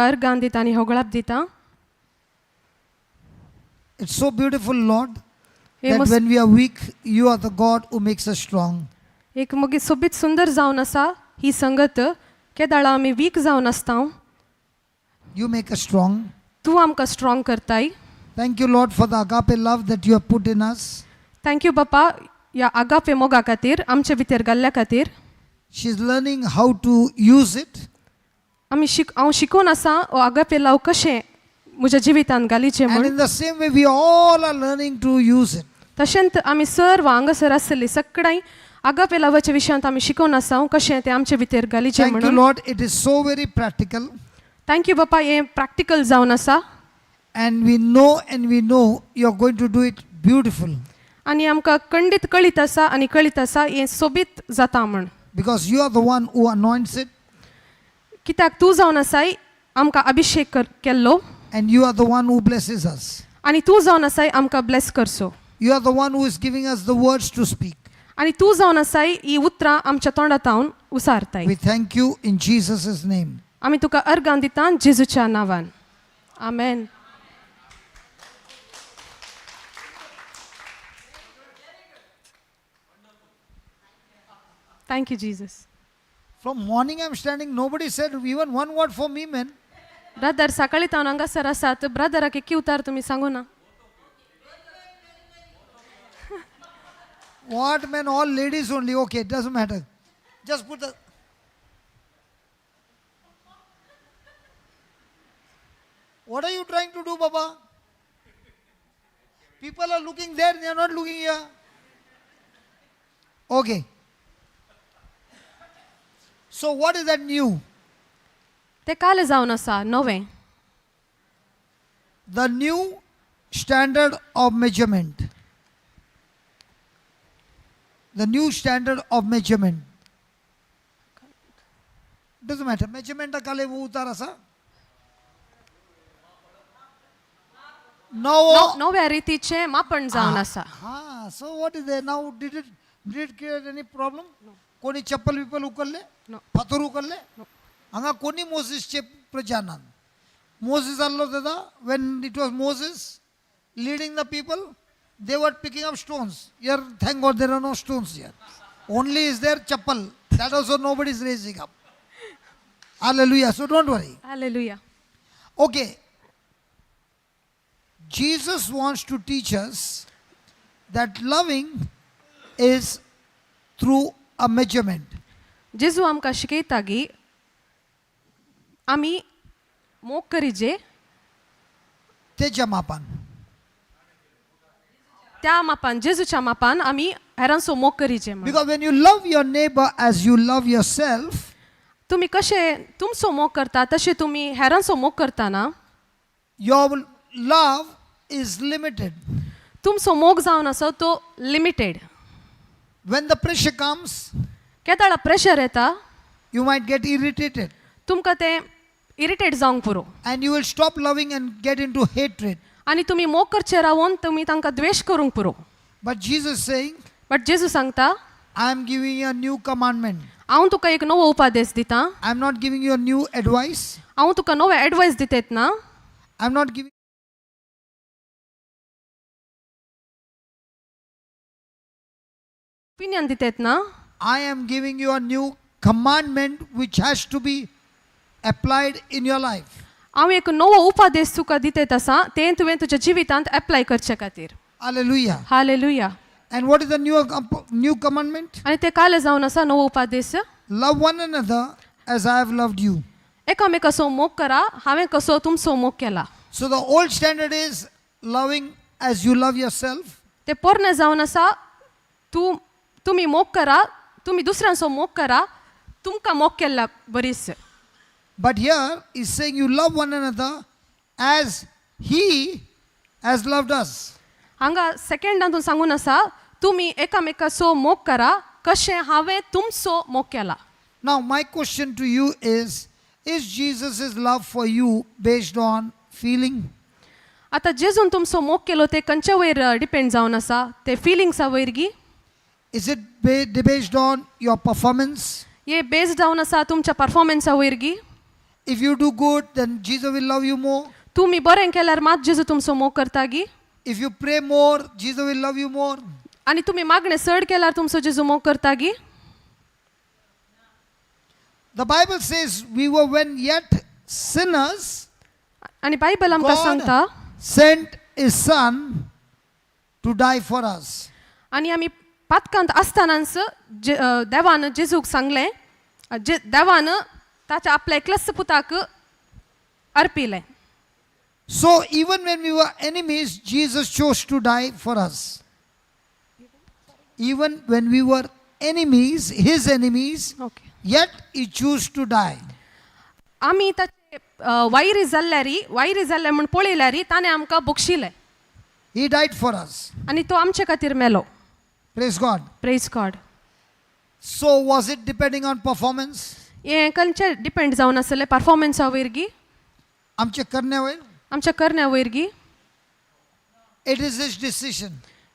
Organ दिता आनी होगळाप दिता. It's so beautiful, Lord, हे that मस्त when we are weak, you are the God who makes us strong. एक मागीर सोबीत सुंदर जावन आसा ही संगत. केदाळा आमी वीक जावन आसता, You make us strong. तूं आमकां स्ट्रॉंग करताय. Thank you, Lord, for the agape love that you have put in us. Thank you बापा, ह्या आगापे मोगा खातीर आमचे भितर घाल्ल्या खातीर. She's learning how to use it. आमी शिक हांव शिकून आसा हो आगापे लाव कशें म्हज्या जिवितांत घालीचें And म्हूण. in the same way, we all are learning to use it. तशेंच आमी सर्व हांगासर आसली सगळ्यांय आगापे लावाच्या विशयांत आमी शिकून आसा कशें तें आमचे भितर घालीचें Thank you, म्हणून. Lord. It is so very practical. Thank you बापा, हें प्रॅक्टिकल जावन आसा. And we know you're going to do it beautiful आनी आमकां खंडीत कळीत आसा आनी कळीत आसा हें सोबीत जाता म्हूण. Because you are the one who anoints it कित्याक तूं जावन आसाय आमकां अभिशेक कर केल्लो and you are the one who blesses us. आनी तूं जावन आसाय आमकां ब्लेस करचो. You are the one who is giving us the words to speak. आनी तूं जावन आसाय ही उतरां आमच्या तोंडांत उसारताय. We thank you in Jesus' name. आमी तुका अर्गान दिता जेजूच्या नांवान. आमेन. Thank you Jesus. From morning I'm standing, nobody said even one word for me, man. Brother सकाळी तावन हांगासर आसात, ब्रदराक एक उतार तुमी सांगू ना. What, man? All ladies only. Okay, it doesn't matter. Just put the. What are you trying to do, Baba? People are looking there, they are not looking here. Okay. So, what is that new? ते काल जावन आसा नवें. The new standard of measurement. The new standard of measurement. Doesn't matter. Measurement काले वो उतार असा. नवो. नव्या रितीचें मापण जावन आसा. हा, so what is there now? Did it create any problem? कोणी चप्पल बिप्पल उखलले? No. फातर उखलले? हांगा कोणी मोसीसचे प्रजा ना. मोसीस आहलो तेदा, when it was Moses leading the people, they were picking up stones. Here, thank God, there are no stones here. Only is there chappal. That also nobody is raising up. Hallelujah. So don't worry. Hallelujah. Okay. Jesus wants to teach us that loving is through a measurement. जेजू आमकां शिकयता की आमी मोग करीजे तेच्या मापान. त्या मापान, जेजूच्या मापान आमी हेरांचो मोग करीजे म्हूण. Because when you love your neighbor as you love yourself, तुमी कशें तुमचो मोग करता तशें तुमी हेरांचो मोग करतना your love is limited. तुमचो मोग जावन आसा तो limited. When the pressure comes, केदाळा pressure येता, you might get irritated तुमकां तें इरिटेट जावंक पुरो and you will stop loving and get into hatred. आनी तुमी मोग करचे रावून तुमी तांकां द्वेश करूंक पुरो. But Jesus is saying, but जेजू सांगता, I am giving you a new commandment. हांव तुका एक नवो उपादेश दितां. I am not giving you a new advice. हांव तुका नवे एडवायस दितात ना. I am not giving opinion दितात ना. I am giving you a new commandment which has to be applied in your life. हांव एक नवो उपादेश तुका दितात आसा, तें तुवें तुज्या जिवितांत एप्लाय करचे खातीर. Hallelujah. Hallelujah. And what is the new commandment? आनी तें काल जावन आसा नवो उपादेश. Love one another as I have loved you. एकामेकाचो मोग करा, हांवें कसो तुमचो मोग केला. So the old standard is loving as you love yourself. ते पोरणें जावन आसा तूं तुमी मोग करा, तुमी दुसऱ्यांचो मोग करा तुमकां मोग केल्ला बरीच. But here he's saying you love one another as he has loved us. हांगा सेकंडांतून सांगून आसा तुमी एकामेकाचो मोग करा कशें हांवें तुमचो मोग केला. Now my question to you is Jesus' love for you based on feeling? आतां जेजून तुमचो मोग केलो ते खंयच्या वयर डिपेंड जावन आसा? ते फिलिंग्सा वयर गी? Is it based on your performance? हे बेस्ड जावन आसा तुमच्या परफॉर्मन्सा वयर गी? If you do good, then Jesus will love you more. तुमी बरें केल्यार मात जेजू तुमचो मोग करता गी? If you pray more, Jesus will love you more. आनी तुमी मागणें चड केल्यार तुमचो जेजू मोग करता गी? The Bible says we were when yet sinners, आनी बायबल आमकां सांगता God sent his son to die for us. आनी आमी पातकांत आसतनाच देवान जेजूक सांगलें, जे देवान ताच्या आपल्या एकल्याच पुताक अर्पिलें. So even when we were enemies, Jesus chose to die for us. Even when we were enemies, his enemies, okay. Yet he chose to die. आमी ताचे वायरी जाल्ल्यारी, वायरी जाल्ले म्हूण पळयल्यारी ताणें आमकां बक्षिलें. He died for us. आनी तो आमचे खातीर मेलो. Praise God. Praise God. So was it depending on performance? हें खंयचें डिपेंड जावन आसलें परफॉर्मन्सा वयर गी? आमचे करण्या वयर? आमच्या करण्या वयर गी? It is his decision.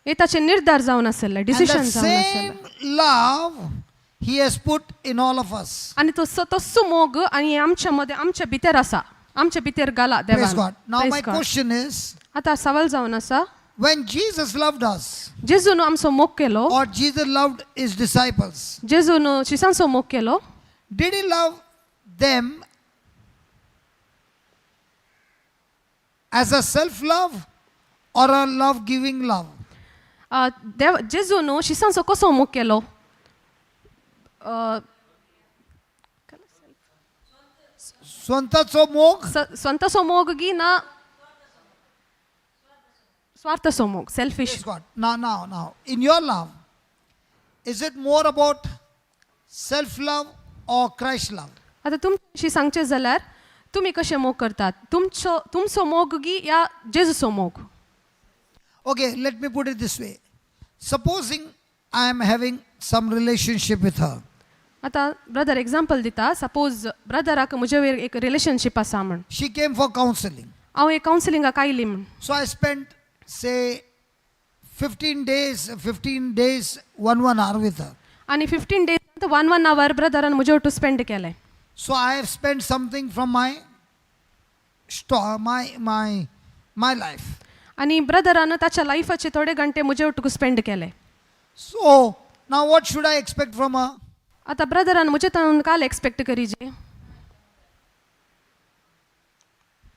हे ताचे निर्धार जावन आसले, And decision that जावन आसलें. same love he has put in all of us. आनी तो तस्सो मोग आनी आमच्या मदें, आमच्या भितर आसा, आमच्या भितर घाला Praise देवान. God. Now Praise my God. question is, आतां सवाल जावन आसा, when Jesus loved us, जेजून आमचो मोग केलो, or Jesus loved his disciples, जेजून शिसांचो मोग केलो, did he love them as a self-love or a love-giving love? देव जेजून शिसांचो कसो मोग केलो? स्वतःचो मोग? स्वतःचो मोग गी ना स्वार्थाचो मोग, selfish? Praise God. Now, now, now, in your love, is it more about self-love or Christ love? आतां तुमशी सांगचें जाल्यार तुमी कशें मोग करतात, तुमचो तुमचो मोग गी या जेजूचो मोग? Okay, let me put it this way. Supposing I am having some relationship with her. आतां ब्रदर एग्जाम्पल दिता, सपोज ब्रदराक म्हजे वयर एक रिलेशनशीप आसा म्हण. She came for counseling. हांव एक कावन्सिलिंगाक आयली म्हण. So I spent, say, 15 days, 15 days, 1 hour with her. आनी 15 days 1 hour ब्रदरान म्हजे वटू स्पेंड केलें. So I have spent something from my store, my my my life. आनी ब्रदरान ताच्या लायफाचे थोडे घंटे म्हजे वटूक स्पेंड केले. So now what should I expect from her? आतां ब्रदरान म्हजे ताणून काल एक्सपेक्ट करीजे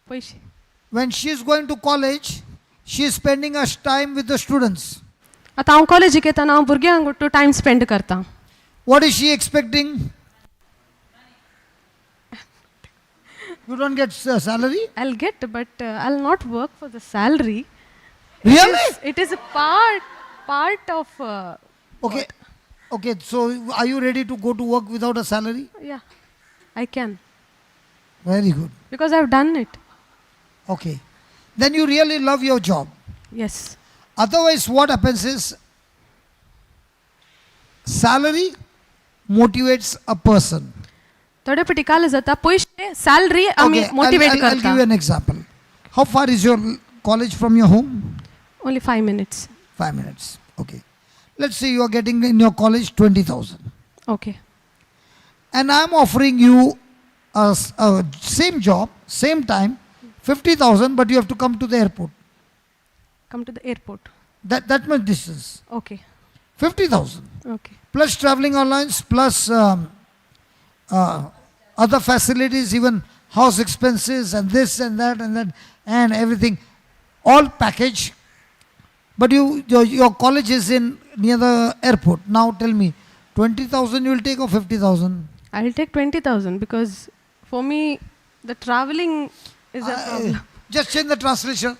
पयशे. When she is going to college, she is spending her time with the students. आतां हांव कॉलेजीक येतना हांव भुरग्यांक वट्टू टायम स्पेंड करता. What is she expecting? You don't get salary? I'll get, but I'll not work for the salary. Really? It is a part of. Okay. Okay, so are you ready to go to work without a salary? Yeah, I can. Very good. Because I've done it. Okay. Then you really love your job. Yes. Otherwise, what happens is salary motivates a person. थोडे फावटी काल जाता पयशे salary आमी Okay, motivate I'll give करता. You an example. How far is your college from your home? Only 5 minutes. 5 minutes. Okay. Let's say you are getting in your college 20,000. Okay. And I'm offering you a same job, same time, 50,000, but you have to come to the airport. Come to the airport. That much distance. Okay. 50,000. Okay. Plus traveling allowance, plus other facilities, even house expenses and this and that and that and everything, all package. But your college is in near the airport. Now tell me, 20,000 you will take or 50,000? I will take 20,000 because for me the traveling is a problem. Just change the translation.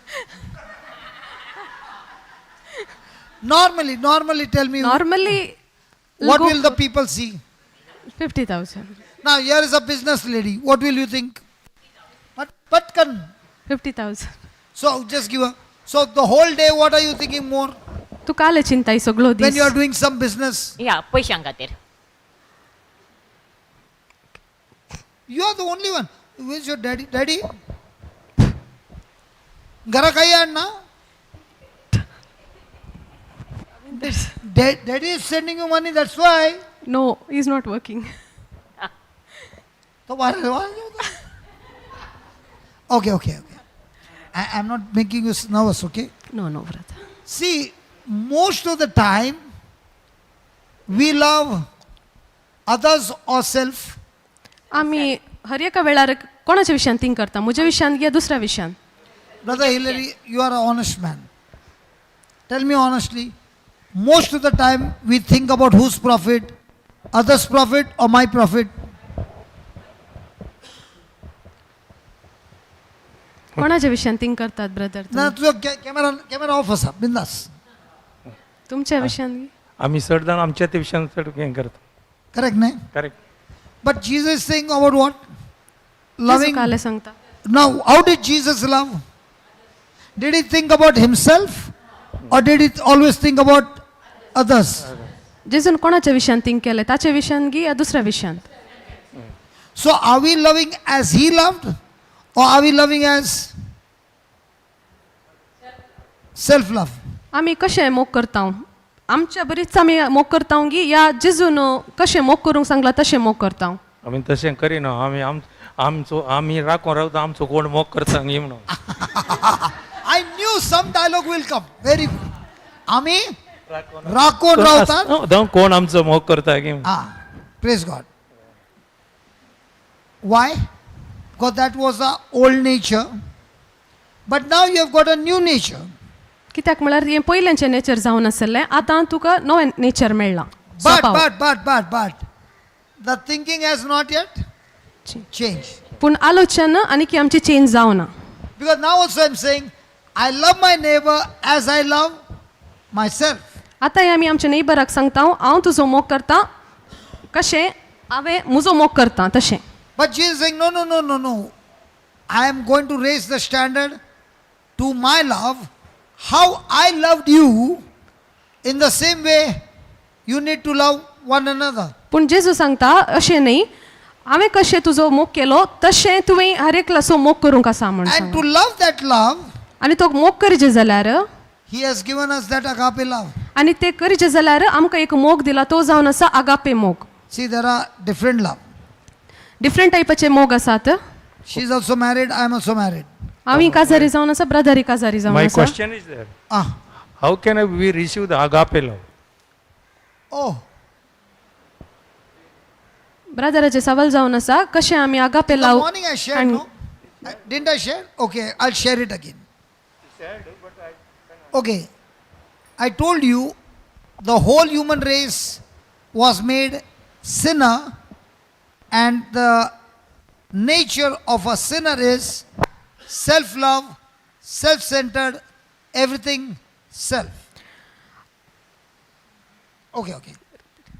Normally tell me. Normally, what will the people see? 50,000. Now here is a business lady. What will you think? But can. 50,000. So just give her. So the whole day, what are you thinking more? तू काल चिंताय सगळो When दीस. you are doing some business, या पयशां खातीर. You are the only one. Where is your daddy? Daddy? घरा काही आण ना? Daddy is sending you money, that's why. No, he is not working. तो बाहेर बाहेर. Okay. I'm not making you nervous, okay? No, brother. See, most of the time, we love others or self. आमी हर एका वेळार कोणाच्या विशयान think करता, म्हज्या विशयान या दुसऱ्या विशयान? Brother Hillary, you are an honest man. Tell me honestly, most of the time we think about whose profit, others' profit or my profit. कोणाच्या विशयान थिंक करतात ब्रदर? ना तुझो कॅमेरा कॅमेरा ऑफ आसा बिंदास. तुमच्या विशयान? आमी चड जाण आमच्या ते विशयान चड हें करता. करेक्ट न्हय? Correct. But Jesus is saying about what? Loving. काले सांगता. Now, how did Jesus love? Did he think about himself or did he always think about others? जेजून कोणाच्या विशयान थिंक केलें, ताच्या विशयान गी या दुसऱ्या विशयान? So, are we loving as he loved or are we loving as self love? आमी कशें मोग करता, आमच्या बरीच आमी मोग करता गी या जेजून कशें मोग करूंक सांगला तशें मोग करता? आमी तशें करिना, आमी आमचो आमी राखून रावता आमचो कोण मोग करता न्ही म्हणून. I knew some dialogue will come. Very good. आमी राखून रावतात. जावं कोण आमचो मोग करता की म्हणून. Ah, praise God. Why? Because that was the old nature. But now you have got a new nature. कित्याक म्हळ्यार हें पयल्याचें नेचर जावन आसलें, आतां तुका नवें नेचर मेळ्ळां. But, स्वभाव. but, the thinking has not yet changed. पूण आलोचन आनी की आमची चेंज जावना. Because now also I'm saying, I love my neighbor as I love myself. आतां आमी आमच्या नेबराक सांगता, हांव तुजो मोग करता कशें हांवें म्हजो मोग करता तशें. But Jesus is saying, no, no, no, no, no. I am going to raise the standard to my love. How I loved you, in the same way, you need to love one another. पूण जेजू सांगता अशें न्ही, हांवें कशें तुजो मोग केलो तशें तुवें हर एकल्याचो मोग करूंक आसा म्हण And सांगला. to love that love, आनी तो मोग करचे जाल्यार he has given us that agape love. आनी ते करचे जाल्यार आमकां एक मोग दिला, तो जावन आसा आगापे मोग. See, there are different love. Different टायपाचे मोग आसात. She is also married, I am also married. हांव काजारी जावन आसा, ब्रदरी काजारी जावन my आसा. Question is there, Ah, how can we receive the agape love? Oh. ब्रदराचे सवाल जावन आसा कशें आमी आगापे In the लाव. morning I shared, And- no? Didn't I share? Okay, I'll share it again. Okay. I told you the whole human race was made sinner, and the nature of a sinner is self love, self centered, everything self. Okay.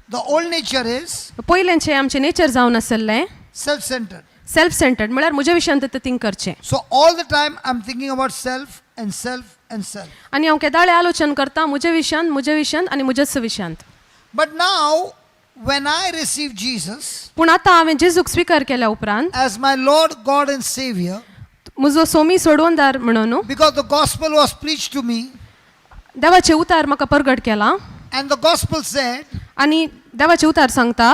The old nature is पयल्यांचें आमचें nature जावन आसलें self centered. Self centred, म्हळ्यार म्हज्या विशयांत ते think करचें. So all the time I'm thinking about self and self and self. आनी हांव केदाळे आलोचन करता म्हज्या विशयांत, म्हज्या विशयांत आनी म्हज्याच विशयांत. But now, when I receive Jesus पूण आतां हांवें जेजूक स्विकार केल्या उपरांत as my Lord, God, and Savior, म्हजो सोमी सोडवणदार म्हणून, because the gospel was preached to me, देवाचें उतार म्हाका परगट केलां and the gospel said, आनी देवाचें उतार सांगता,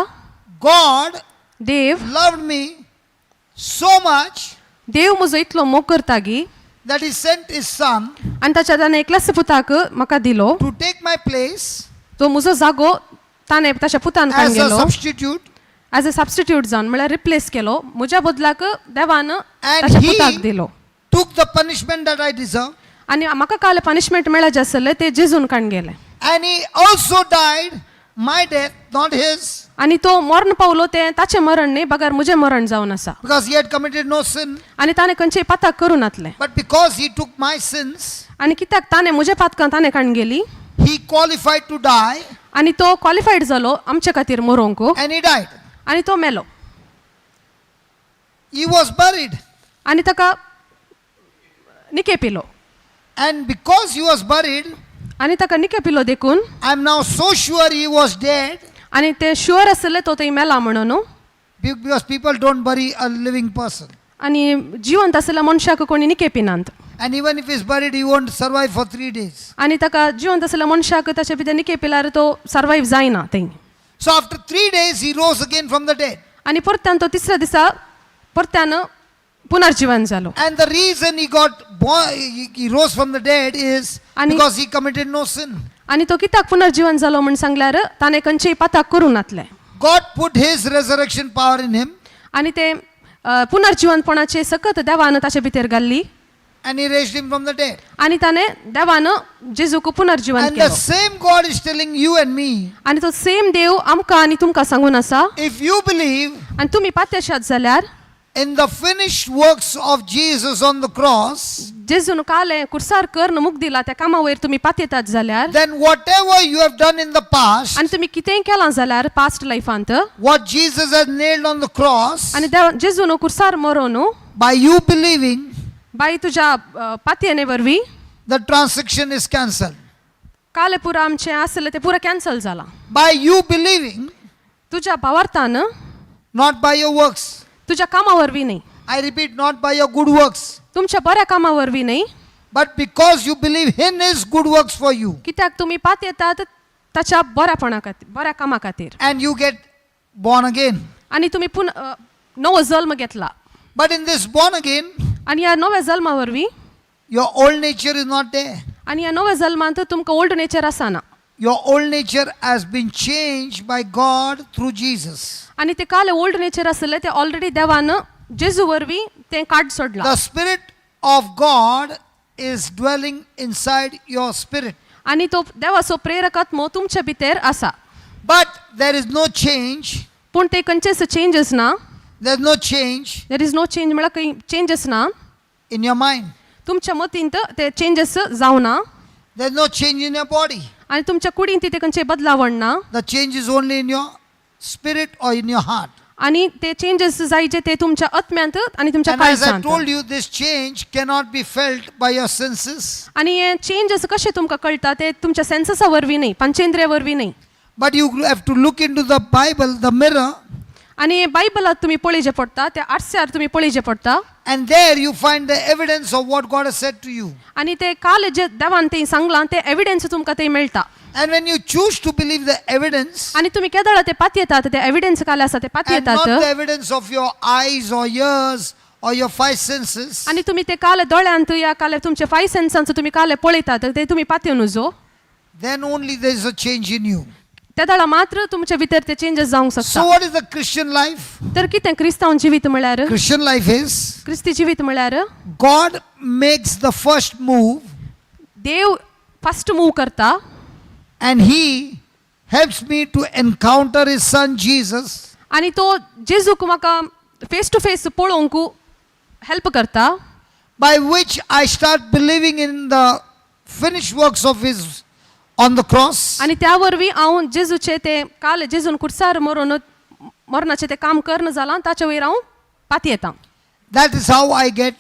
God Dev loved me so much देव म्हजो इतलो मोग करता गी that He sent His Son आनी ताच्या ताणें एकल्याच पुताक म्हाका दिलो to take my place तो म्हजो जागो ताणें ताच्या पुतान काडून as a गेलो substitute, as a substitute जावन, म्हळ्यार रिप्लेस केलो म्हज्या बदलाक देवान and ताच्या पुताक He दिलो took the punishment that I deserve, आनी म्हाका काल पनिशमेंट मेळाचें आसलें तें जेजून काडून गेलें. and He also died my death, not His, आनी तो मरण पावलो तें ताचें मरण न्ही बगर म्हजें मरण जावन आसा. because He had committed no sin, आनी ताणें खंयचेय पाताक करूं नातलें. but because He took my sins, आनी कित्याक ताणें म्हज्या पातकां ताणें काडून गेली He qualified to die, आनी तो क्वॉलिफायड जालो आमचे खातीर मरोंक and He died. आनी तो मेलो. He was buried. आनी ताका निके पिलो. And because he was buried, आनी ताका निके पिलो देखून I'm now so sure he was dead, आनी ते शुअर आसले तो थंय मेला म्हणून. because people don't bury a living person. आनी जिवंत आसल्या मनशाक कोणी निके पिनात. And even if he's buried, he won't survive for 3 days. आनी ताका जिवंत आसल्या मनशाक ताच्या भितर निके पिल्यार तो सर्वायव जायना थंय. So after 3 days, he rose again from the dead. आनी परत्यान तो तिसऱ्या दिसा परत्यान पुनर्जिवन जालो. And the reason he got born, he rose from the dead is because he committed no sin. आनी तो कित्याक पुनर्जिवन जालो म्हूण सांगल्यार ताणें खंयचेय पाताक करूं नातलें. God put his resurrection power in him आनी ते पुनर्जिवनपणाचे सकत देवान ताचे भितर घाल्ली and he raised him from the dead. आनी ताणें देवान जेजूक पुनर्जिवन And the केलो. Same God is telling you and me, आनी तो सेम देव आमकां आनी तुमकां सांगून आसा, if you believe आनी तुमी पात्यशात जाल्यार in the finished works of Jesus on the cross, जेजून कालें कुर्सार करून मुक दिला त्या कामा वयर तुमी पात्यतात जाल्यार, then whatever you have done in the past, आनी तुमी कितेंय केलां जाल्यार पास्ट लायफांत, what Jesus has nailed on the cross, आनी देव जेजून कुर्सार मरोन, by you believing, बाई तुज्या पातयेने वरवीं, the transaction is cancelled. कालें पुरा आमचें आसलें तें पुरा कॅन्सल जालां. By you believing, तुज्या भावार्थान, not by your works. तुज्या कामा वरवीं न्ही. I repeat, not by your good works, तुमच्या बऱ्या कामा वरवीं न्ही, but because you believe in his good works for you, कित्याक तुमी पात येतात ताच्या बऱ्यापणा खातीर, बऱ्या कामा खातीर, and you get born again. आनी तुमी पुन नवो जल्म घेतला. But in this born again, आनी ह्या नव्या जल्मा वरवीं, your old nature is not there. आनी ह्या नव्या जल्मांत तुमकां ओल्ड नेचर आसना. Your old nature has been changed by God through Jesus. आनी ते काल ओल्ड नेचर आसलें ते ऑलरेडी देवान जेजू वरवीं तें काड सोडलां. The Spirit of God is dwelling inside your spirit. आनी तो देवाचो प्रेरक आत्मो तुमचे भितर आसा. But there is no change. पूण ते खंयचेच चेंजस ना. There's no change there is no change म्हळ्यार खंय चेंजस ना in your mind. तुमच्या मतींत, ते चेंजस जावना. There's no change in your body. आनी तुमच्या कुडीन ते खंयचे बदलावण ना. The change is only in your spirit or in your heart. आनी ते चेंजस जायचे ते तुमच्या आत्म्यांत आनी तुमच्या And as I काळजांत. Told you, this change cannot be felt by your senses, आनी हे चेंजस कशें तुमकां कळटा ते तुमच्या सेन्ससा वरवीं न्ही, पंचेंद्रिया वरवीं न्ही. But you have to look into the Bible, the mirror, आनी बायबलात तुमी पळोवचें पडटा, त्या आरस्यार तुमी पळोवचें पडटा. and there you find the evidence of what God has said to you. आनी ते काल जे देवान ते सांगलां ते एविडन्स तुमकां ते मेळटा. And when you choose to believe the evidence, आनी तुमी केदळा ते पातयेतात ते एविडन्स काल आसा ते and not पातयेतात, the evidence of your eyes or ears or your five senses, आनी तुमी ते काल दोळ्यांत या काल तुमचे फाय सेन्सांचो तुमी काल पळयतात ते तुमी पातयेवन जो, then only there is a change in you. त्या दळा मात्र तुमचे भितर ते चेंजस जावंक So, शकता. what is the Christian life? तर कितें क्रिस्तांव जिवीत म्हळ्यार? Christian life is क्रिस्ती जिवीत म्हळ्यार God makes the first move Dev first move करता and He helps me to encounter His Son Jesus, आनी तो जेजूक म्हाका फेस टू फेस पळोवंक हेल्प करता, by which I start believing in the finished works of His on the cross. आनी त्या वरवीं हांव जेजूचे ते काल जेजून कुर्सार मरोन मरणाचें तें काम करना जालां ताचे वयर हांव पातयेतां. That is how I get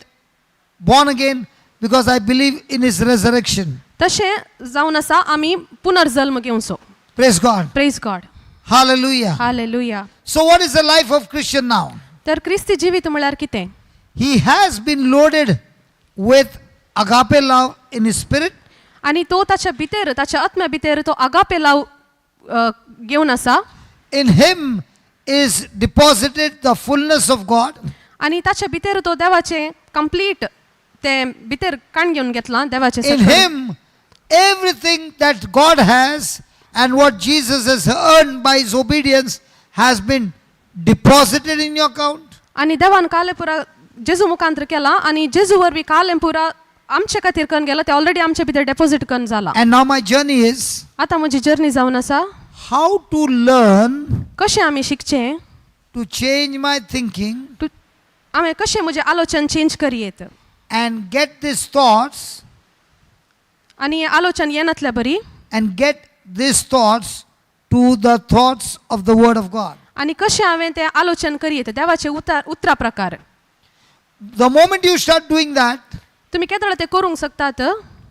born again, because I believe in His resurrection. तशें जावन आसा आमी पुनर्जल्म घेवचो. Praise God. Praise God. Hallelujah. Hallelujah. So, what is the life of Christian now? तर क्रिस्ती जिवीत म्हळ्यार कितें? He has been loaded with agape love in his spirit. आनी तो ताच्या भितर, ताच्या आत्म्या भितर तो आगापे लाव घेवन आसा. In him is deposited the fullness of God. आनी ताच्या भितर तो देवाचें कंप्लीट तें भितर काण घेवन घेतलां देवाचें In सगळें. him, everything that God has and what Jesus has earned by his obedience has been deposited in your account. आनी देवान कालें पुरा जेजू मुखांतर केलां आनी जेजू वरवीं कालें पुरा आमचे खातीर करून गेलां तें ऑलरेडी आमचे भितर डेपोजीट करून जालां. And now my journey is आतां म्हजी जर्नी जावन आसा how to learn कशें आमी शिकचें to change my thinking तूं हांवें कशें म्हजें आलोचन change करयेत and get these thoughts आनी हें आलोचन येनातल्या बरी and get these thoughts to the thoughts of the Word of God. आनी कशें हांवें तें आलोचन करयेत देवाचे उतार उतरा प्रकार. The moment you start doing that, तुमी केदळ तें करूंक शकतात,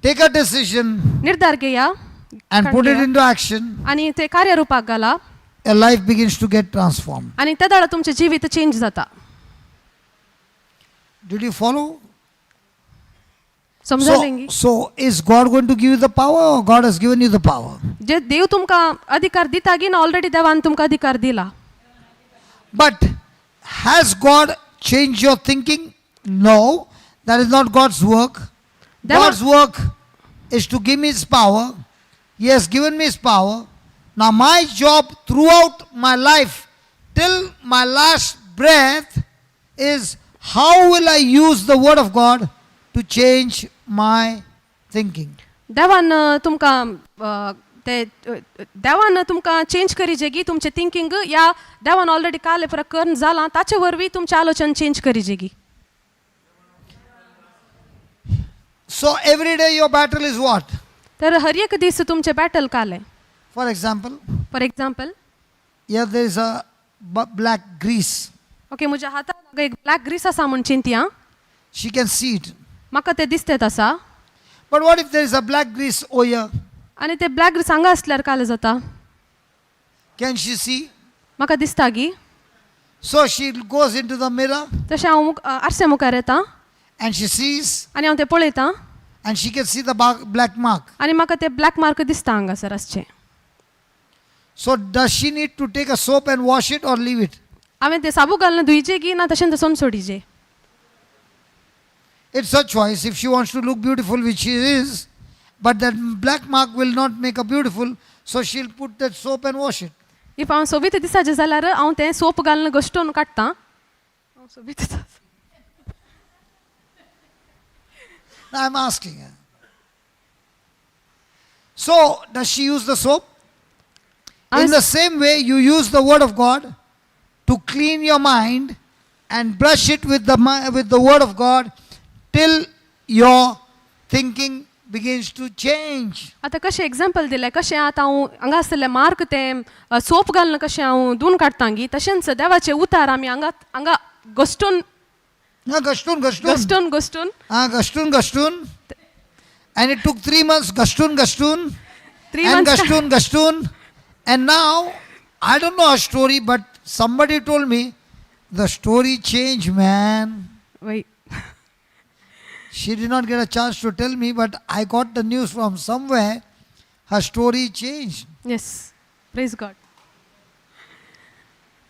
take a decision निर्धार घेया and put it into action, आनी ते कार्यरुपाक घाला, your life begins to get transformed. आनी त्या वेळार तुमचें जिवीत चेंज जाता. Did you follow? समजलें? So is God going to give you the power or God has given you the power? जे देव तुमकां अधिकार दिता की ना ऑलरेडी देवान तुमकां अधिकार दिला. But has God changed your thinking? No, that is not God's work. God's work is to give me His power. He has given me His power. Now, my job throughout my life till my last breath is how will I use the Word of God to change my thinking? देवान तुमकां ते देवान तुमकां change करिजेगी तुमचें thinking या देवान already काल पुरा करून जालां ताचे वरवीं तुमचें आलोचन change करिजेगी. So, every day your battle is what? तर हर एक दीस तुमचें battle कालें. For example, for example, here there is a black grease. Okay, म्हज्या हाताक एक ब्लॅक ग्रीस आसा म्हूण चिंतया. She can see it. म्हाका तें दिसतेत आसा. But what if there is a black grease over here? आनी ते ब्लॅक ग्रीस हांगा आसल्यार कालें जाता? Can she see? म्हाका दिसता गी? So she goes into the mirror तशें हांव आरश्या मुखार येता and she sees आनी हांव तें पळयतां and she can see the black mark. आनी म्हाका ते ब्लॅक मार्क दिसता हांगासर आसचें. So does she need to take a soap and wash it or leave it? हांवें ते साबू घालून धुयचे की ना तशें तसोन सोडीचे? It's her choice if she wants to look beautiful, which she is, but that black mark will not make her beautiful, so she'll put that soap and wash it. If हांव सोबीत दिसाचें जाल्यार हांव तें सोप घालून घश्टून काडटा. हांव सोबीत दिसा. Now I'm asking her. So does she use the soap? In the same way, you use the Word of God to clean your mind and brush it with the Word of God till your thinking begins to change. आतां कशें example दिलें कशें आतां हांव हांगा आसलें mark तें सोप घालून कशें हांव धुवन काडटा गी तशेंच देवाचें उतार आमी हांगा हांगा घश्टून Gashtun, gashtun. घश्टून घश्टून Gashtun, gashtun. And it took 3 months, gashtun, gashtun. 3 and months. Gashtun, gashtun. And now, I don't know her story, but somebody told me the story changed, man. Why. She did not get a chance to tell me, but I got the news from somewhere. Her story changed. Yes, praise God.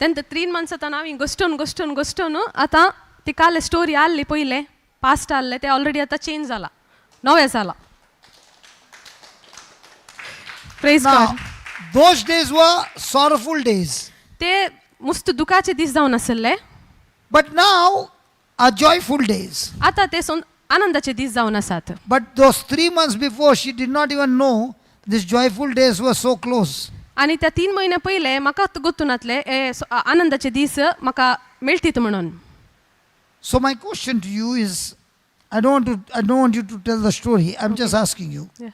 तेन्ना 3 months आतां हांवें घश्टून घश्टून घश्टून आतां ती काल story आहली पयलें past आहलें तें ऑलरेडी आतां चेंज जालां, नवें जालां. Praise Now, God. those days were sorrowful days. ते मुस्त दुखाचे दीस जावन आसले. But now are joyful days. आतां ते आनंदाचे दीस जावन आसात. But those 3 months before, she did not even know these joyful days were so close. आनी त्या 3 म्हयने पयले म्हाका गोत्तू नातले हे आनंदाचे दीस म्हाका मेळटीत म्हणून. So my question to you is, I don't want you to tell the story. I'm just asking you. Yeah.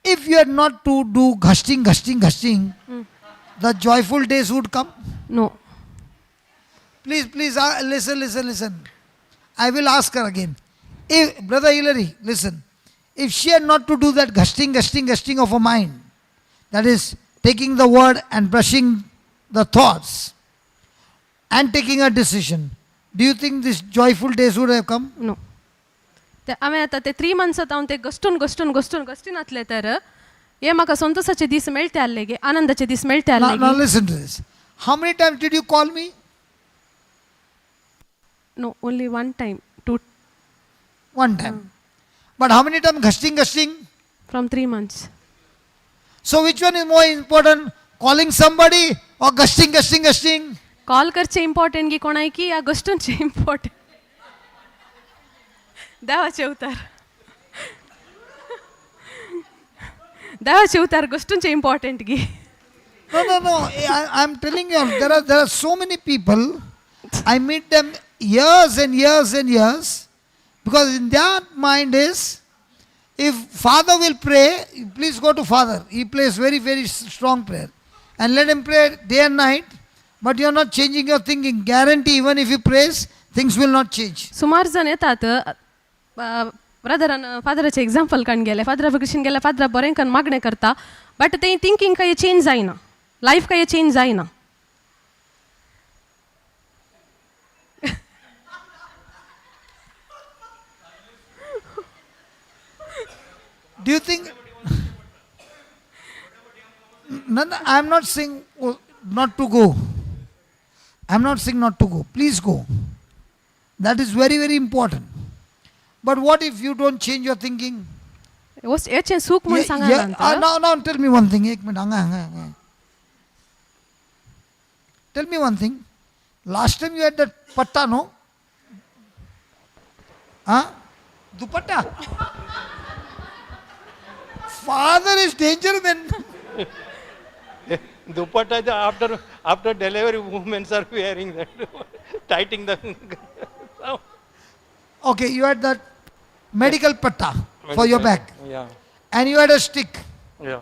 If you had not to do gusting, gusting, gusting, the joyful days would come? No. Please, please, listen, listen, listen. I will ask her again. If, Brother Hillary, listen. If she had not to do that gusting, gusting, gusting of her mind, that is taking the word and brushing the thoughts and taking a decision, do you think these joyful days would have come? No. ते हांवें आतां ते 3 months हांव ते घश्टून घश्टून घश्टून घश्टिनातले तर हे म्हाका संतोषाचे दीस मेळटे आहले गे, आनंदाचे दीस मेळटे आहले. Now listen to this. How many times did you call me? No, only 1 time. 2. 1 time. But how many times gusting, gusting? From 3 months. So which one is more important? Calling somebody or gusting, gusting, gusting? Call करचे important की कोणाय की या घश्टूनचे important? देवाचे उतार. देवाचे उतार घश्टूनचे important की. No, no, no. I'm telling you, there are so many people. I meet them years and years and years, because in their mind is, if father will pray, please go to father. He prays very, very strong prayer. And let him pray day and night, but you are not changing your thinking. Guarantee, even if he prays, things will not change. सुमार जण येतात brethren फादराचे example काडून गेले, फादरा भशेन गेले, फादरा बरें करून मागणें करता, बट ते थिंकींग कांय चेंज जायना, लायफ कांय चेंज जायना. Do you think? No, no, I am not saying not to go. I am not saying not to go. Please go. That is very, very important. But what if you don't change your thinking? हेचें सूख म्हूण सांगा. Now, now tell me one thing. एक minute, हांगा हांगा हांगा. Tell me one thing. Last time you had that patta, no? Huh? Dupatta. Father is danger man. Dupatta, after delivery, women are wearing that, tightening the. Okay, you had that medical patta for your back. Yeah. And you had a stick. Yeah.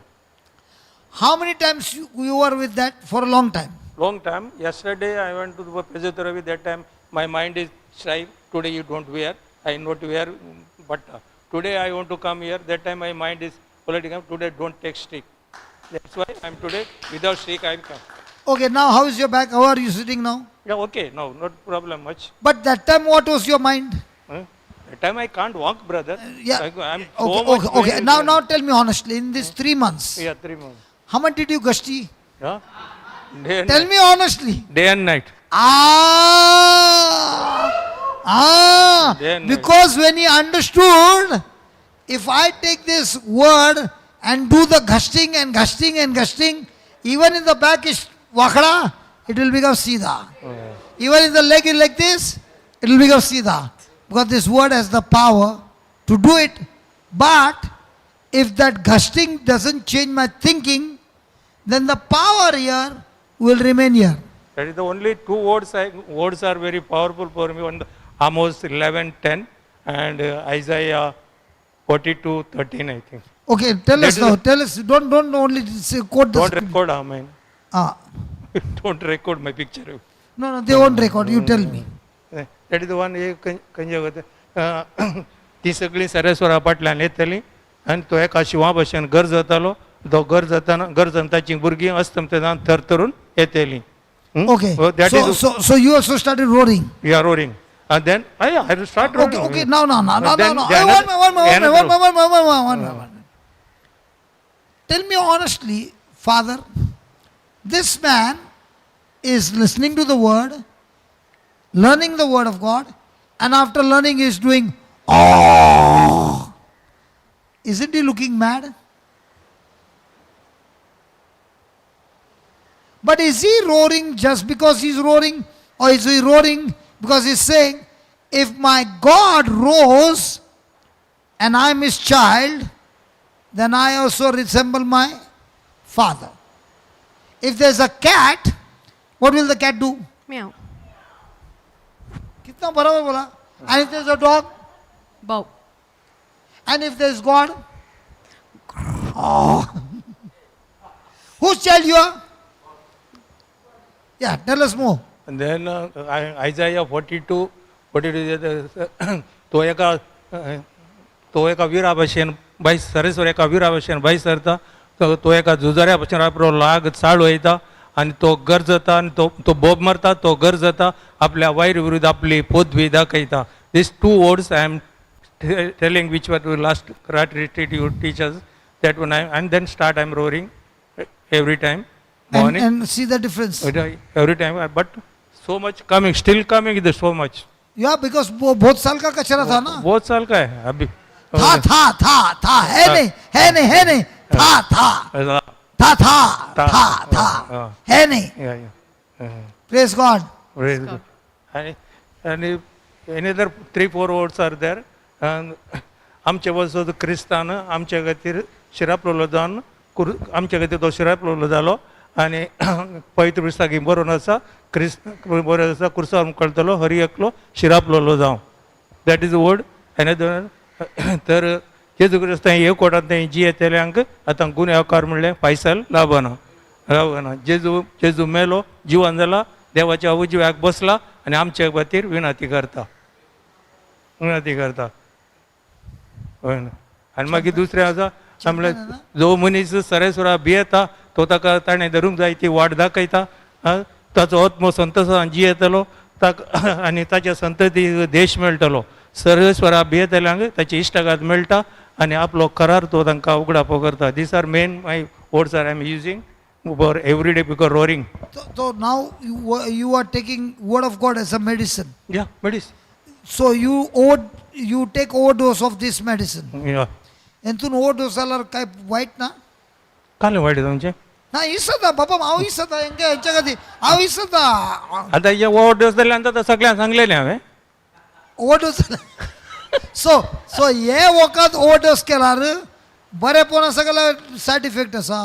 How many times you were with that for a long time? Long time. Yesterday I went to the physiotherapy. That time my mind is shy. Today you don't wear. I not wear patta. Today I want to come here. That time my mind is already come. Today don't take stick. That's why I'm today without stick I'm come. Okay, now how is your back? How are you sitting now? Yeah, okay. No, not problem much. But that time what was your mind? Huh? That time I can't walk, brother. Yeah. I'm okay, so much okay, okay. pain. Now tell me honestly, in these 3 months. Yeah, 3 months. How much did you gusty? Yeah. Day and Tell night. me honestly. Day and night. Ah, Day and night. because when he understood, if I take this word and do the gusting and gusting and gusting, even if the back is wakda, it will become sida. Yeah. Even if the leg is like this, it will become sida. Because this word has the power to do it. But if that gusting doesn't change my thinking, then the power here will remain here. That is the only two words. Words are very powerful for me. One, Amos 11:10 and Isaiah 42:13, I think. Okay, tell That us is now. Tell us. Don't only say, quote the Don't scripture. record, amen. Ah. Don't record my picture. No, they won't record. You tell me. That is the one. खंयचे वता ती सगळीं सरेस्वरा फाटल्यान येतली आनी तो एका शिंवा भशेन गरजतालो. तो गरजताना गरजन ताचीं भुरगीं अस्तमतेदान थरथरून येतली. Okay. That so, is so you also started roaring. You are roaring. And then I start roaring. Okay, okay. Now, no. Then No. the Hey, another- one more, another one more, one more, one more, one more, one more. Tell me honestly, Father, this man is listening to the word, learning the word of God, and after learning he is doing, oh. Isn't he looking mad? But is he roaring just because he's roaring? Or is he roaring because he's saying, if my God roars and I'm his child, then I also resemble my father. If there's a cat, what will the cat do? Meow. Kitna barabar bola. And if there's a dog? Bow. And if there's God? Oh. Whose child you are? Yeah, tell us more. And then Isaiah 42, तो एका वीरा भशेन भाई सरेस्वर एका वीरा भशेन भाई सरता. तो एका झुजाऱ्या भशेन आपलो लाग चाळ वयता आनी तो गरजता आनी तो बोब मारता, तो गरजता आपल्या वायर विरुद्ध आपली पदवी दाखयता. These two words I am telling which were the last retreat you teach us, that one I, and then start I am roaring every time. Morning. And see the difference. Every time, but so much coming, still coming is so much. Yeah, because बहुत साल का कचरा था ना. बहुत साल का है अभी. था था था था है नहीं है नहीं है नहीं था था था था था था है नहीं. Praise God. Praise God. And another 3-4 words are there. And आमचे वचत क्रिस्तान आमच्या खातीर शिरापलोलो जावन आमच्या खातीर तो शिरापलोलो जालो आनी पवित्र पुस्तक बरोवन आसा क्रिस्त बरोवन आसा कुर्सार कळटलो हरी एकलो शिरापलोलो जावं. That is word. आनी तर जेजू क्रिस्तां एक कोटांत थंय जियेतल्यांक आतां गुन्यांवकार म्हणलें फायसल लाभना लाभना. जेजू जेजू मेलो जिवन जाला देवाच्या उजव्याक बसला आनी आमच्या खातीर विनंती करता विनंती करता. आनी मागीर दुसरें आसा म्हणल्यार जो मनीस सरेसुरा भियेता तो ताका ताणें धरूंक जाय ती वाट दाखयता. ताचो आत्मो संतोशान जियेतलो ताका आनी ताच्या संतती देश मेळटलो. सर्वेस्वरा भियेतल्यांक ताची इश्टागात मेळटा आनी आपलो करार तो तांकां उगडापो करता. These are main my words are I am using for every day because roaring. So now you are taking word of God as a medicine. Yeah, medicine. So you take overdose of this medicine. हय. हेतून overdose जाल्यार काय वायट ना? कालें वायट तुमचें. ना इसता बाबा, हांव इसता हेंच्या हेंच्या खातीर हांव इसता. आतां हे ओवरडोस जाल्यार आतां सगळ्यांक सांगलेलें हांवें. ओवरडोस, सो सो हे वखद ओवरडोस केल्यार बरेपण आसा जाल्यार सायड इफेक्ट आसा?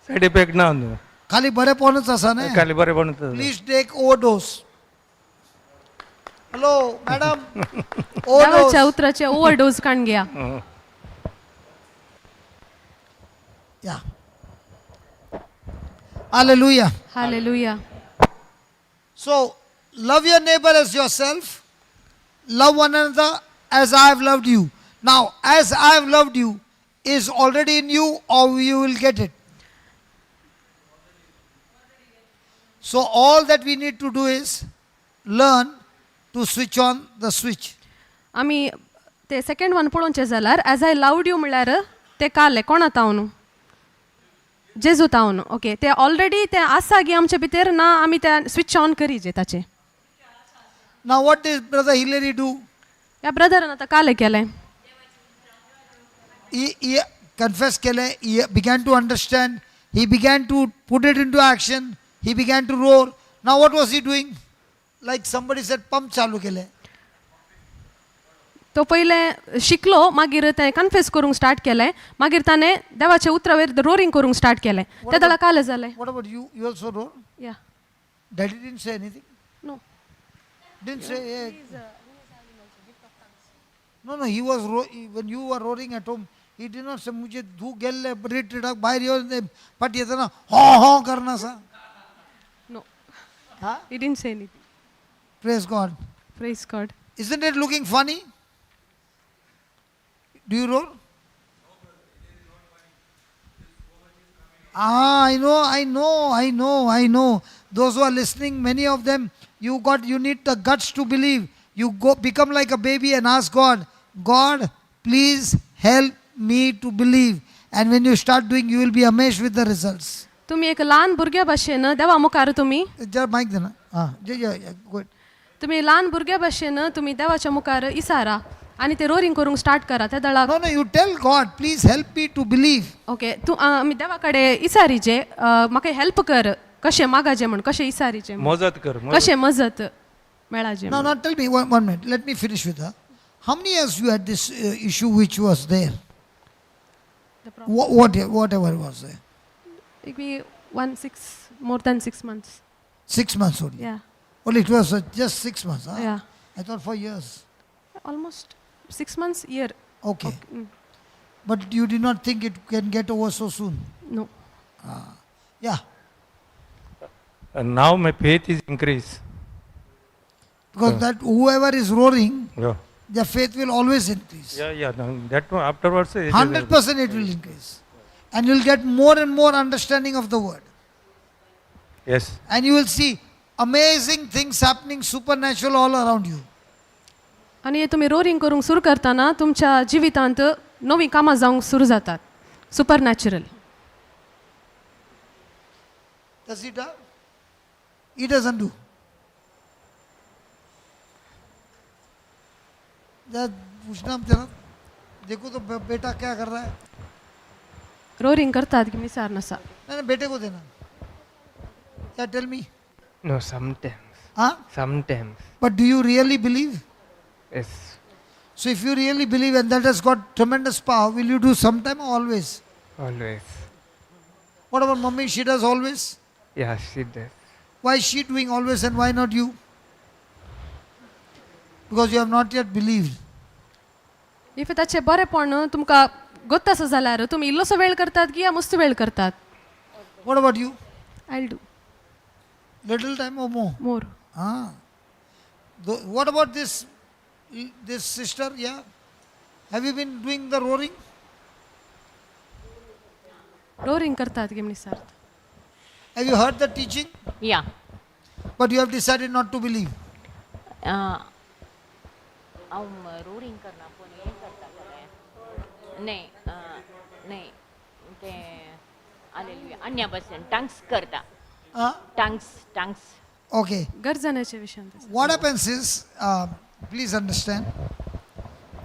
सायड इफेक्ट ना न्हू. खाली बरेपणूच आसा न्ही? खाली बरेपण. Please take overdose. Hello madam, देवाच्या ओवरडोस. उतराचे ओवरडोज काण घ्या. या, hallelujah. Hallelujah. So love your neighbor as yourself, love one another as I have loved you. Now, as I have loved you is already in you or you will get it. So, all that we need to do is learn to switch on the switch. आमी ते second one पळोवचें जाल्यार, as I loved you म्हणल्यार ते काले कोणा तावन? जेजू तावन. Okay, ते already ते आसा गी आमचे भितर ना, आमी ते स्विच ऑन करीजे ताचे. Now, what did Brother Hillary do? ह्या ब्रदरान आतां काले केलें. He confessed केले, he began to understand, he began to put it into action, he began to roar. Now, what was he doing? Like somebody said, pump चालू केले. तो पयलें शिकलो, मागीर तें कन्फेस करूंक स्टार्ट केलें, मागीर ताणें देवाच्या उतरावेर रोरींग करूंक स्टार्ट केलें. ते दळा काले जालें. What about you? You also roar? Yeah. Daddy didn't say anything. No. Didn't say. Eh. No, he was when you were roaring at home, he did not say, मुझे धू गेल्ले रिट्रीटाक भायर येवन ते फाटी येतना हो हो करना सा. नो. हा? He didn't say anything. Praise God. Praise God. Isn't it looking funny? Do you roar? Ah, I know, I know, I know, I know. Those who are listening, many of them, you need the guts to believe. You go become like a baby and ask God, "God, please help me to believe." And when you start doing, you will be amazed with the results. तुमी एक ल्हान भुरग्या भशेन देवा मुखार तुमी जरा mic देना. Ah, yeah, go ahead. तुमी ल्हान भुरग्या भशेन तुमी देवाच्या मुखार इसारा आनी ते रोरींग करूंक स्टार्ट करा त्या दळाक. No, you tell God, "Please help me to believe." Okay, तूं आमी देवा कडेन इसारीचे, म्हाका हेल्प कर, कशें मागाजे म्हण, कशें इसारीचे म्हण. मजत कर मजत. कशें मजत मेळाजे. Now, now tell me, one minute. Let me finish with her. How many years you had this issue which was there? Whatever was there? It be one six, more than 6 months. 6 months only. Yeah. Well, it was just 6 months. Huh? Yeah. I thought for years. Almost 6 months, year. Okay. But you did not think it can get over so soon. No. Yeah. And now my faith is increased. Because that whoever is roaring, Yeah. their faith will always increase. Yeah. No, that one afterwards. It is- 100% it will increase. And you'll get more and more understanding of the word. Yes. And you will see amazing things happening, supernatural all around you. आनी हे तुमी रोरींग करूंक सुरू करतना तुमच्या जिवितांत नवीं कामां जावंक सुरू जातात, super natural. Does he do? He doesn't do. जरा पूछना जरा, देखो तो बेटा क्या कर रहा है. रोरींग करतात की मिसार नसा? नहीं नहीं, बेटे को देना. क्या, tell me. No, sometimes. हाँ. Sometimes. But do you really believe? Yes. So if you really believe and that has got tremendous power, will you do sometime or always? Always. What about mummy? She does always? Yeah, she does. Why is she doing always and why not you? Because you have not yet believed. If ताचें बरेपण तुमकां गोत्त आसा जाल्यार तुमी इल्लोसो वेळ करतात की या मस्त वेळ करतात? What about you? I do. Little time or more? More. Ah. What about this sister? Yeah. Have you been doing the roaring? रोरींग करतात की मिसार? Have you heard the teaching? Yeah. But you have decided not to believe. हांव रोरींग करना पूण हें करता खरें न्हय, न्हय, तें आलेलुया अन्या भशेन टंग्स करता. Ah? Tongues, tongues. Okay. गरजण्याच्या विशयांत. What happens is, please understand,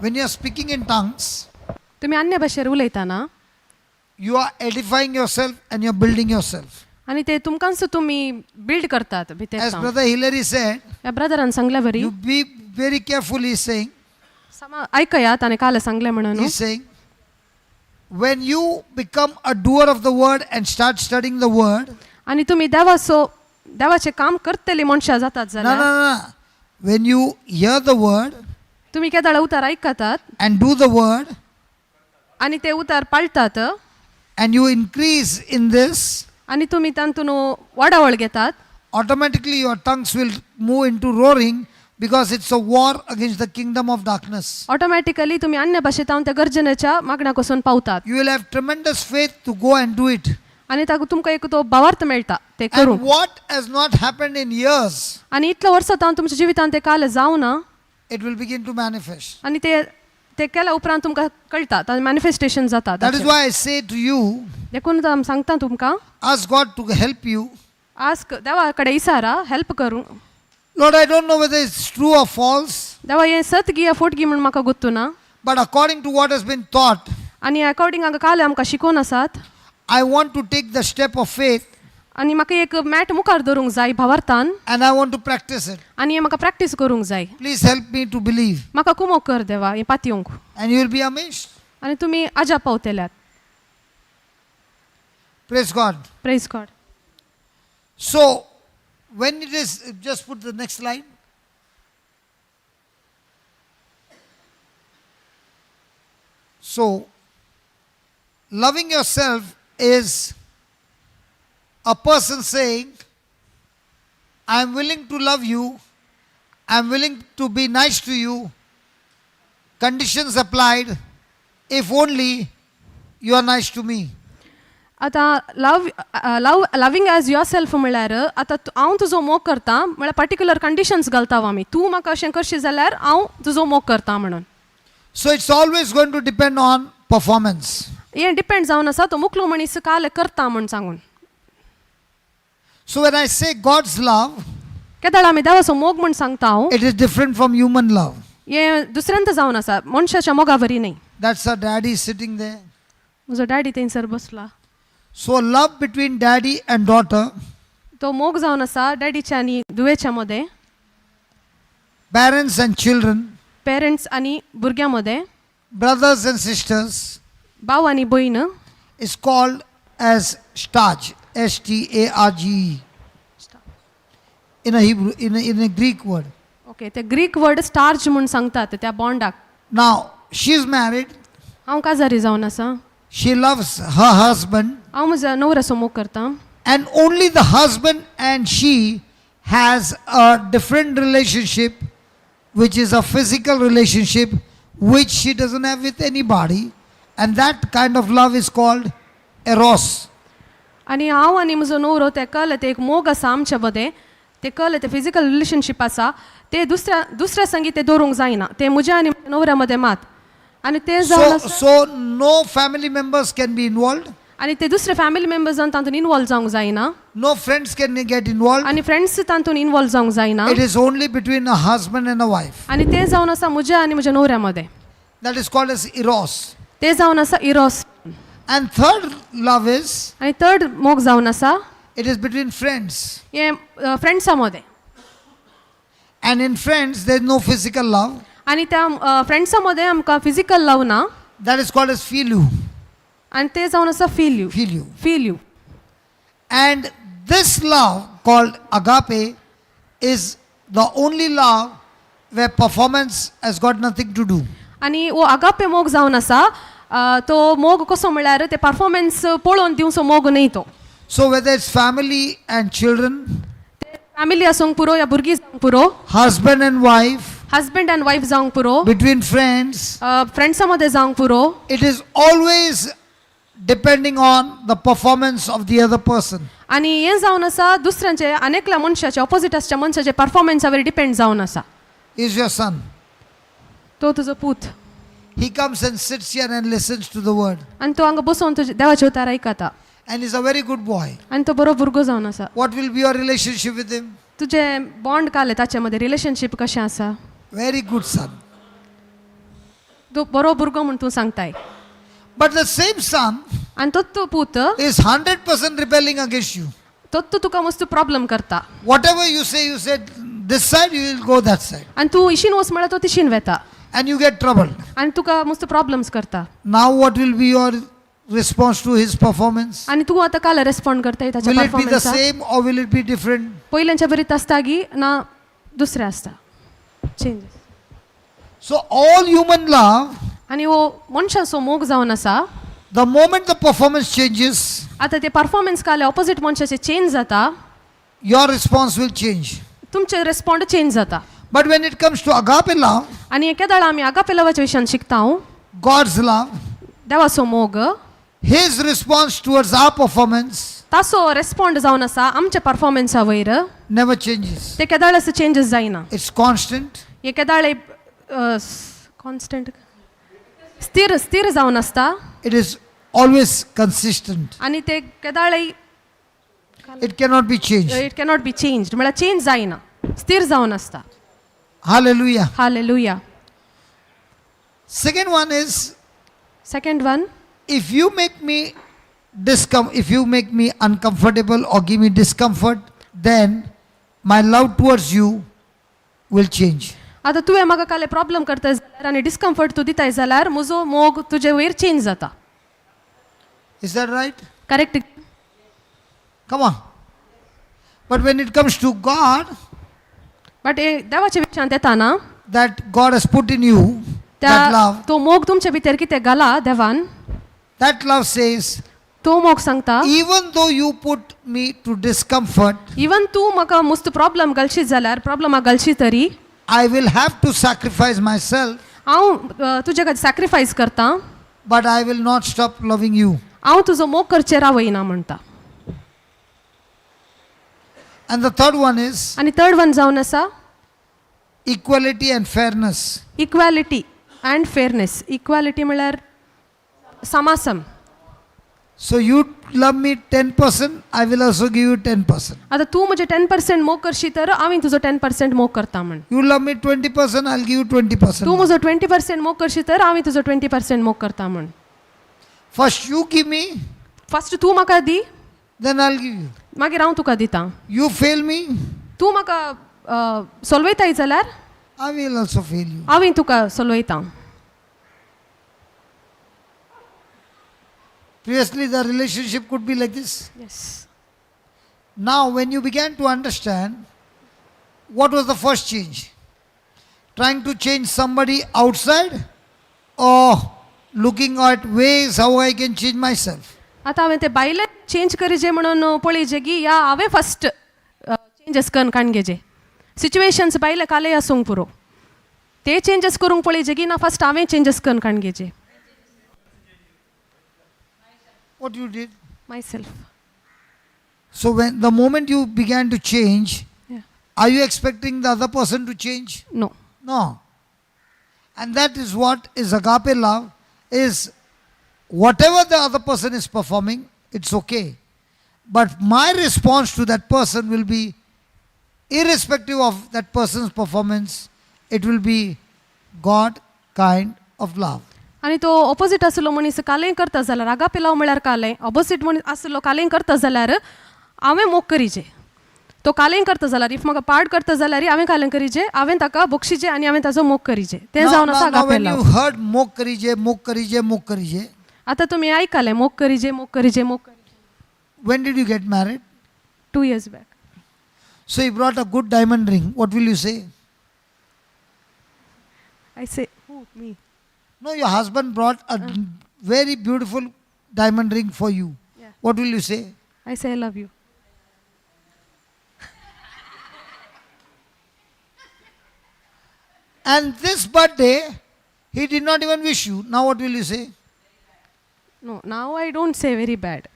when you are speaking in tongues, तुमी अन्य भाशेर उलयतना you are edifying yourself and you're building yourself. आनी ते तुमकांच तुमी बिल्ड करतात भितर As जावन. Brother Hillary said, ह्या ब्रदरान सांगल्या बरी you be very careful, he's saying. समा आयकयात आनी काल सांगलें म्हणून He's saying, when you become a doer of the word and start studying the word, आनी तुमी देवाचो देवाचें काम करतली मनशां जातात no, जाल्यार no, no, no. When you hear the word तुमी केदाळ उतार आयकतात and do the word आनी ते उतार पाळटात and you increase in this, आनी तुमी तातूंत वाडावळ घेतात automatically your tongues will move into roaring because it's a war against the kingdom of darkness. Automatically तुमी अन्य भाशेंत त्या गर्जनेच्या मागण्या कसून पावतात You will have tremendous faith to go and do it. आनी ताका तुमकां एक तो भावार्थ मेळटा ते And करूंक what has not happened in years, आनी इतलो वर्सां तावन तुमच्या जिवितांत ते काल जावना it will begin to manifest. आनी ते ते केल्या उपरांत तुमकां कळटा ताजें मॅनिफेस्टेशन जाता That is ताचें. why I say to you, देखून आमी सांगता तुमकां ask God to help you. Ask देवा कडेन इसारा हेल्प करूंक. Lord, I don't know whether it's true or false, देवा हें सत गी या फोट गी म्हूण म्हाका गोत्तू ना but according to what has been taught, आनी अकॉर्डिंग हांगा काल आमकां शिकोवन आसात I want to take the step of faith आनी म्हाका एक मॅट मुखार दवरूंक जाय भावार्थान and I want to practice it. आनी हें म्हाका प्रॅक्टीस करूंक जाय. Please help me to believe. म्हाका कुमोक कर देवा हें पातयेवंक. And you will be amazed. आनी तुमी आजा पावतल्यात. Praise God. Praise God. So, when it is, just put the next slide. So, loving yourself is a person saying, I am willing to love you, I am willing to be nice to you, conditions applied, if only you are nice to me. आतां love love loving as yourself म्हळ्यार आतां हांव तुजो मोग करता म्हळ्यार particular conditions घालता आमी तूं म्हाका अशें करशी जाल्यार हांव तुजो मोग करता म्हणून. So, it's always going to depend on performance. हें डिपेंड जावन आसा तो मुकलो मनीस काल करता म्हूण सांगून. So when I say God's love, केदाळ आमी देवाचो मोग म्हूण सांगता हांव it is different from human love. हें दुसऱ्यांत जावन आसा मनशाच्या मोगा वरी न्ही. That's our daddy sitting there. म्हजो डॅडी थंयसर बसला. So love between daddy and daughter, तो मोग जावन आसा डॅडीच्या आनी धुवेच्या मदें, parents and children, parents आनी भुरग्यां मदें, brothers and sisters भाव आनी भयण is called as starge, S T A R G E. In a Hebrew, in a Greek word. Okay ते ग्रीक वर्ड स्टार्ज म्हूण सांगतात त्या बॉन्डाक. Now she is married. हांव काजारी जावन आसा. She loves her husband, हांव म्हज्या नवऱ्याचो मोग करता and only the husband and she has a different relationship, which is a physical relationship, which she doesn't have with anybody, and that kind of love is called eros. आनी हांव आनी म्हजो नवरो ते कळ्ळें ते एक मोग आसा आमच्या मदें ते कळ्ळें ते फिजिकल रिलेशनशीप आसा ते दुसऱ्या दुसऱ्या संगी ते दवरूंक जायना ते म्हज्या आनी म्हज्या नवऱ्या मदें मात आनी ते जावन So, आसा so no family members can be involved, आनी ते दुसरे फॅमिली मेंबर्स जावन तातूंत इनवॉल्व जावंक जायना no friends can get involved. आनी फ्रेंड्स तातूंत इनवॉल्व जावंक जायना It is only between a husband and a wife. आनी ते जावन आसा म्हज्या आनी म्हज्या नवऱ्या मदें That is called as eros. ते जावन आसा Eros. And third love is, आनी थर्ड मोग जावन आसा it is between friends. हें फ्रेंड्सां मदें And in friends, there is no physical love. आनी त्या फ्रेंड्सां मदें आमकां फिजिकल लव ना That is called as phileo. आनी ते जावन आसा feel you Phileo. Feel you. And this love called agape is the only love where performance has got nothing to do. आनी हो आगापे मोग जावन आसा तो मोग कसो म्हळ्यार ते परफॉर्मन्स पळोवन दिवचो मोग न्ही तो. So whether it's family and children, family आसूंक पुरो या भुरगीं जावंक पुरो, husband and wife, husband and wife जावंक पुरो, between friends, फ्रेंड्सां मदें जावंक पुरो, it is always depending on the performance of the other person. आनी हें जावन आसा दुसऱ्यांचे आनी एकल्या मनशाचे ऑपोजीट आसच्या मनशाचे परफॉर्मन्सावर डिपेंड जावन आसा. Is your son. तो तुजो पूत He comes and sits here and listens to the word. आनी तो हांगा बसोन तुजे देवाचे उतार आयकता And he's a very good boy. आनी तो बरो भुरगो जावन आसा. What will be your relationship with him? तुजें बॉन्ड काले ताचे मदें रिलेशनशीप कशें आसा? Very good son. तूं बरो भुरगो म्हूण तूं सांगताय. But the same son आनी तोच पूत is 100% rebelling against you. तोच तुका मस्त प्रॉब्लम करता. Whatever you say, you said this side, you will go that side. आनी तूं इशीन वच म्हळ्यार तो तिशीन वेता. And you get troubled. आनी तुका मस्त प्रॉब्लम्स करता. Now what will be your response to his performance? आनी तूं आतां काल रेस्पॉन्ड करताय ताच्या Will it be the परफॉर्मन्साक? Same or will it be different? पयल्यांच्या बरीत आसता गी ना दुसरें आसता changes? So all human love, आनी हो मनशाचो मोग जावन आसा, the moment the performance changes, आतां ते परफॉर्मन्स काले ऑपोजीट मनशाचे चेंज जाता, your response will change. तुमचे रेस्पॉन्ड चेंज जाता. But when it comes to agape love, आनी एकेदाळ आमी आगापे लवाच्या विशयान शिकता, God's love, देवाचो मोग, his response towards our performance तासो रेस्पॉन्ड जावन आसा आमच्या परफॉर्मन्सा वयर never changes. ते केदाळ असं चेंजीस जायना. It's constant. हे केदाळ कॉन्स्टंट स्थिर स्थिर जावन आसता. It is always consistent. आनी ते केदाळय It cannot be changed. It cannot be change म्हळ्यार चेंज जायना, स्थिर जावन आसता. Hallelujah. Hallelujah. Second one is, second one, if you make me uncomfortable or give me discomfort, then my love towards you will change. आतां तुवें म्हाका काल problem करता जाल्यार आनी डिस्कम्फर्ट तूं दिताय जाल्यार म्हजो मोग तुजे वयर चेंज जाता. Is that right? Correct. Come on. But when it comes to God, but देवाच्या विशयांत येता ना, that God has put in you, त्या that love, तो मोग तुमच्या भितर कितें घाला देवान, that love says, तो मोग सांगता, even though you put me to discomfort, even तूं म्हाका मस्त प्रॉब्लम घालशीत जाल्यार प्रॉब्लमाक घालशी तरी, I will have to sacrifice myself, हांव तुजे खातीर सॅक्रिफायस करतां, but I will not stop loving you. हांव तुजो मोग करचें रावयना म्हणटा. And the third one is आनी थर्ड वन जावन आसा equality and fairness. Equality and fairness. Equality म्हळ्यार समासम. So you love me 10%, I will also give you 10%. आतां तूं म्हजें 10% मोग करशी तर हांवें तुजो 10% मोग करता म्हण. You love me 20%, I'll give you 20%. तूं म्हजो 20% मोग करशी तर हांवें तुजो 20% मोग करता म्हण. First you give me, first तूं म्हाका दी, then I'll give you. मागीर हांव तुका दिता. You fail me, तूं म्हाका सोलवयताय जाल्यार I will also fail you. हांवें तुका सोलवयता. Previously the relationship could be like this. Yes. Now when you began to understand, what was the first change? Trying to change somebody outside or looking at ways how I can change myself? आतां हांवें ते बायले change करिजे म्हणून पळयजे की या हांवें first changes करून काडगेजे सिच्युएशन्स बायले कालय आसूंक पुरो ते चेंजीस करूंक पळयजे की ना फस्ट हांवें चेंजीस करून काडगेजे. What you did? Myself. So when the moment you began to change, are you expecting the other person to change? No. No. And that is what is agape love, is whatever the other person is performing, it's okay. But my response to that person will be, irrespective of that person's performance, it will be God kind of love. आनी तो opposite आसलो मनीस कालें करता जाल्यार agape love म्हळ्यार कालें opposite मनीस आसलो कालें करता जाल्यार हांवें मोग करिजे. तो कालें करता जाल्यार if म्हाका पाड करता जाल्यार हांवें कालें करिजे, हांवें ताका बक्षिजे आनी हांवें ताजो मोग करिजे. तें जावन आसा Now agape when love. you heard mog karije, mog karije, mog karije, आतां तुमी आयकलें मोग करिजे, मोग करिजे, मोग करिजे. When did you get married? 2 years back. So he brought a good diamond ring. What will you say? I say, who, me? No, your husband brought a very beautiful diamond ring for you. Yeah. What will you say? I say, I love you. And this birthday, he did not even wish you. Now what will you say? No, now I don't say very bad.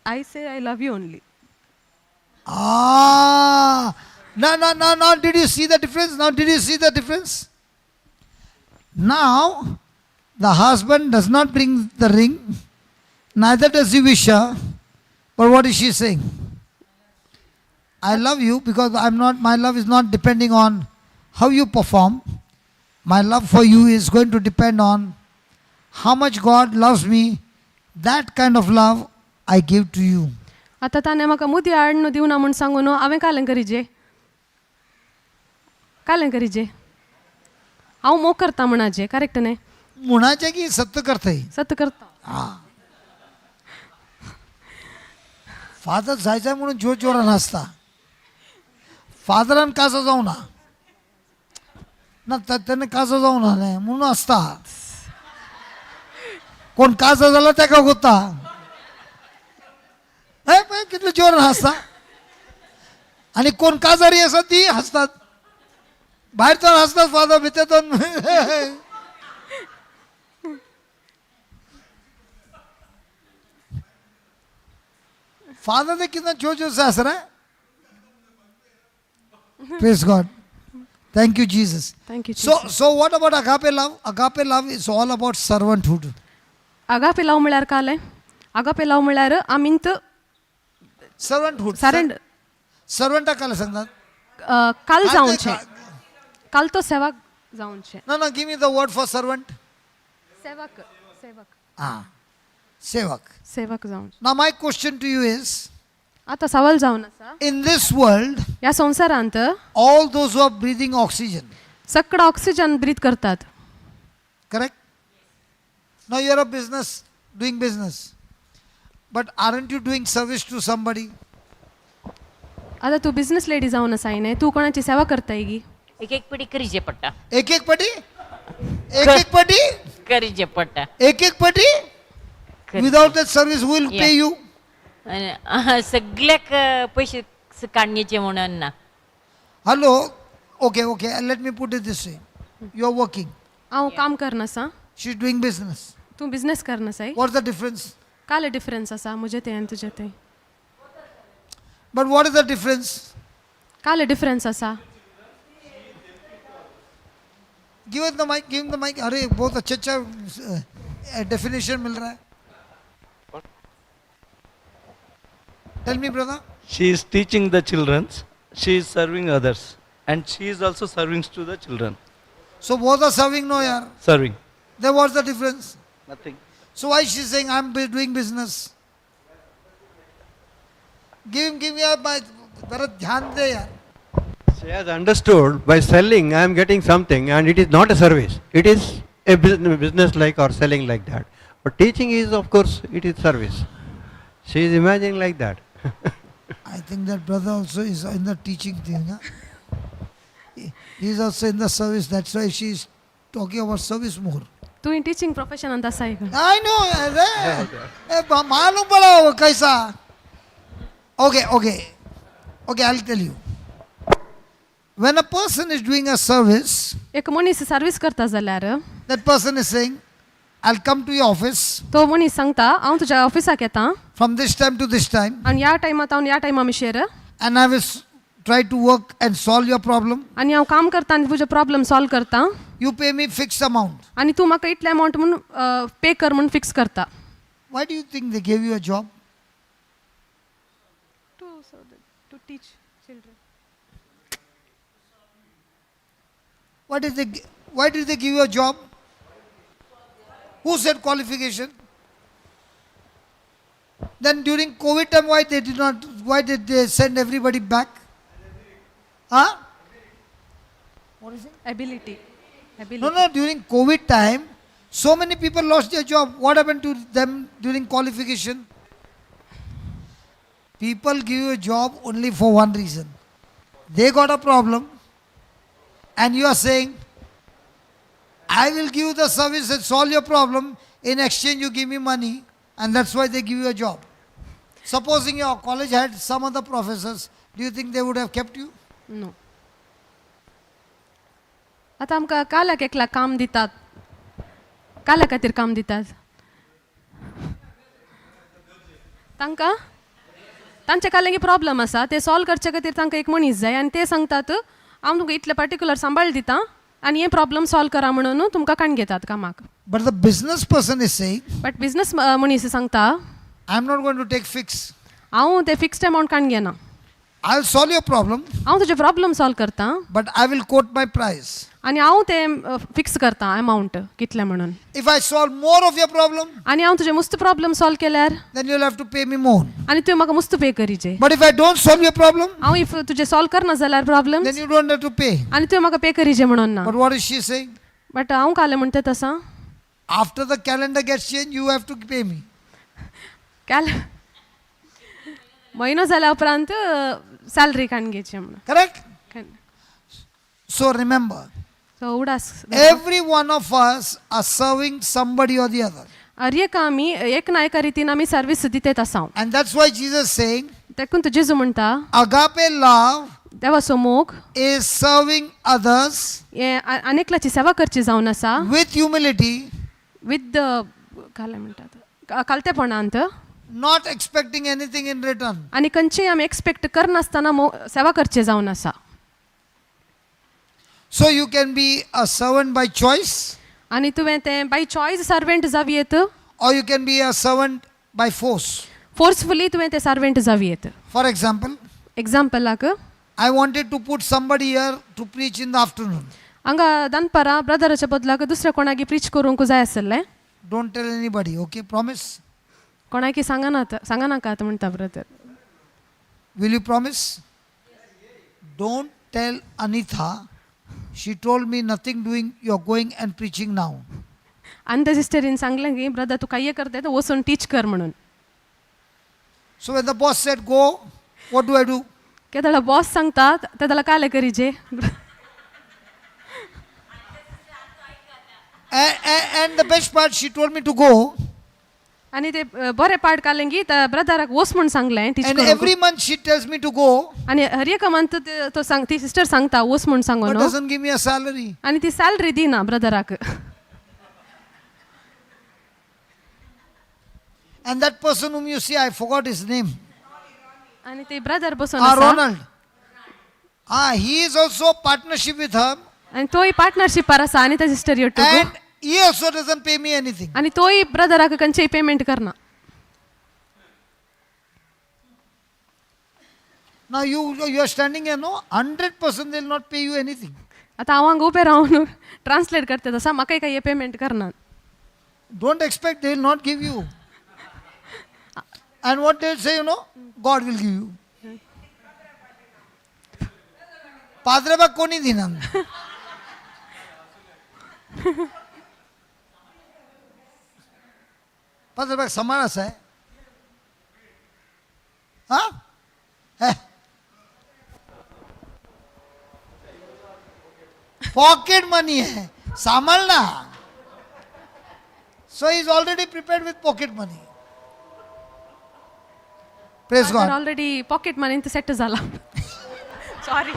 I say I love you only. Ah, no, no, no, no. Did you see the difference? Now, did you see the difference? Now, the husband does not bring the ring, neither does he wish her. But what is she saying? I love you because I am not, my love is not depending on how you perform. My love for you is going to depend on how much God loves me. That kind of love I give to you. आतां ताणें म्हाका मुदी हाडून दिवना म्हूण सांगून हांवें कालें करीजे, कालें करीजे, हांव मोग करता म्हणाचे, करेक्ट न्ही? म्हणाचें की सत्य करताय? सत्य करता. हां, फादर जाय जाय म्हणून जोर जोरान आसता. फादरान काजो जावना ना, तेन्ना काजो जावना न्ही म्हणून आसता. कोण काजो जाला तेका कोत्ता, हे पळय कितले जोरान हांसता. आनी कोण काजारी आसा ती हांसतात, भायर तर हांसतात फादर, भितर तर. फादर ने कितना जोर जोर से हंस रहा है. Praise God. Thank you, Jesus. Thank you. So what about agape love? Agape love is all about servanthood. Agape love म्हळ्यार कालें? आगापे लव म्हळ्यार आमींत सर्वंटहुड. सारण. सर्वंटा काल सांगतात. काल जावचें, काल तो सेवक जावचें. ना ना, give me the word for servant. सेवक, सेवक. हां, सेवक. सेवक जावचें. Now my question to you is, आतां सवाल जावन आसा, in this world ह्या संवसारांत all those who are breathing oxygen, सगळो ऑक्सिजन ब्रीथ करतात. Correct? Now you are a business, doing business, but aren't you doing service to somebody? आतां तूं बिझनस लेडी जावन आसाय न्ही, तूं कोणाची सेवा करताय गी? एक एक पटी करीचे पडटा. एक एक पटी, एक एक पटी करीचे पडटा. एक एक पटी. Without that service, who will pay you? आनी सगळ्याक पयशे काडण्याचे म्हणून ना. Hello, okay, okay, let me put it this way. You are working, हांव काम करनासा. She is doing business. तूं बिझनस करनासाय. What is the difference? काल डिफरन्स आसा म्हजे तें आनी तुजे तें. But what is the difference? काल डिफरन्स आसा. Give the mic, give the mic. अरे बहुत अच्छा अच्छा डेफिनेशन मिल रहा है. Tell me brother. She is teaching the children, she is serving others, and she is also serving to the children. So both are serving, no yaar? Serving. Then what's the difference? Nothing. So why she saying I'm doing business? Give him, give me my, जरा ध्यान दे यार. She has understood by selling I am getting something, and it is not a service. It is a business like or selling like that. But teaching is, of course, it is service. She is imagining like that. I think that brother also is in the teaching thing. Huh? He is also in the service. That's why she is talking about service more. तूं teaching प्रोफेशनांत आसाय ग? I know. अरे, ए, मालूम पड़ा वो कैसा. Okay, okay, okay. I'll tell you. When a person is doing a service, एक मनीस सर्वीस करता जाल्यार that person is saying, I'll come to your office तो मनीस सांगता हांव तुज्या ऑफिसाक येता from this time to this time, आनी ह्या टायमात हांव ह्या टायमा मिशेर and I will try to work and solve your problem. आनी हांव काम करता आनी तुजे प्रॉब्लम सॉल्व करता. You pay me fixed amount. आनी तूं म्हाका इतले अमावंट म्हूण पे कर म्हूण फिक्स करता. Why do you think they gave you a job? To teach children. Why did they give you a job? Who said qualification? Then during COVID time, why they did not, why did they send everybody back? Huh? What is it? Ability. No, no, during COVID time, so many people lost their job. What happened to them during qualification? People give you a job only for one reason. They got a problem and you are saying, I will give you the service and solve your problem. In exchange, you give me money, and that's why they give you a job. Supposing your college had some other professors, do you think they would have kept you? No. आतां आमकां काल्याक एकल्याक काम दितात, काल्या खातीर काम दितात तांकां, तांचे काल्याक प्रॉब्लम आसा ते सॉल्व करचे खातीर तांकां एक मनीस जाय आनी ते सांगतात हांव तुमकां इतले पर्टिक्युलर सांबाळ दिता आनी हें प्रॉब्लम सॉल्व करा म्हणून तुमकां काण घेतात कामाक. But the business person is saying, but business मनीस सांगता, I am not going to take fix. हांव ते फिक्स्ड अमावंट काण घेना. I'll solve your problem, हांव तुजे प्रॉब्लम सॉल्व करता but I will quote my price. आनी हांव तें फिक्स करता अमावंट कितलें म्हणून. If I solve more of your problem, आनी हांव तुजें मुस्त प्रॉब्लम सॉल्व केल्यार then you'll have to pay me more. आनी तुवें म्हाका मुस्त pay करीजे. But if I don't solve your problem, हांव if तुजें सॉल्व करना जाल्यार problem then you don't have to pay. आनी तुवें म्हाका पे करीजे म्हणून ना. But what is she saying? But हांव कालें म्हणटा तसां After the calendar gets changed, you have to pay me. काल म्हयनो जाल्या उपरांत सॅलरी काडून घेवची म्हणून. Correct? So remember, सो उडास every one of us are serving somebody or the other. हर एक आमी एक ना एका रितीन आमी सर्वीस दितेत आसा. And that's why Jesus is saying, तेकून तो जेजू म्हणटा agape love देवाचो मोग is serving others हें आनेकल्याची सेवा करची जावन आसा with humility, with कालें म्हणटात कालतेपणांत not expecting anything in return. आनी खंयचीय आमी एक्सपेक्ट करनासतना सेवा करची जावन आसा. So you can be a servant by choice, आनी तुवें तें बाय चॉयस सर्वेंट जावं येत or you can be a servant by force. Forcefully तुवें तें सर्वेंट जावं येत. For example, एग्जाम्पलाक I wanted to put somebody here to preach in the afternoon. हांगा दनपारां ब्रदराच्या बदलाक दुसऱ्या कोणाकी प्रीच करूंक जाय आसलें. Don't tell anybody, okay? Promise? कोणाकी सांगनात सांगनाकात म्हणटा brother. Will you promise? Don't tell Anitha. She told me nothing doing, you're going and preaching now. आनी त्या सिस्टरीन सांगलें की ब्रदर तूं कांय करता तें वचून टीच कर म्हणून. So when the boss said go, what do I do? केदळा boss सांगता तेदळा कालें करीजे. And the best part, she told me to go. आनी ते बरें पार्ट काडलें की त्या ब्रदराक वच म्हूण सांगलें टीच And करूंक. every month she tells me to go, आनी हर एका मंथ तो सांग ती सिस्टर सांगता वच म्हूण सांगो but न्हू. doesn't give me a salary. आनी ती सॅलरी दिना ब्रदराक. And that person whom you see, I forgot his name. आनी ते ब्रदर बसून Ah, आसा Ronald. Ah, he is also partnership with her. आनी तोय पार्टनरशिपार आसा आनी त्या sister योटूक. And he also doesn't pay me anything. आनी तोय ब्रदराक खंयचेय पेमेंट करना. Now you are standing here, no? 100% they will not pay you anything. आतां हांव हांगा उबें रावन ट्रान्सलेट करता तसा म्हाकाय कांय पेमेंट करना. Don't expect they will not give you. And what they will say, you know, God will give you. पाद्रेबाक कोणी दिना. पाद्रेबाक समान आसा हा पॉकेट मनी है सांभाळना. So he is already prepared with pocket money. Praise God. Already pocket money set जाला. Sorry.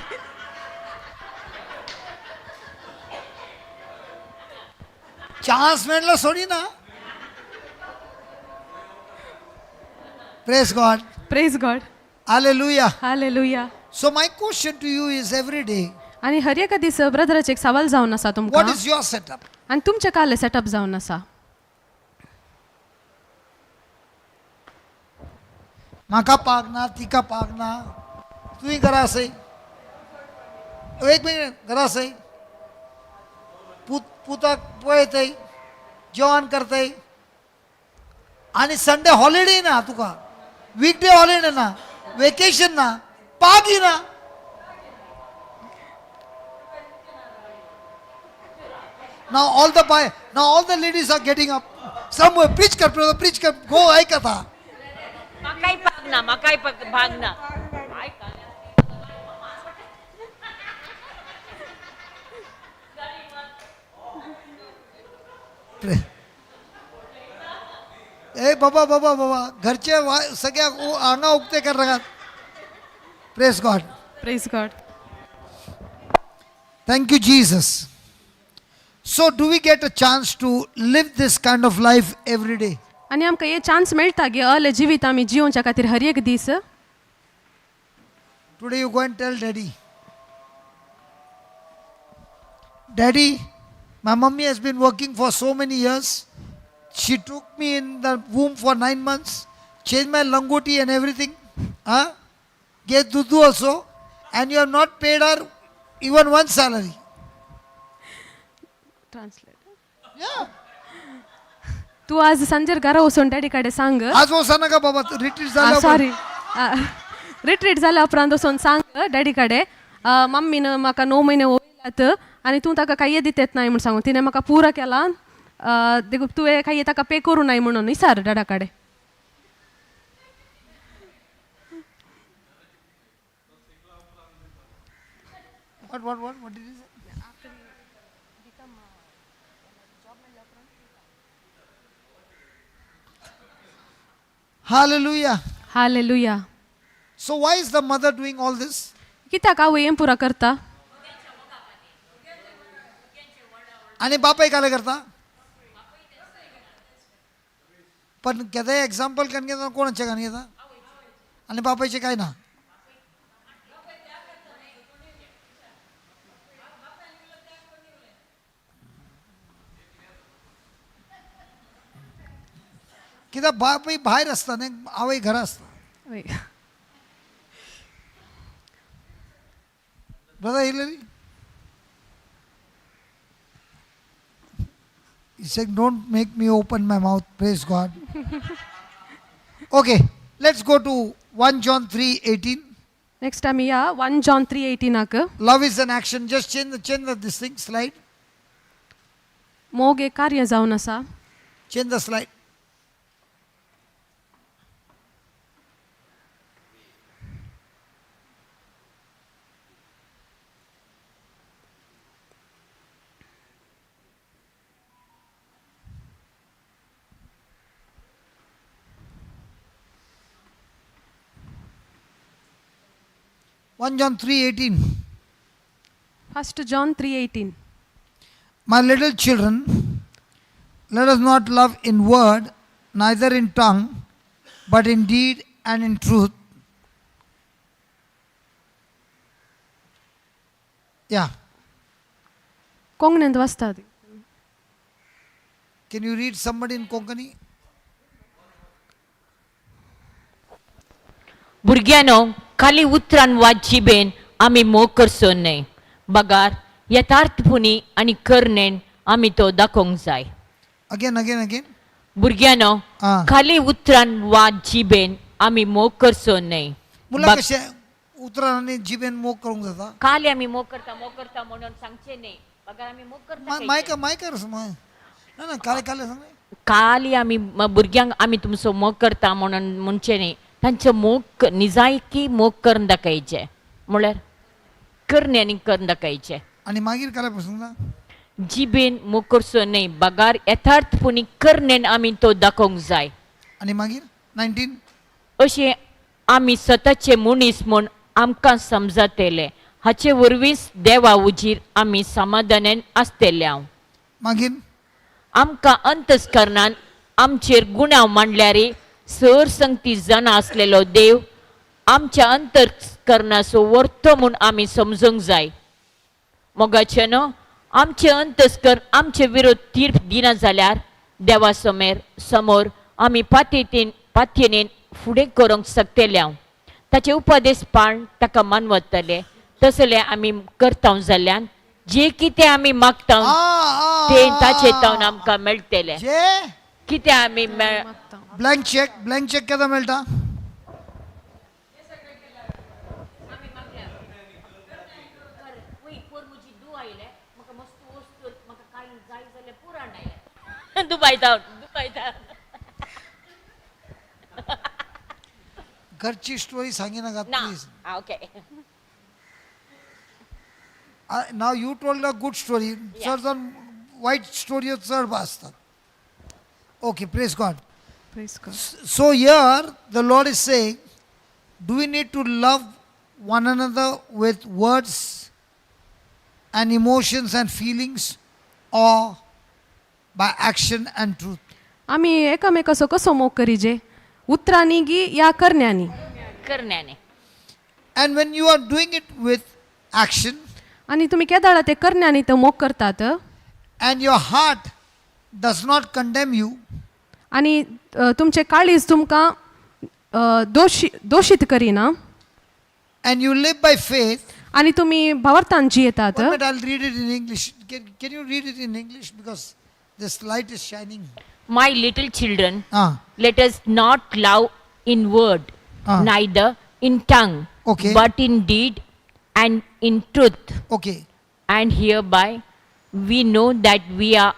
Chance मेळलो सोडी ना. Praise God. Praise God. Hallelujah. Hallelujah. So my question to you is every day, आनी हर एका दीस ब्रदराचे एक सवाल जावन आसा तुमकां. what is your setup? आनी तुमचें कालें सेटअप जावन आसा. म्हाका पाग ना, तिका पाग ना, तुवें घरा आसय. एक मिनिट घरा आसय. पुताक पळयतय, जेवण करतय. आनी संडे हॉलिडे ना तुका, वीकडे हॉलिडे ना, वेकेशन ना, पागी ना. Now all the boy, now all the ladies are getting up. Somewhere preach कर, preach कर, go ऐकता. म्हाकाय पाग ना, म्हाकाय भाग ना. ए बाबा बाबा बाबा घरचे सगळ्या आंगा उक्ते कर रहा. Praise God. Praise God. Thank you Jesus. So do we get a chance to live this kind of life every day? आनी आमकां हे चान्स मेळटा गे अले जिवीत आमी जिवच्या खातीर हर एक दीस. Today you go and tell daddy. Daddy, my mummy has been working for so many years. She took me in the womb for 9 months, changed my langoti and everything. Huh? gave Dudu also, and you have not paid her even one salary. Translate. Yeah. तूं आज सांजेर घरा वचून daddy कडेन सांग. आज वचो नाका बाबा, रिट्रीट जाल्या. सॉरी, रिट्रीट जाल्या उपरांत वचून सांग डॅडी कडेन, मम्मीन म्हाका 9 म्हयने वयलात आनी तूं ताका कांय दितेत नाय म्हूण सांगू, तिणें म्हाका पुरो केला, देखून तुवें कांय ताका पे करूं नाय म्हणून विचार डॅडा कडेन. What did he say? Hallelujah. Hallelujah. So why is the mother doing all this? कित्याक आवय हें पुरो करता? आनी बापाय काले करता? पण केदाय एक्झाम्पल कान घेता, कोणाचे कान घेता आनी बापायचे काय ना? कित्याक बापूय भायर आसता न्ही, आवय घरा आसता. वय. Brother Hillary? He said, don't make me open my mouth. Praise God. Okay, let's go to 1 John 3:18. Next आमी या 1 John 3:18. Love is an action. Just change the this thing, slide. मोग एक कार्य जावन आसा. Change the slide. 1 John 3:18. 1 John 3:18. My little children, let us not love in word, neither in tongue, but in deed and in truth. Yeah. कोंकणींत वाचतात. Can you read, somebody, in Konkani? भुरग्यांनो, खाली उतरान वा जिबेन आमी मोग करचो न्हय, बगार यथार्थपुणी आनी करणेन आमी तो दाखोवंक जाय. Again, again, again. भुरग्यांनो, आं. खाली उतरान वा जिबेन आमी मोग करचो न्हय. मुला कशें उतरान आनी जिबेन मोग करूंक जाता? खाली आमी मोग करता, मोग करता म्हणून सांगचें न्हय, बगार आमी मोग करता. मायक मायकर ना ना, काले काले सांग. खाली आमी भुरग्यांक आमी तुमचो मोग करता म्हणून म्हणचें न्ही, तांचो मोग निजायकी मोग करून दाखयचें, म्हळ्यार करणे आनी करून दाखयचें. आनी मागीर काले पसून ना. जिबेन मोग करचो न्हय, बगार यथार्थपुणी करणेन आमी तो दाखोवंक जाय. आनी मागीर 19. अशें आमी स्वताचे मनीस म्हूण आमकां समजतले, हाचे वरवींच देवा उजीर आमी समाधानान आसतले हांव. मागीर? आमकां अंतस्करणान आमचेर गुणाव मांडल्यार सर संगती जाणा आसलेलो देव आमच्या अंतस्करणाचो वर्तो म्हूण आमी समजूंक जाय. मोगाचे न्हू, आमचे अंतस्कर आमचे विरोध तीर्प दिना जाल्यार देवा समेर समोर आमी पातयेन पातयेन फुडें करूंक शकतले हांव. ताचे उपदेश पाळन ताका मानवतले तसले आमी करता जाल्यान जे कितें आमी मागता ते ताचे तावन आमकां मेळटले. जे कितें आमी मेळ ब्लँक चेक, ब्लँक चेक केन्ना मेळटा? दुबय जावन, दुबय जावन. घरची स्टोरी सांगिनाका. ना. Please. Okay. Now you told a good story. चड जावन वायट स्टोरयो चड आसतात. Okay, praise God. Praise God. So here the Lord is saying, do we need to love one another with words and emotions and feelings, or by action and truth? आमी एकामेकाचो कसो मोग करीजे, उतरांनी गी या करण्यांनी? करण्याने. And when you are doing it with action आनी तुमी केदाळा ते करण्यांनी तो मोग करतात and your heart does not condemn you, आनी तुमचें काळीज तुमकां दोशी दोशीत करिना, And you live by faith. आनी तुमी भावार्थान जियेतात. One minute, I'll read it in English. Can you read it in English? Because this light is shining. My little children, Ah, let us not love in word, Ah. neither in tongue, Okay. but in deed and in truth. Okay. And hereby we know that we are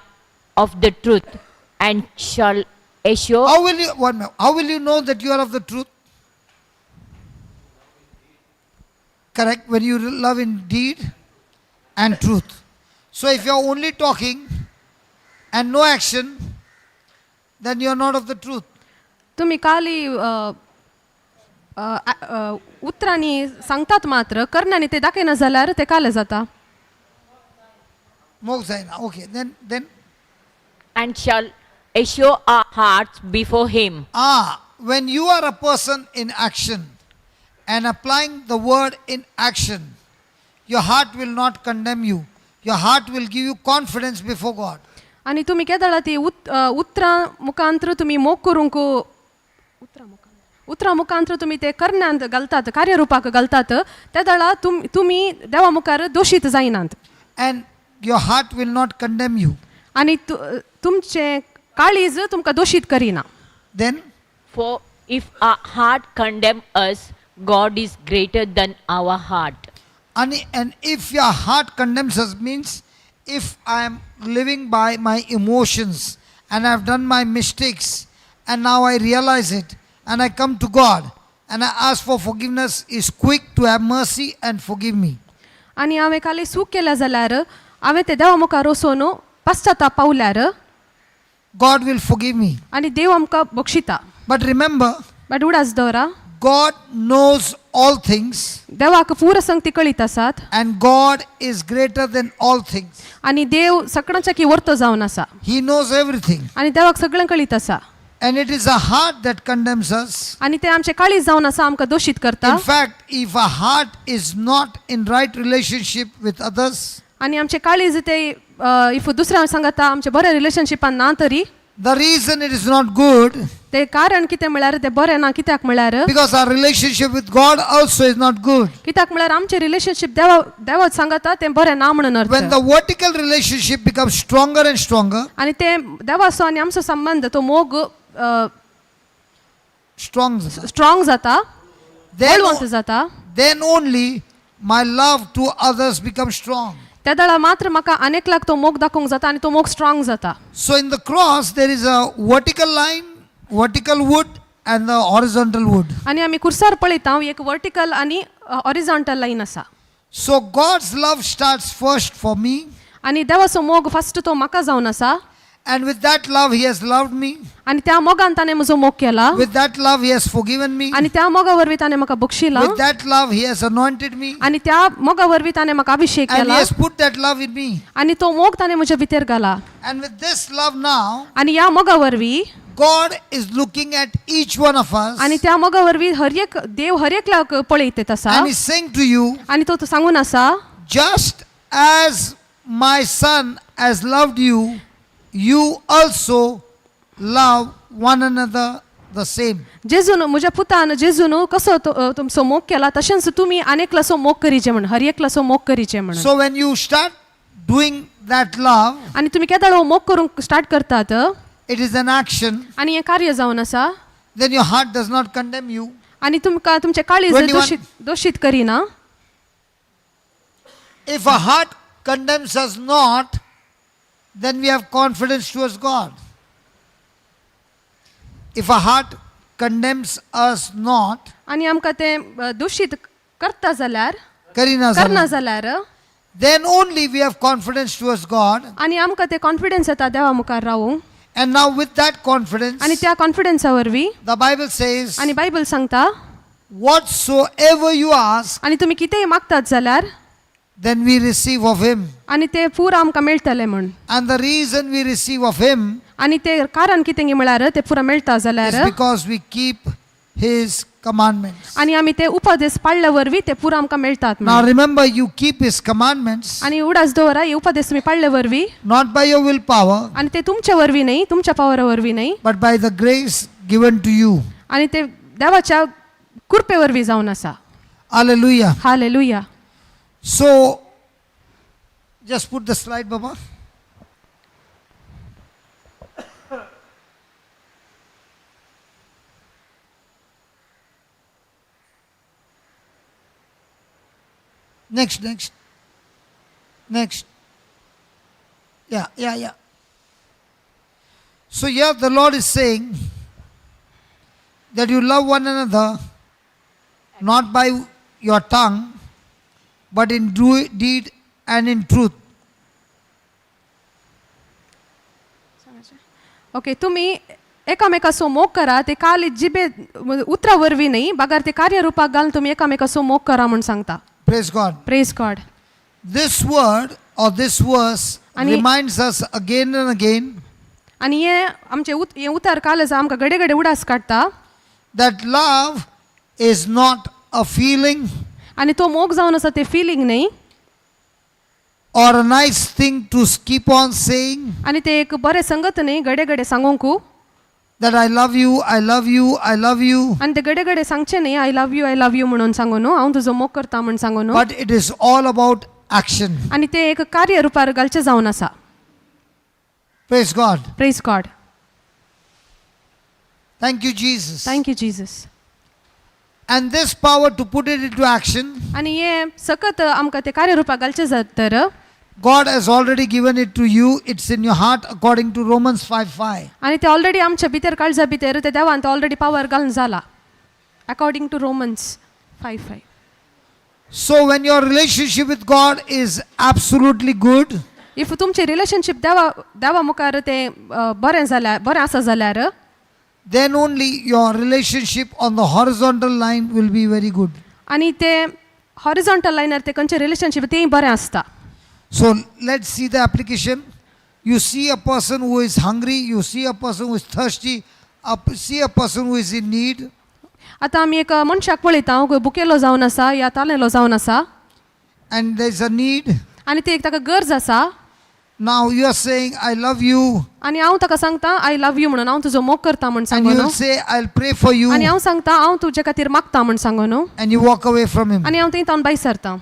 of the truth and shall assure. How will you, one minute, how will you know that you are of the truth? Correct, when you love in deed and truth. So if you are only talking and no action, then you are not of the truth. तुमी काली अ, अ, अ, उतरांनी सांगतात मात्र करण्यांनी ते दाखयना जाल्यार ते काले जाता. Mok Zaina. Okay, then And shall assure our hearts before him. When you are a person in action and applying the word in action, your heart will not condemn you. Your heart will give you confidence before God. आनी तुमी केदळा ती उतरां मुखांत्र तुमी मोग करूंक उतरां मुखांत्र तुमी ते करण्यांत घालतात, कार्यरुपाक घालतात, त्या दळा तुमी देवा मुखार दोशीत जायनात. And your heart will not condemn you. आनी तुमचें काळीज तुमकां दोशीत करिना. Then, For if our heart condemn us, God is greater than our heart. And if your heart condemns us, means if I am living by my emotions and I have done my mistakes and now I realize it and I come to God and I ask for forgiveness, is quick to have mercy and forgive me. आनी हांवें खाली चूक केल्या जाल्यार हांवें ते देवा मुखार वचून पश्चाताप पावल्यार God will forgive me. आनी देव आमकां बक्षिता. But remember, but उडास दवरा, God knows all things देवाक पूर संगती कळीत आसात and God is greater than all things. आनी देव सगळ्यांच्या की वर्तो जावन आसा. He knows everything. आनी देवाक सगळें कळीत आसा. And it is a heart that condemns us. आनी ते आमचे काळीज जावन आसा आमकां दोशीत करता. In fact, if a heart is not in right relationship with others, आनी आमचे काळीज ते if दुसऱ्या सांगता आमचे बऱ्या रिलेशनशिपान ना तरी, the reason it is not good, ते कारण कितें म्हळ्यार ते बरें ना कित्याक म्हळ्यार because our relationship with God also is not good. कित्याक म्हळ्यार आमचें रिलेशनशीप देवा देवा सांगता तें बरें ना म्हणून When अर्थ. the vertical relationship becomes stronger and stronger, आनी ते देवाचो आनी आमचो संबंद तो मोग strong, स्ट्रॉंग जाता, then, बळवंत जाता, then only my love to others becomes strong. त्या दळा मात्र म्हाका अनेकलाक तो मोग दाखोवंक जाता आनी तो मोग स्ट्रॉंग जाता. So in the cross, there is a vertical line, vertical wood, and the horizontal wood. आनी आमी कुर्सार पळयता एक वर्टिकल आनी हॉरिझॉन्टल लायन आसा. So God's love starts first for me, आनी देवाचो मोग फस्ट तो म्हाका जावन आसा. and with that love, He has loved me. आनी त्या मोगान ताणें म्हजो मोग केला. With that love, He has forgiven me. आनी त्या मोगा वरवीं ताणें म्हाका बक्षिला. With that love, He has anointed me. आनी त्या मोगा वरवीं ताणें म्हाका अभिशेक And He केला. has put that love in me. आनी तो मोग ताणें म्हज्या भितर घाला. And with this love now, आनी ह्या मोगा वरवीं God is looking at each one of us आनी त्या मोगा वरवीं हर एक देव हर एकल्याक पळयत आसा. and He's saying to you, आनी तो सांगून आसा, just as my son has loved you, you also love one another the same. जेजून म्हज्या पुतान जेजून कसो तुमचो मोग केला तशेंच तुमी आनेकलासो मोग करीचे म्हण, हर एकलासो मोग करीचे म्हणून. So when you start doing that love, आनी तुमी केदाळ हो मोग करूंक स्टार्ट करतात it is an action, आनी हें कार्य जावन आसा, then your heart does not condemn you. आनी तुमकां तुमचें काळीज 21. दोशीत करिना. If a heart condemns us not, then we have confidence towards God. If a heart condemns us not, आनी आमकां तें दोशीत करता जाल्यार, karina करना zala, जाल्यार, then only we have confidence towards God. आनी आमकां तें कॉन्फिडन्स येता देवा मुखार रावूंक. And now with that confidence, आनी त्या कॉन्फिडन्सा वरवीं the Bible says, आनी बायबल सांगता, whatsoever you ask, आनी तुमी कितेंय मागतात जाल्यार then we receive of him. आनी ते पूर आमकां मेळटलें म्हूण. And the reason we receive of him आनी ते कारण कितें म्हळ्यार ते पुरा मेळटा is जाल्यार because we keep his commandments. आनी आमी ते उपदेश पाळ्ळे वरवीं ते पुरा आमकां मेळटात Now म्हूण. remember, you keep his commandments आनी उडास दवरा, हे उपदेश तुमी पाळ्ळे वरवीं not by your willpower, आनी ते तुमच्या वरवीं न्हय, तुमच्या पावरा वरवीं न्हय, but by the grace given to you. आनी ते देवाच्या कृपे वरवीं जावन आसा. Hallelujah. Hallelujah. So, just put the slide, Baba. Next, next. Next. Yeah, yeah, yeah. So here the Lord is saying that you love one another not by your tongue, but in deed and in truth. Okay, तुमी एकामेकासो मोग करा ते काल जिबे उतरा वरवीं न्ही बगर ते कार्य रुपाक घालून तुमी एकामेकासो मोग करा म्हूण सांगता. Praise God. Praise God. This word or this verse reminds us again and again आनी हे आमचें हें उतर काल आसा आमकां घडये घडये उडास काडटा that love is not a feeling आनी तो मोग जावन आसा ते फिलींग न्ही or a nice thing to keep on saying आनी ते एक बरें संगत न्ही घडये घडये सांगूंक that I love you, I love you, I love you. आनी ते घडये घडये सांगचें न्ही I love you, I love you म्हणून सांगू न्हू, हांव तुजो मोग करता म्हूण सांगू न्हू. But it is all about action. आनी ते एक कार्य रुपार घालचें जावन आसा. Praise God. Praise God. Thank you, Jesus. Thank you, Jesus. And this power to put it into action, आनी हें सकत आमकां तें कार्य रुपाक घालचें जात तर God has already given it to you. It's in your heart according to Romans 5:5. आनी ते ऑलरेडी आमच्या भितर काळजा भितर ते देवान ते ऑलरेडी पावर घालून जाला according to Romans 5:5. So when your relationship with God is absolutely good, if तुमचें रिलेशनशीप देवा देवा मुखार तें बरें जाल्यार, बरें आसा जाल्यार, then only your relationship on the horizontal line will be very good. आनी ते हॉरिझॉन्टल लायनार ते खंयचें रिलेशनशीप तेंय बरें आसता. So let's see the application. You see a person who is hungry, you see a person who is thirsty, see a person who is in need. आतां आमी एक मनशाक पळयता, बुकेलो जावन आसा या तालेलो जावन आसा. And there is a need. आनी ती एक ताका गरज आसा. Now you are saying, I love you. आनी हांव ताका सांगता I love you म्हणून, हांव तुजो मोग करता म्हूण And सांगू you न्हू. will say, I'll pray for you. आनी हांव सांगता हांव तुजे खातीर मागता म्हूण सांगू न्हू. And you walk away from him. आनी हांव थंय तावन भायर सरता.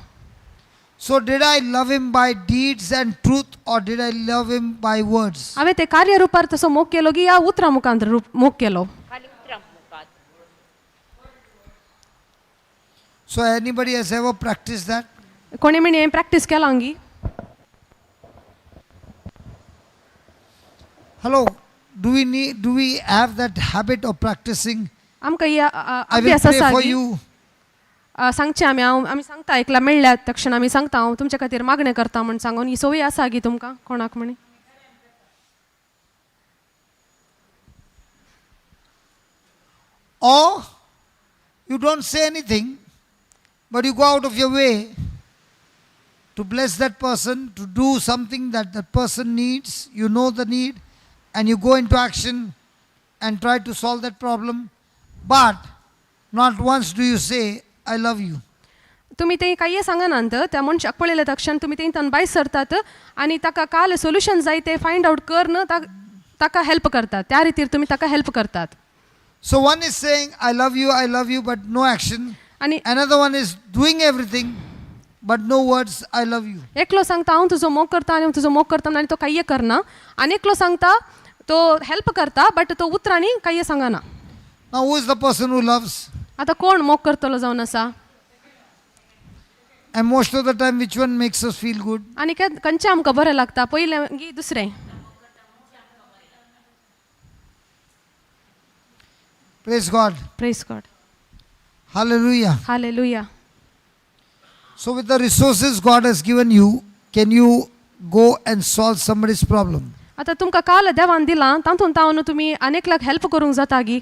So did I love him by deeds and truth, or did I love him by words? हांवें ते कार्य रुपार तसो मोग केलो की ह्या उतरां मुखांत मोग केलो. So anybody has ever practiced that? कोणी म्हणी हांवें प्रॅक्टीस केलां गी? Hello, do we have that habit of practicing? आमकां ही I will अभ्यास pray आसा for गी? you. सांगचें आमी, हांव आमी सांगता एकला मेळ्ळ्या तक्षण आमी सांगता हांव तुमच्या खातीर मागणें करता म्हूण सांगून. ही संवय आसा गी तुमकां कोणाक म्हणी? Or you don't say anything, but you go out of your way to bless that person, to do something that that person needs. You know the need, and you go into action and try to solve that problem. But not once do you say, I love you. तुमी तें कांय सांगनात, त्या मनशाक पळयल्या तक्षण तुमी तें तान भायर सरतात आनी ताका काल सोल्युशन जाय तें फायंड आवट करून ताका हेल्प करतात. त्या रितीर तुमी ताका हेल्प करतात. So one is saying, I love you, I love you, but no action. आनी Another one is doing everything, but no words, I love you. एकलो सांगता हांव तुजो मोग करता आनी हांव तुजो मोग करता आनी तो कांय करना. आनी एकलो सांगता तो हेल्प करता बट तो उतरांनी कांय सांगना. Now who is the person who loves? आतां कोण मोग करतलो जावन आसा? And most of the time, which one makes us feel good? आनी खंयचें आमकां बरें लागता, पयलें गी दुसरें? Praise God. Praise God. Hallelujah. Hallelujah. So with the resources God has given you, can you go and solve somebody's problem? आतां तुमकां काल देवान दिलां तातूंत तावन तुमी आनेकलाक हेल्प करूंक जाता गी?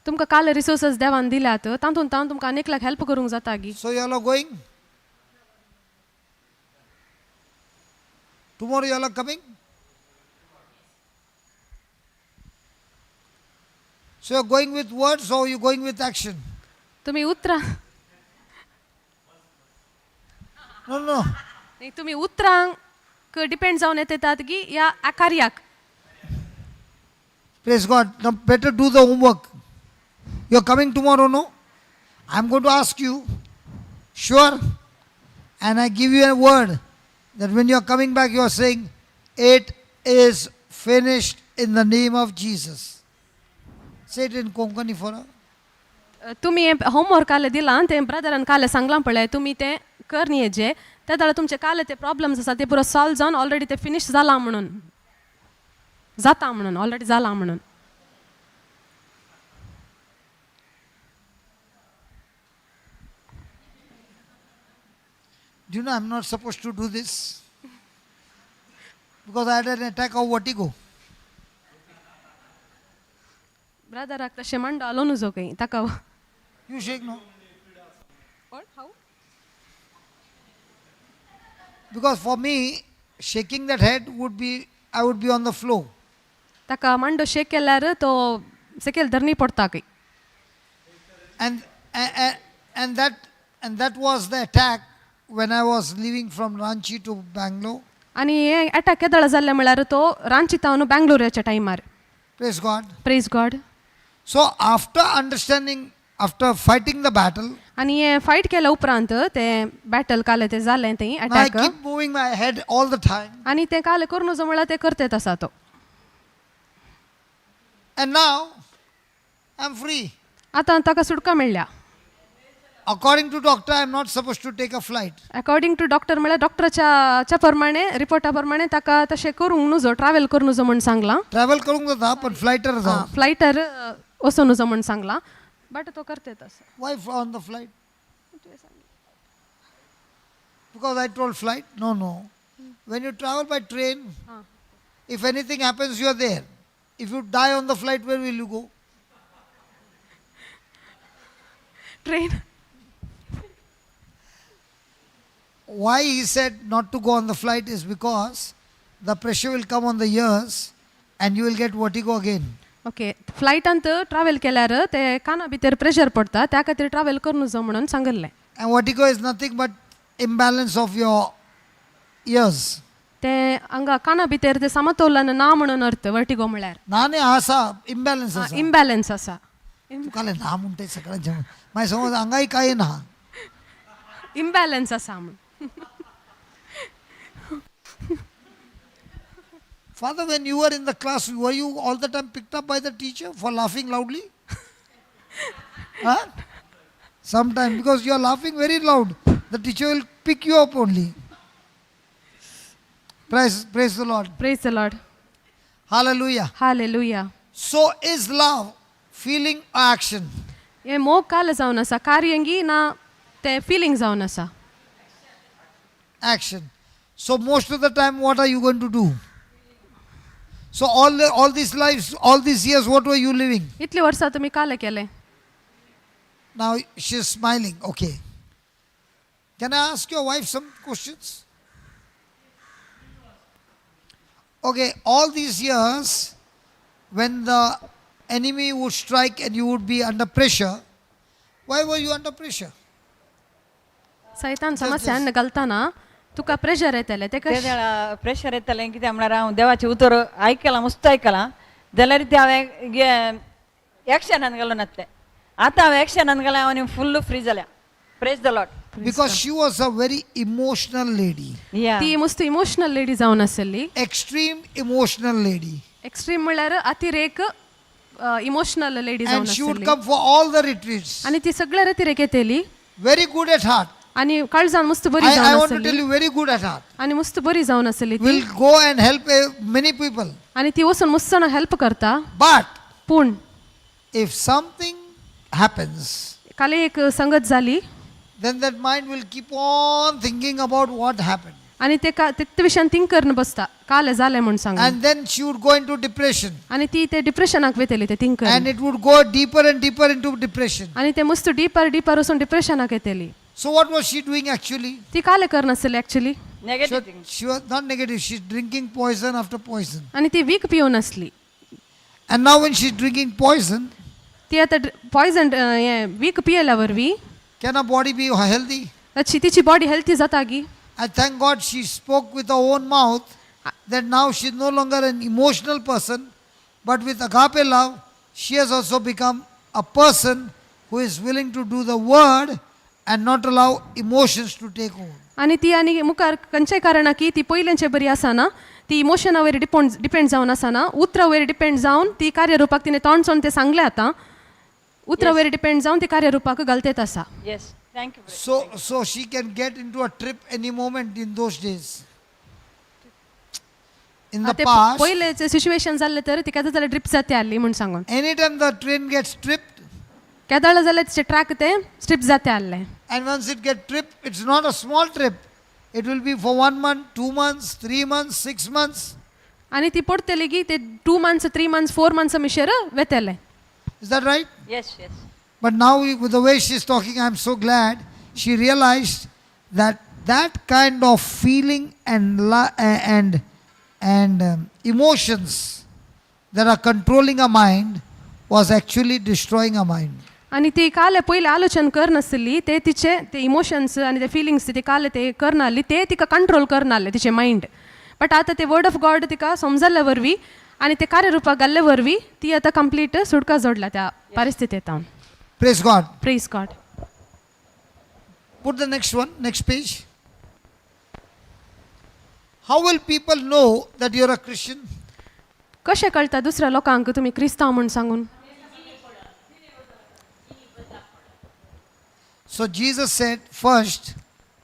तुमकां काल रिसोर्सेस देवान दिल्यात तातूंत तावन तुमकां आनेकलाक हेल्प करूंक जाता गी? So you all are going? Tomorrow you all are coming? So you are going with words or you going with action? तुमी उतरां No, no. न्ही, तुमी उतरांक डिपेंड जावन येतात गी ह्या कार्याक? Praise God. Now better do the homework. You are coming tomorrow, no? I am going to ask you, sure? And I give you a word that when you are coming back, you are saying, it is finished in the name of Jesus. Say it in Konkani for her. तुमी हें homework काल दिलां तें brethren काल सांगलां पळय तुमी तें कर न्ही हेजें त्या जाल्यार तुमचे काल ते प्रॉब्लम्स आसा ते पुरो सॉल्व जावन ऑलरेडी ते फिनीश जालां म्हणून जाता म्हणून ऑलरेडी जालां म्हणून. Do you know I'm not supposed to do this? Because I had an attack of vertigo. ब्रदराक तशें मांडो आलो न्हू खंय ताका. You shake, no? Because for me, shaking that head would be, I would be on the floor. ताका मांडो शेक केल्यार तो सकयल धरणी पडटा खंय. And that was the attack when I was leaving from Ranchi to Bangalore. आनी हे एटॅक केदळ जाल्लें म्हळ्यार तो रांची तावन बँगलोराच्या टायमार. Praise God. Praise God. So after understanding, after fighting the battle, आनी हे फायट केल्या उपरांत ते बॅटल काल ते जालें तें now I attack keep moving my head all the time. आनी तें काल करून जो म्हळ्यार तें करतेत आसा तो. And now I'm free. आतां ताका सुटका मेळ्ळ्या. According to doctor, I'm not supposed to take a flight. According to doctor म्हळ्यार डॉक्टराच्या च्या प्रमाणे रिपोर्टा प्रमाणे ताका तशें करूंक नुजो ट्रॅवल करूं नुजो म्हूण सांगलां. ट्रॅव्हल करूंक जाता पण फ्लायटर जावं. फ्लायटर वचूं नुजो म्हूण सांगलां बट तो करतेत आसा. Why on the flight? Because I told flight? No. When you travel by train, if anything happens, you are there. If you die on the flight, where will you go? Train. Why he said not to go on the flight is because the pressure will come on the ears and you will get vertigo again. Okay, फ्लायटांत travel केल्यार ते काना भितर pressure पडटा त्या खातीर travel करूं नुजो म्हणून सांगिल्लें. And vertigo is nothing but imbalance of your ears. ते हांगा काना भितर ते समतोलन ना म्हणून अर्थ वर्टिगो म्हळ्यार. ना न्ही आसा इम्बॅलन्स आसा. इम्बॅलन्स आसा. तुका ना म्हणटा सगळ्यांच्या मागीर समज हांगाय कांय ना. इम्बॅलन्स आसा म्हूण. Father, when you were in the class, were you all the time picked up by the teacher for laughing loudly? Huh? Sometimes, because you are laughing very loud, the teacher will pick you up only. Praise the Lord. Praise the Lord. Hallelujah. Hallelujah. So is love feeling or action? हे मोग काल जावन आसा कार्यांगी ना ते feeling जावन आसा? Action. So most of the time, what are you going to do? So all these lives, all these years, what were you living? इतली वर्सां तुमी काल केलें? Now she's smiling. Okay. Can I ask your wife some questions? Okay, all these years, when the enemy would strike and you would be under pressure, why were you under pressure? सैतान समस्यान घालतना तुका pressure येतलें ते ते कशें? वेळा pressure येतालें कित्याक म्हळ्यार हांव देवाचें उतर आयकलां मस्त आयकलां जाल्यार तें हांवें एक्शनान घालूं नासलें. आतां हांवें एक्शनान घालें हांव आनी फुल्ल फ्री जाल्या. Praise the Lord. Because she was a very emotional lady, या. ती मस्त इमोशनल लेडी जावन आसली. Extreme emotional lady. Extreme म्हळ्यार अतिरेक इमोशनल लेडी जावन And she would आसली. Come for all the retreats. आनी ती सगळ्या अतिरेक येतली. Very good at heart. आनी काळजान मस्त बरी I जावन want to tell आसली. You, very good at heart. आनी मस्त बरी जावन आसली ती. Will go and help many people. आनी ती वचून मस्त जाणांक हेल्प करता. But पूण if something happens, काल एक संगत जाली, then that mind will keep on thinking about what happened. आनी ते का ते विशयान थिंक करून बसता काल जालें म्हूण सांगून. And then she would go into depression. आनी ती ते डिप्रेशनाक वयतली ते थिंक करून. And it would go deeper and deeper into depression. आनी ते मस्त डिपर डिपर वचून डिप्रेशनाक येतली. So what was she doing actually? ती काल करनासली actually? Negative. She was not negative, she's drinking poison after poison. आनी ती वीक पिवन आसली. And now when she's drinking poison, ती आतां पॉयजन हें वीक पियेल्या वरवीं can her body be healthy? ताची तिची बॉडी हेल्थी जाता गी? I thank God she spoke with her own mouth that now she's no longer an emotional person, but with agape love, she has also become a person who is willing to do the word and not allow emotions to take over. आनी ती आनी मुखार खंयचे कारणां की ती पयल्यांचे बरी आसना, ती इमोशना वयर डिपेंड जावन आसना, उतरां वयर डिपेंड जावन ती कार्यरुपाक तिणें तोंडसोन तें सांगलें आतां, उतरां वयर डिपेंड जावन ती कार्यरुपाक घालतेत आसा. Yes, thank you. So she can get into a trip any moment in those days. In the ते past, पयलें सिच्युएशन जाल्लें तर ती केदां जाल्यार ड्रिप जाते आहली म्हूण सांगून. Anytime the train gets tripped, केदाळ जाल्यार तिचे ट्रॅक ते स्ट्रीप जाते आहले. And once it gets tripped, it's not a small trip. It will be for 1 month, 2 months, 3 months, 6 months. आनी ती पडटली की ते 2 months, 3 months, 4 months मिशेर वेतले. Is that right? Yes, yes. But now with the way she's talking, I'm so glad she realized that that kind of feeling and emotions that are controlling our mind was actually destroying our mind. आनी ती काल पयलीं आलोचन करनासली, ते तिचे ते emotions आनी ते feelings ते काल ते करनासली, ते तिका कंट्रोल करनासले तिचे मायंड. बट आतां ते वर्ड ऑफ गॉड तिका समजल्ले वरवीं आनी ते कार्यरुपाक घाल्ले वरवीं ती आतां कंप्लीट सुटका जोडल्या त्या परिस्थितींत. Praise God. Praise God. Put the next one, next page. How will people know that you are a Christian? कशें कळटा दुसऱ्या लोकांक तुमी क्रिस्तांव म्हूण सांगून? So Jesus said, first,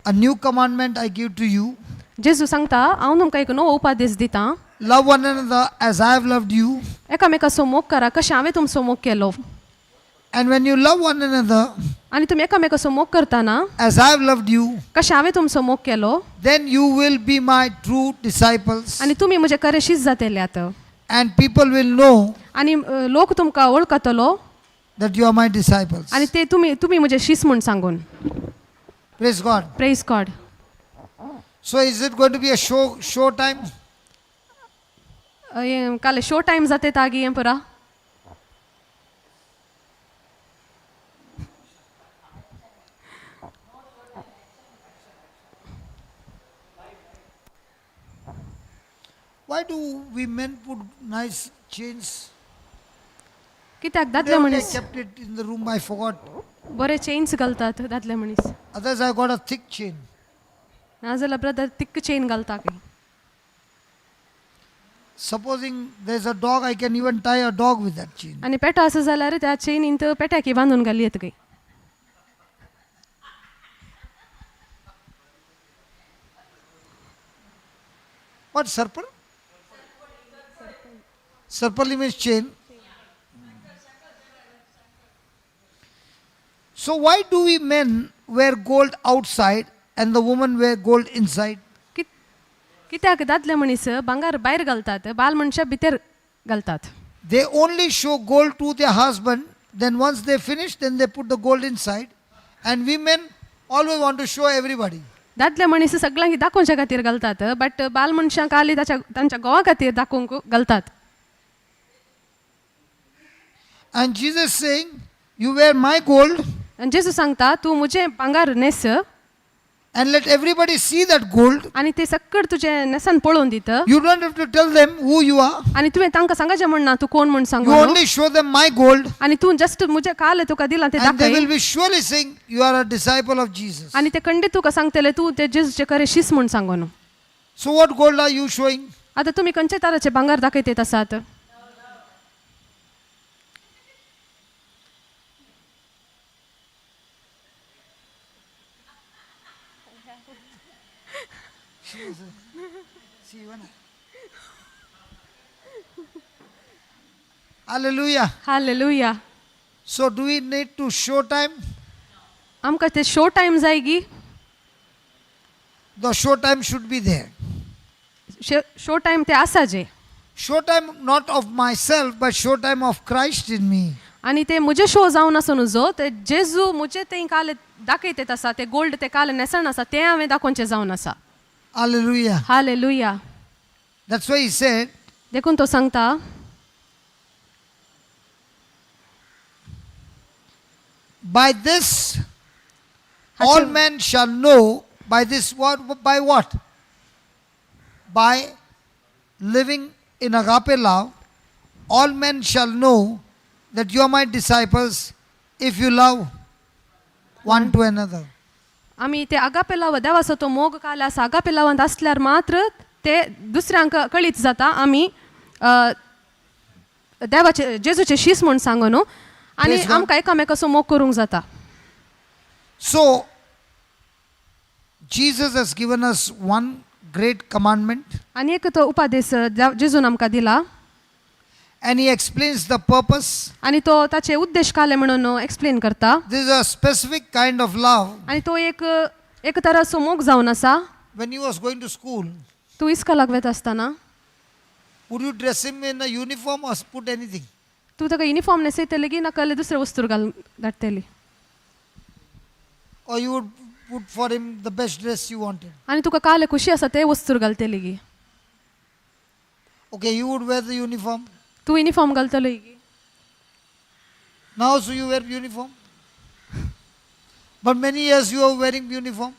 a new commandment I give to you. जेजू सांगता हांव तुमकां एक नवो उपदेश दितां. Love one another as I have loved you. एकामेकाचो मोग करा कशें हांवें तुमचो मोग केलो. And when you love one another, आनी तुमी एकामेकाचो मोग करतना, as I have loved you, कशें हांवें तुमचो मोग केलो, then you will be my true disciples. आनी तुमी म्हजे खरे शीस जातले आतां. And people will know आनी लोक तुमकां वळखतलो that you are my disciples. आनी ते तुमी म्हजे शीस म्हूण सांगून. Praise God. Praise God. So is it going to be a show time? काल शो टायम जाते तागी हें पुरा. Why do we men put nice chains? कित्याक दादले मनीस I kept it in the room, I forgot. बरे चेन्स घालतात दादले मनीस. Others I got a thick chain. नाजाल्यार ब्रदर थिक चेन घालता की. Supposing there's a dog, I can even tie a dog with that chain. आनी पेटो आसा जाल्यार त्या चेनींत पेट्याकी बांदून घाली येत गय. What, serpent? Serpent means chain. So why do we men wear gold outside and the woman wear gold inside? कित्याक दादले मनीस भांगर भायर घालतात, बाल मनशां भितर घालतात. They only show gold to their husband, then once they finish, then they put the gold inside. And women always want to show everybody. दादले मनीस सगळ्यांक दाखोवच्या खातीर घालतात, बट बाल मनशां खाली तांच्या घोवा खातीर दाखोवंक घालतात. And Jesus saying, you wear my gold. आनी जेजू सांगता तूं म्हजें भांगर न्हेस. And let everybody see that gold. आनी ते सक्कड तुजें न्हेसान पळोवन दित. You don't have to tell them who you are. आनी तुवें तांकां सांगचें म्हण ना तूं कोण म्हूण सांगून. You only show them my gold. आनी तूं जस्ट म्हजें काल तुका दिलां तें And they दाखय. will be surely saying you are a disciple of Jesus. आनी ते खंडीत तुका सांगतले तूं ते जेजूचे खरे शीस म्हूण सांगून. So what gold are you showing? आतां तुमी खंयचे तराचे भांगर दाखयतात आसात? Hallelujah. Hallelujah. So do we need to show time? आमकां ते शो टायम जाय गी? The show time should be there. Show time ते आसा जे. Show time not of myself, but show time of Christ in me. आनी ते म्हजे show जावन आसूं न्हू, ते जेजू म्हजे ते काल दाखयतात आसा, ते गोल्ड ते काल न्हेसण आसा, ते हांवें दाखोवचें जावन आसा. Hallelujah. Hallelujah. That's why he said, देखून तो सांगता, by this all men shall know, by this what, by what? By living in agape love, all men shall know that you are my disciples if you love one to another. आमी ते agape लाव देवाचो तो मोग काल आसा agape लावांत आसल्यार मात्र ते दुसऱ्यांक कळीत जाता आमी देवाचे जेजूचे शीस म्हूण सांगू न्हू आनी Praise God. आमकां एकामेकाचो मोग करूंक जाता. So, Jesus has given us one great commandment आनी एक तो उपादेस जेजून आमकां दिला and he explains the purpose. आनी तो ताचे उद्देश काले म्हणून एक्सप्लेन करता. This is a specific kind of love. आनी तो एक एक तराचो मोग जावन आसा. When he was going to school, तूं इस्कॉलाक वता आसतना would you dress him in a uniform or put anything? तूं ताका युनिफॉर्म न्हेसयतली की नाका दुसरे वस्तूर घाल धाडटली? Or you would put for him the best dress you wanted? आनी तुका काले खुशी आसा ते वस्तूर घालतली गी? Okay, you would wear the uniform. तूं युनिफॉर्म घालतलो गी? Now also you wear uniform. But many years you are wearing uniform.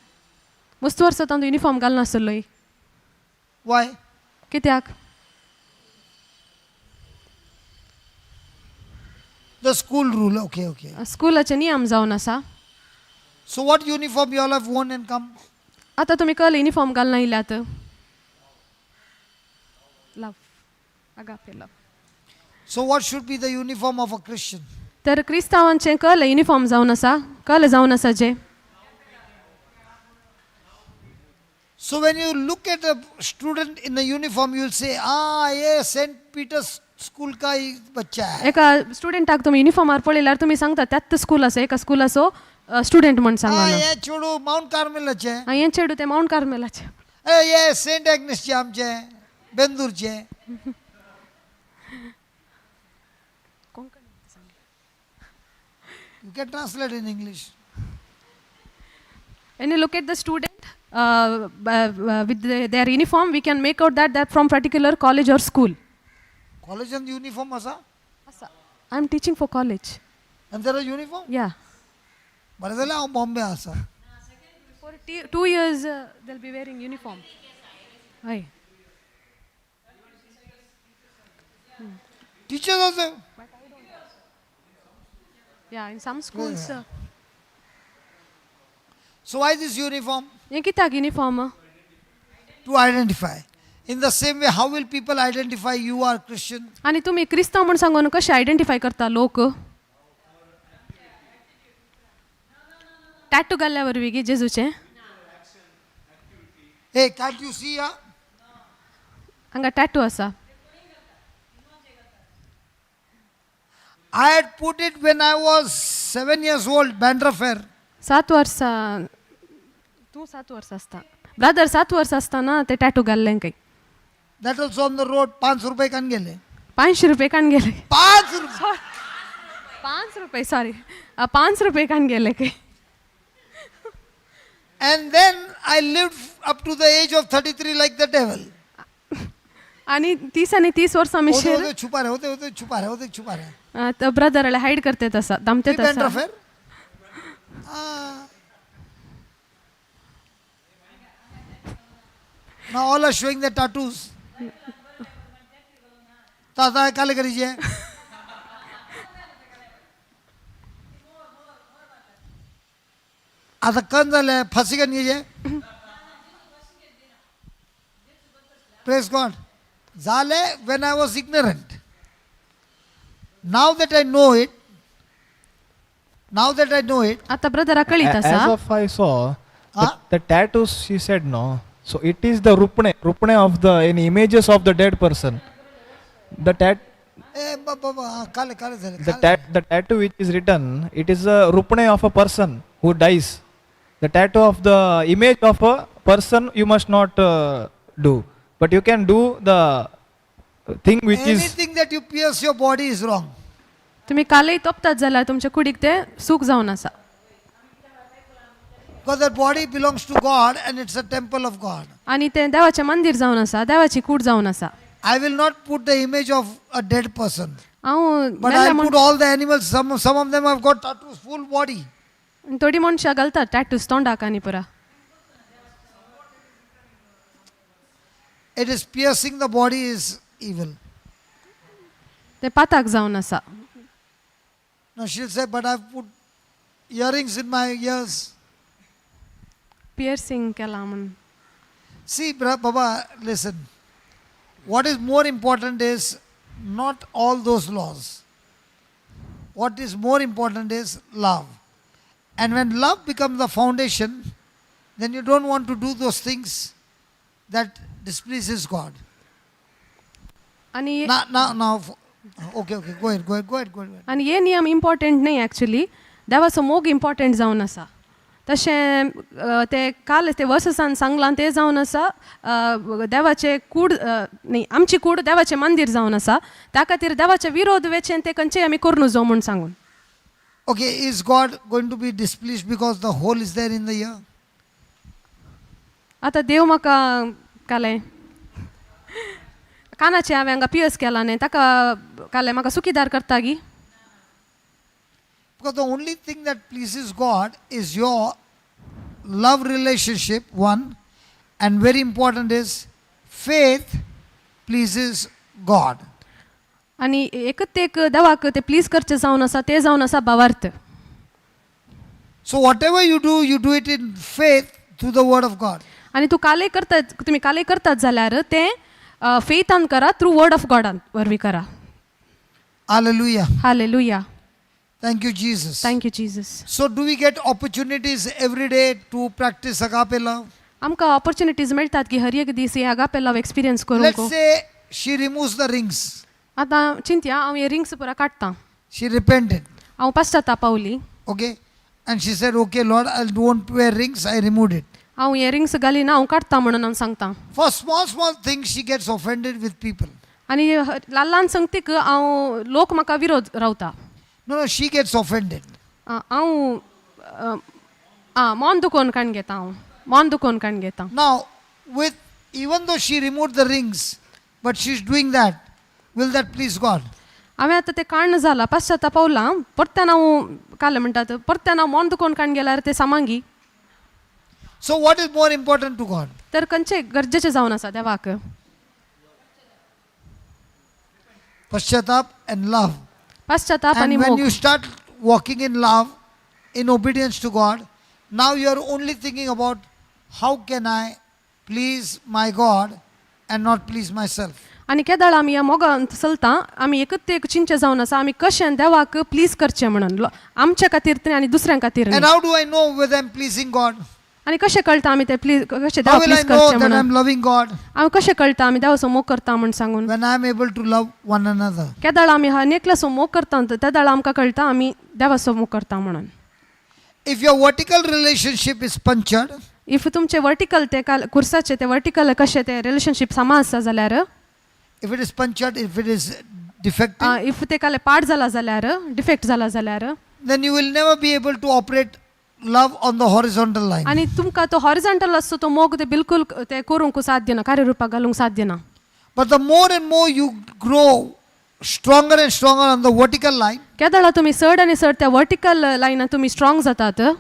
मस्त वर्सां तांदूळ युनिफॉर्म घालनासलो. Why? कित्याक? The school rule. Okay, okay. स्कुलाचे नियम जावन आसा. So what uniform you all have worn and come? आतां तुमी कल युनिफॉर्म घालना येयल्यात? Love, agape love. So what should be the uniform of a Christian? तर क्रिस्तांवांचें कल युनिफॉर्म जावन आसा, कल जावन आसा जे. So when you look at a student in a uniform, you will say, ah, ये Saint Peter's school का ही बच्चा है. एका स्टुडंटाक तुमी युनिफॉर्मार पळयल्यार तुमी सांगता त्याच स्कूल आसा, एका स्कुलाचो स्टुडंट म्हण Ah, सांगना. ये चेडू माउंट कार्मेलाचे. हें चेडूं तें मावंट कार्मेलाचें. ए ये सेंट एग्नेसचे आमचे बेंदूरचे. You can translate in English. When you look at the student with their uniform, we can make out that they're from particular college or school. College and uniform आसा? I am teaching for college. And there are uniform? Yeah. बरें जाल्यार हांव बॉम्बे आसा. For 2 years they'll be wearing uniform. हय. Teachers also. Yeah, in some schools. So why this uniform? हें कित्याक uniform? To identify. In the same way, how will people identify you are Christian? आनी तुमी क्रिस्तांव म्हूण सांगून कशें आयडेंटिफाय करता लोक? टॅटू घाल्ल्या वरवीं गी जेजूचें? Hey, can't you see here? हांगा टॅटू आसा. I had put it when I was 7 years old, Bandra Fair. 7 वर्सां तूं 7 वर्सां आसता ब्रदर, 7 वर्सां आसतना ते टॅटू घाल्लें खंय. That also on the road, 5 रुपये कान गेले. 500 रुपये कान गेले. 5 रुपये. 5 रुपये, सॉरी, 5 रुपये कान गेले खंय. And then I lived up to the age of 33 like the devil. आनी 30 आनी 30 वर्सां होते मिशेर होते छुपा रहे, होते होते छुपा रहे, होते छुपा रहे. ब्रदर हायड करते तसा, दामते Bandra तसा. Fair. Now all are showing their tattoos. ताता काले करीजिए. आता कन झाले फाशी कन घे. Praise God. झाले when I was ignorant. Now that I know it, now that I know it. आता ब्रदरा कळीत As आसा. of I saw, Huh? the tattoos, she said no. So it is the rupne of the in images of the dead person. The tat, ए बाबा काले काले झाले. the tat, the tattoo which is written, it is a rupne of a person who dies. The tattoo of the image of a person you must not do, but you can do the thing which is. Anything that you pierce your body is wrong. तुमी कालय तोपतात जाल्यार तुमच्या कुडीक ते सूख जावन आसा. Because that body belongs to God and it's a temple of God. आनी तें देवाचें मंदीर जावन आसा, देवाची कूड जावन आसा. I will not put the image of a dead person. हांव But मेल्ल्या I put all the animals, some of them have got tattoos, full body. थोडी मनशां घालतात टॅटूज तोंडाक आनी पुरा. It is piercing the body is evil. ते पाताक जावन आसा. Now she'll say, but I've put earrings in my ears. Piercing केलां म्हूण. See, Baba, listen. What is more important is not all those laws. What is more important is love. And when love becomes the foundation, then you don't want to do those things that displeases God. आनी Now, okay, okay, go ahead, go ahead, go ahead, go ahead. आनी हे नियम important न्ही actually, देवाचो मोग important जावन आसा. तशें ते काल ते वर्ससान सांगलां तें जावन आसा, देवाचें कूड न्ही, आमची कूड देवाचें मंदीर जावन आसा. त्या खातीर देवाचे विरोध वेचें तें खंयचें आमी करूं नजो म्हूण सांगून. Okay, is God going to be displeased because the hole is there in the ear? आतां देव म्हाका कालें कानाचें हांवें हांगा पियर्स केलां न्ही, ताका कालें म्हाका सुखीदार करता गी? Because the only thing that pleases God is your love relationship, one, and very important is faith pleases God. आनी एकच एक देवाक ते प्लीज करचें जावन आसा तें जावन आसा भावार्थ. So whatever you do, you do it in faith through the word of God. आनी तूं कालय करतात, तुमी कालय करतात जाल्यार तें फेथान करा, थ्रू वर्ड ऑफ गॉडान वरवीं करा. Hallelujah. Hallelujah. Thank you, Jesus. Thank you, Jesus. So do we get opportunities every day to practice agape love? आमकां ऑपॉर्च्युनिटीज मेळटात की हर एक दीस हे अगापे लव एक्सपिरियन्स करूंक? Let's say she removes the rings. आतां चिंतया, हांव हे रिंग्स पुरा काडटां. She repented. हांव पश्चाताप पावली. Okay. And she said, okay, Lord, I won't wear rings. I removed it. हांव हे रिंग्स घालिना, हांव काडटा म्हणून हांव सांगता. For small, small things, she gets offended with people. आनी ल्हान ल्हान संगतीक हांव लोक म्हाका विरोध रावता. No, she gets offended. हांव मन दुखोवन काडून घेता, हांव मन दुखोवन काडून घेता. Now, with even though she removed the rings, but she's doing that, will that please God? हांवें आतां तें काडण जालां, पश्चाताप पावलां, परत्यान हांव कालें म्हणटात, परत्यान हांव मन दुखोवन काडून गेल्यार तें सामांगी. So what is more important to God? तर खंयचें गरजेचें जावन आसा देवाक? Paschatap and love. पश्चाताप आनी And when मोग. you start walking in love, in obedience to God, now you are only thinking about how can I please my God and not please myself. आनी केदळ आमी ह्या मोगांत चलता, आमी एकच एक चिंतचें जावन आसा आमी कशें देवाक प्लीज करचें म्हणून, आमच्या खातीर न्ही आनी दुसऱ्यां खातीर And न्ही. how do I know whether I am pleasing God? आनी कशें कळटा आमी ते प्लीज कशें How देवाक will I please know करचें that I म्हणून? am loving God? हांव कशें कळटा आमी देवाचो मोग करता म्हूण सांगून? When I am able to love one another. केदळ आमी आनी एकल्याचो मोग करता तेदळ आमकां कळटा आमी देवाचो मोग करता म्हणून. If your vertical relationship is punctured, if तुमचे वर्टिकल ते काल कुर्साचे ते वर्टिकल कशें ते रिलेशनशीप सामा आसा जाल्यार, if it is punctured, if it is defective, if ते काल पाड जाला जाल्यार, डिफेक्ट जाला जाल्यार, then you will never be able to operate love on the horizontal line. आनी तुमकां तो हॉरिझॉन्टल आसता तो मोग ते बिलकुल ते करूंक साध्य ना, कार्यरुपाक घालूंक साध्य ना. But the more and more you grow stronger and stronger on the vertical line, केदळा तुमी चड आनी चड त्या वर्टिकल लायनान तुमी स्ट्रॉंग जातात,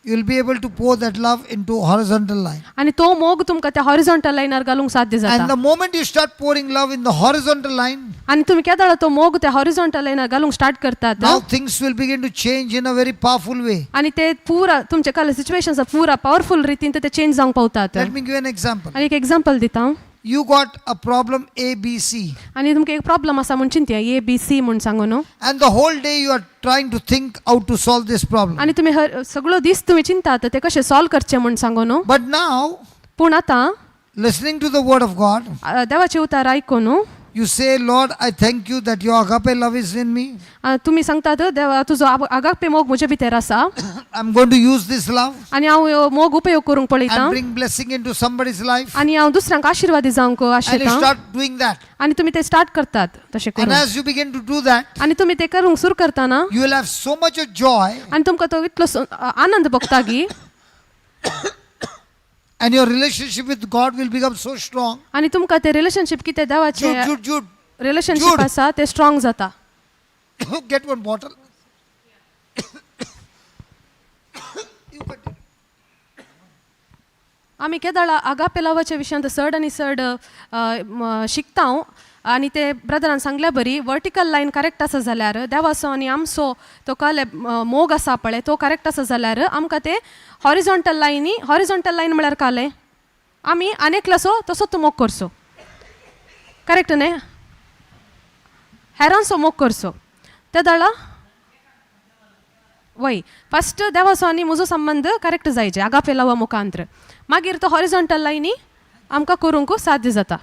you will be able to pour that love into horizontal line. आनी तो मोग तुमकां त्या हॉरिझॉन्टल लायनार घालूंक साध्य And जाता. the moment you start pouring love in the horizontal line, आनी तुमी केदळा तो मोग त्या हॉरिझॉन्टल लायनार घालूंक स्टार्ट करतात, now things will begin to change in a very powerful way. आनी ते पुरा तुमचे काल सिच्युएशन पुरा पावरफुल रितीन ते चेंज जावंक पावतात. Let me give you an example. आनी एक एग्जाम्पल दिता. You got a problem A, B, C. आनी तुमकां एक प्रॉब्लम आसा म्हूण चिंतया, ए बी सी म्हूण सांगू न्हू. And the whole day you are trying to think how to solve this problem. आनी तुमी हर सगळो दीस तुमी चिंतात ते कशें सॉल्व करचें म्हूण सांगू न्हू. But now, पूण आतां listening to the word of God, देवाचें उतार आयकून न्हू, you say, Lord, I thank you that your agape love is in me. तुमी सांगतात, देवा तुजो आगापे मोग म्हजे भितर आसा. I'm going to use this love आनी हांव ह्यो मोग उपयोग करूंक पळयता and bring blessing into somebody's life. आनी हांव दुसऱ्यांक आशिर्वादी जावंक And you आशेतां. start doing that. आनी तुमी ते स्टार्ट करतात तशें And करूंक. as you begin to do that, आनी तुमी ते करूंक सुरू करतना, you will have so much of joy आनी तुमकां तो इतलो आनंद भोगता की, and your relationship with God will become so strong. आनी तुमकां ते रिलेशनशीप कितें Jude, देवाचें Jude, Jude, relationship Jude. आसा ते स्ट्रॉंग जाता. Get one bottle. You continue. आमी केदळा आगापे लावाच्या विशयांत चड आनी चड शिकता. आनी ते ब्रदरान सांगल्या बरी वर्टिकल लायन करेक्ट आसा जाल्यार देवाचो आनी आमचो तो कले मोग आसा पळय तो करेक्ट आसा जाल्यार आमकां ते हॉरिझॉन्टल लायनी, हॉरिझॉन्टल लायन म्हळ्यार कालें आमी आनेकलासो तसोच मोग करचो, करेक्ट न्ही? हेरांचो मोग करचो ते दाळा वय फस्ट देवाचो आनी म्हजो संबंद करेक्ट जायचे आगापे लवा मुखांत्र, मागीर तो हॉरिझॉन्टल लायनी आमकां करूंक साध्य जाता.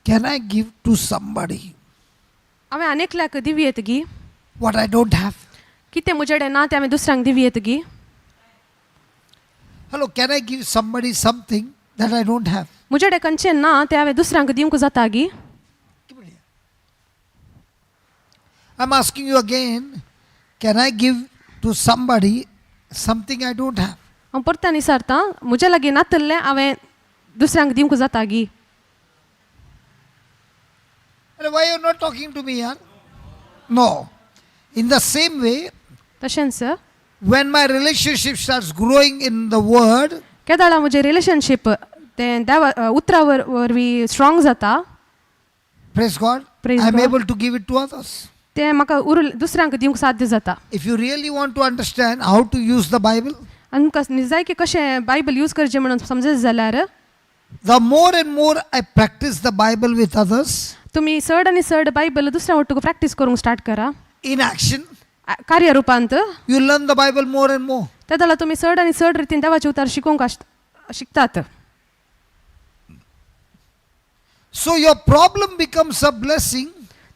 Can I give to somebody हांवें आनेकल्याक दिवयेत गी what I don't have? कितें म्हजे कडेन ना तें हांवें दुसऱ्यांक दिवयेत गी? Hello, can I give somebody something that I don't have? म्हजे कडेन खंयचें ना तें हांवें दुसऱ्यांक दिवंक जाता गी? I'm asking you again, can I give to somebody something I don't have? हांव परत्यान विचारतां, म्हज्या लागीं नातल्लें हांवें दुसऱ्यांक दिवंक जाता गी? Arey, why you not talking to me, yaar? No. In the same way, तशेंच when my relationship starts growing in the word, केदाळा म्हजें रिलेशनशीप तें देवा उतरा वरवीं स्ट्रॉंग जाता. Praise God, Praise I'm God. able to give it to others. तें म्हाका उर दुसऱ्यांक दिवंक साध्य जाता. If you really want to understand how to use the Bible, आनी तुमकां निजाय की कशें बायबल यूज करचें म्हणून समजत जाल्यार, the more and more I practice the Bible with others, तुमी चड आनी चड बायबल दुसऱ्या वटूक प्रॅक्टीस करूंक स्टार्ट करा in action, कार्य रुपांत, you learn the Bible more and more. ते जाल्यार तुमी चड आनी चड रितीन देवाचे उतार शिकोवंक शिकतात. So your problem becomes a blessing.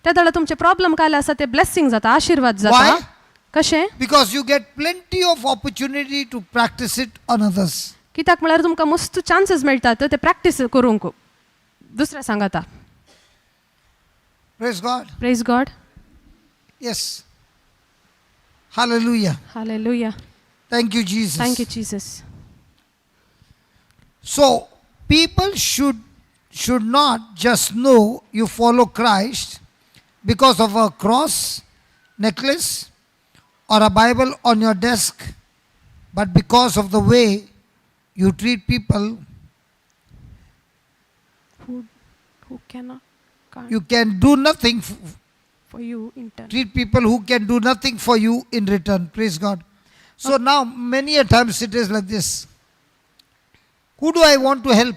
ते जाल्यार तुमचे प्रॉब्लम काल आसा ते ब्लेसिंग जाता, आशिर्वाद जाता. Why? कशें? Because you get plenty of opportunity to practice it on others. कित्याक म्हळ्यार तुमकां मस्त चान्सीस मेळटात ते प्रॅक्टीस करूंक दुसऱ्या सांगाता. Praise God. Praise God. Yes. Hallelujah. Hallelujah. Thank you, Jesus. Thank you Jesus. So people should not just know you follow Christ because of a cross, necklace, or a Bible on your desk, but because of the way you treat people. Who cannot You can do nothing for you in turn. Treat people who can do nothing for you in return. Praise God. So now many a times it is like this. Who do I want to help?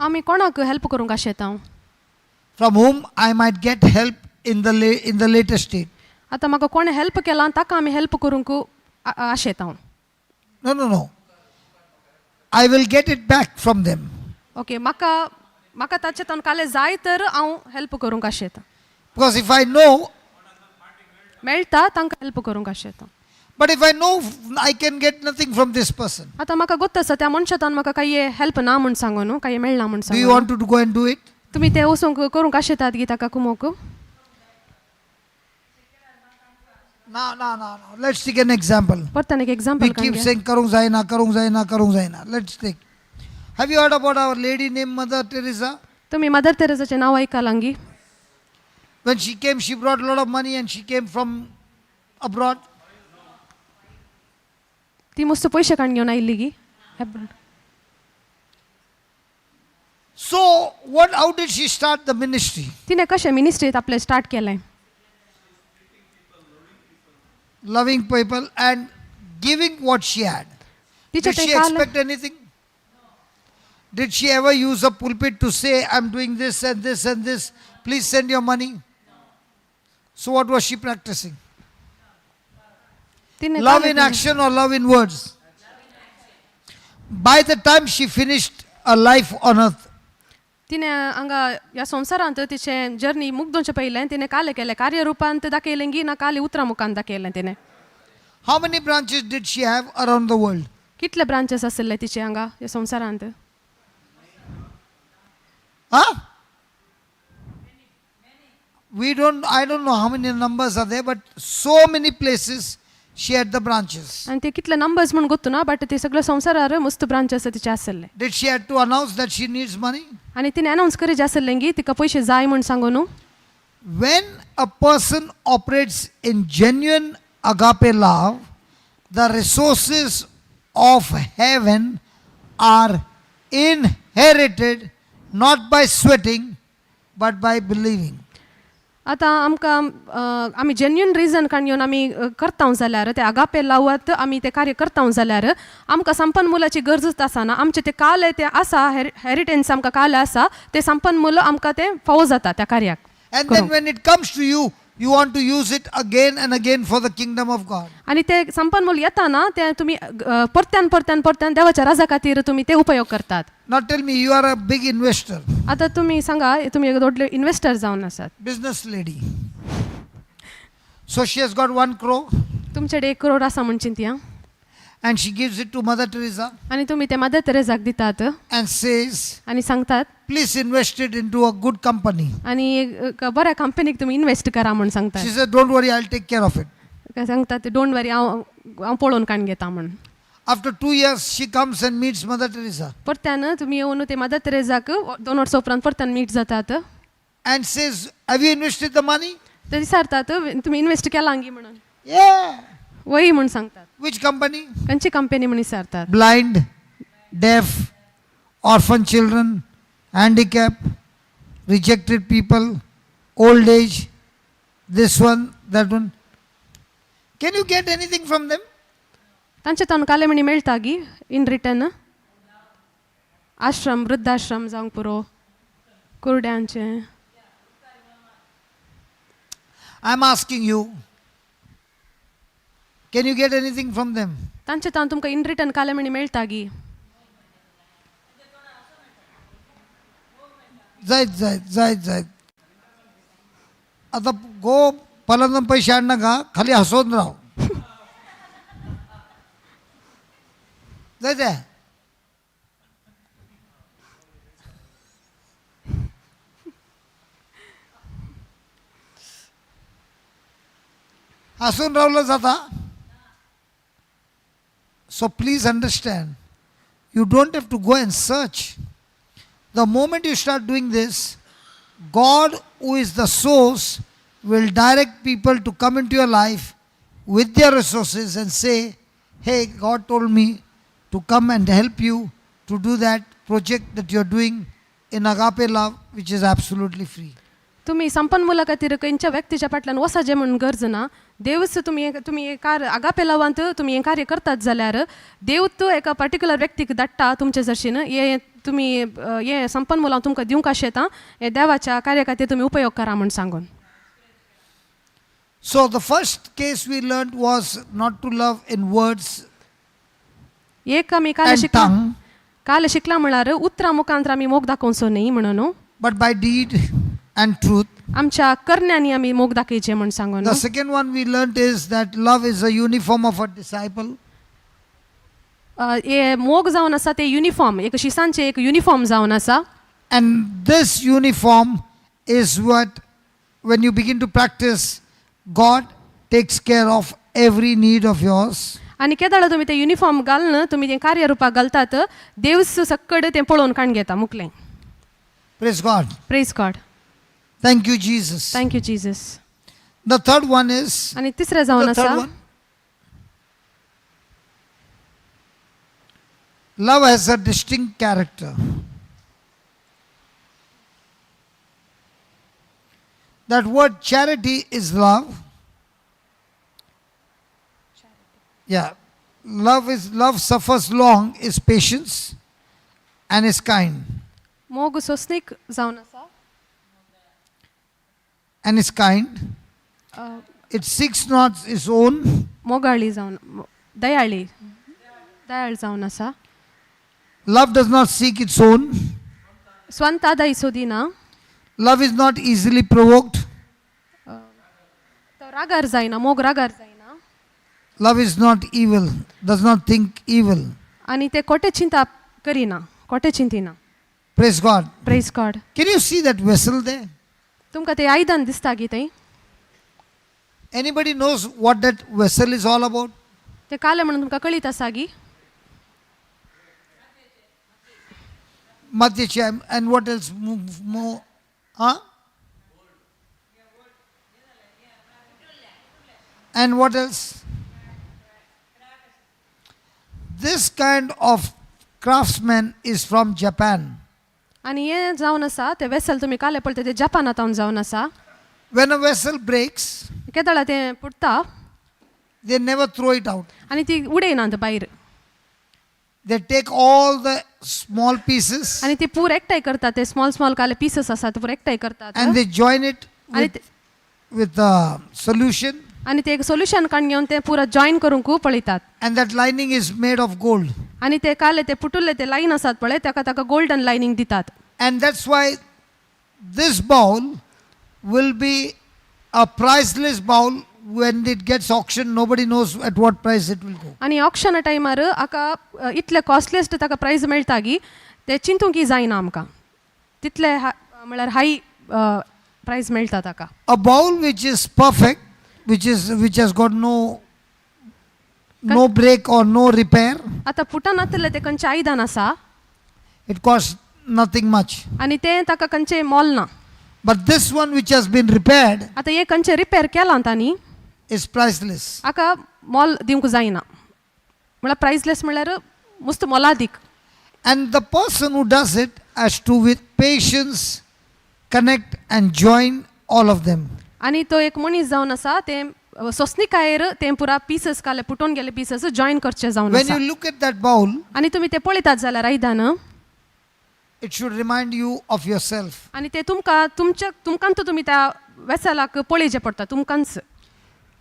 आमी कोणाक help करूंक आशेता हांव? From whom I might get help in the later state. आतां म्हाका कोणें help केलां ताका आमी हेल्प करूंक आशेता हांव. No, no, no. I will get it back from them. Okay, म्हाका म्हाका ताचे तावन काले जाय तर हांव हेल्प करूंक आशेता. Because if I know, मेळटा तांकां हेल्प करूंक आशेता. But if I know I can get nothing from this person. आतां म्हाका गोत्त आसा त्या मनशा तावन म्हाका कांय हेल्प ना म्हूण सांगू न्हू, कांय मेळना म्हूण Do you सांगू. want to go and do it? तुमी ते वचूंक करूंक आशेतात गी ताका कुमोक? No, no, no, no. Let's take an example. परत एक example. We keep saying karung zaina, karung zaina, karung zaina. Let's take. Have you heard about our lady named Mother Teresa? तुमी mother तेरेसाचें नांव आयकलां गी? When she came, she brought a lot of money and she came from abroad. ती मस्त पयशे काडून घेवन आयिल्ली गी? So, what? How did she start the ministry? तिणें कशें मिनिस्ट्रीत आपलें स्टार्ट केलें? Loving people and giving what she had. तिचें Did तें she काल expect anything? Did she ever use a pulpit to say, I'm doing this and this and this, please send your money? So what was she practicing? तिणें Love कालें in action or love in words? By the time she finished her life on earth, तिणें हांगा ह्या संवसारांत तिचें journey मुगदोवचें पयलें तिणें कालें केलें कार्यरुपांत दाखयलें गी ना कालें उतरां मुखान दाखयलें तिणें? How many branches did she have around the world? कितले ब्रांचीस आशिल्ले तिचे हांगा ह्या संवसारांत? Huh? I don't know how many numbers are there, but so many places she had the branches. आनी ते कितले नंबर्स म्हूण गोत्तू ना, बट ते सगळे संवसारार मस्त ब्रांच आसा तिचे आशिल्ले. Did she had to announce that she needs money? आनी तिणें अनावन्स करीत आशिल्लें गी तिका पयशे जाय म्हूण सांगू न्हू? When a person operates in genuine agape love, the resources of heaven are inherited Not by sweating, but by believing. आतां आमकां आमी जेन्युन रिजन काण येवन आमी करता जाल्यार ते आगापे लावत आमी तें कार्य करता जाल्यार आमकां संपन्न मुलाची गरजूच आसना. आमचें तें काल तें आसा, हेरिटेन्स आमकां काल आसा, तें संपन्न मुल आमकां तें फावो जाता त्या कार्याक. And then when it comes to you, you want to use it again and again for the kingdom of God. आनी ते संपन्न मूल येताना ते तुमी परत्यान परत्यान परत्यान देवाच्या राजा खातीर तुमी ते उपयोग करतात. Now tell me, you are a big investor. आतां तुमी सांगा, तुमी एक व्हडले इन्वेस्टर जावन आसात. Business lady. So she has got 1 crore. तुमचे कडेन 1 करोड आसा म्हूण चिंतया. And she gives it to Mother Teresa. आनी तुमी ते मदर तेरेजाक दितात. And says, आनी सांगतात, please invest it into a good company. आनी एक बऱ्या कंपनीक तुमी इन्वेस्ट करा म्हूण सांगतात. She said, don't worry, I'll take care of it. सांगतात, don't worry, हांव पळोवन काण घेता म्हूण. After 2 years, she comes and meets Mother Teresa. परत्यान तुमी येवन ते मदर तेरेजाक 2 वर्सां उपरांत परत्यान मीट जातात. And says, have you invested the money? ते विचारतात, तुमी इन्वेस्ट केलां म्हणून. Yeah. वय म्हूण सांगतात. Which company? खंयची कंपनी म्हूण विचारतात. Blind, deaf, orphan children, handicap, rejected people, old age, this one, that one. Can you get anything from them? तांचे तावन कालेमणी मेळटा गी इन रिटर्न? आश्रम, वृद्धाश्रम जावंक पुरो, कुरड्यांचें. I am asking you, can you get anything from them? तांचे तावन तुमकां in return कालेमणी मेळटा गी? जायत जायत जायत जायत. आता गो पलंदन पैसे आण नका, खाली हसवून राव. जायते. हसून रावलं जाता. So please understand, you don't have to go and search. The moment you start doing this, God, who is the source, will direct people to come into your life with their resources and say, hey, God told me to come and help you to do that project that you're doing in Agape Love, which is absolutely free. तुम्ही संपन्न मुला खातीर खंयच्या व्यक्तीच्या फाटल्यान वचचें म्हूण गरज ना. देवच तुमी तुमी कार्य आगापे लवांत तुमी हें कार्य करतात जाल्यार देव तो एका पर्टिक्युलर व्यक्तीक धाडटा तुमचे जशीन हे तुमी हे संपन्न मुलां तुमकां दिवंक आशेता, हे देवाच्या कार्या खातीर तुमी उपयोग करा म्हूण सांगून. So the first case we learned was not to love in words. एक आमी काल शिकला, काल शिकला म्हळ्यार उतरां मुखांत आमी मोग दाखोवचो न्ही म्हणून, but by deed and truth. आमच्या करण्यांनी आमी मोग दाखयचे म्हूण सांगून. The second one we learned is that love is a uniform of a disciple. हे मोग जावन आसा ते युनिफॉर्म, एक शिसांचे एक युनिफॉर्म जावन आसा. And this uniform is what, when you begin to practice, God takes care of every need of yours. आनी केदाळ तुमी ते युनिफॉर्म घालून तुमी तें कार्यरुपाक घालतात, देव सक्कड तें पळोवन काण घेता मुकलें. Praise God. Praise God. Thank you, Jesus. Thank you, Jesus. The third one is, आनी तिसरें जावन आसा, love has a distinct character. That word charity is love. Yeah, love is, love suffers long, is patience and is kind. मोग सोंसणीक जावन आसा. And is kind. It seeks not its own. मोगाळी जावन, दयाळी, दयाळ जावन आसा. Love does not seek its own. स्वंत आदाय सोदिना. Love is not easily provoked. तो रागार जायना, मोग रागार जायना. Love is not evil, does not think evil. आनी ते खोटें चिंता करिना, खोटें चिंतिना. Praise God. Praise God. Can you see that vessel there? तुमकां ते आयदन दिसता गी थंय? Anybody knows what that vessel is all about? ते कालें म्हणून तुमकां कळीत आसा गी? Madhya and what else more? Huh? And what else? This kind of craftsman is from Japan. आनी हें जावन आसा तें वेसल तुमी काले पळयता तें जपानांत जावन आसा. When a vessel breaks, केदळा तें फुट्टा, they never throw it out. आनी ती उडयनात भायर. They take all the small pieces आनी ती पूर एकठांय करतात, ते स्मॉल स्मॉल काले पिसस आसात पूर एकठांय करतात and they join it आनी with a solution. आनी ते एक सोल्युशन काडून घेवन ते पुरा जॉयन करूंक पळयतात. And that lining is made of gold. आनी ते काले ते पुटुल्ले ते लायन आसात पळय ताका ताका गोल्डन लायनींग दितात. And that's why this bowl will be a priceless bowl. When it gets auctioned, nobody knows at what price it will go. आनी ऑक्शना टायमार हाका इतले कॉस्टलिस्ट ताका प्रायज मेळटा की ते चिंतूंक जायना आमकां, तितले म्हळ्यार हाय प्रायज मेळटा ताका. A bowl which is perfect, which has got no break or no repair, आतां फुटन नातलें तें खंयचें आयदन आसा, it costs nothing much. आनी तें ताका खंयचें मोल ना. But this one which has been repaired आतां हें खंयचें रिपेर केलां तांणी is priceless. हाका मोल दिवंक जायना, म्हळ्यार प्रायजलेस म्हळ्यार मुस्त मोलादीक. And the person who does it has to with patience connect and join all of them. आनी तो एक मनीस जावन आसा तें सोंसणिकायेर तें पुरा पिसस काले पुटोवन गेले पिसस जॉयन करचे जावन When आसा. you look at that bowl, आनी तुमी तें पळयतात जाल्यार आयदन, it should remind you of yourself. आनी तें तुमकां तुमच्या तुमकांच तुमी त्या वेसलाक पळयचें पडटा तुमकांच.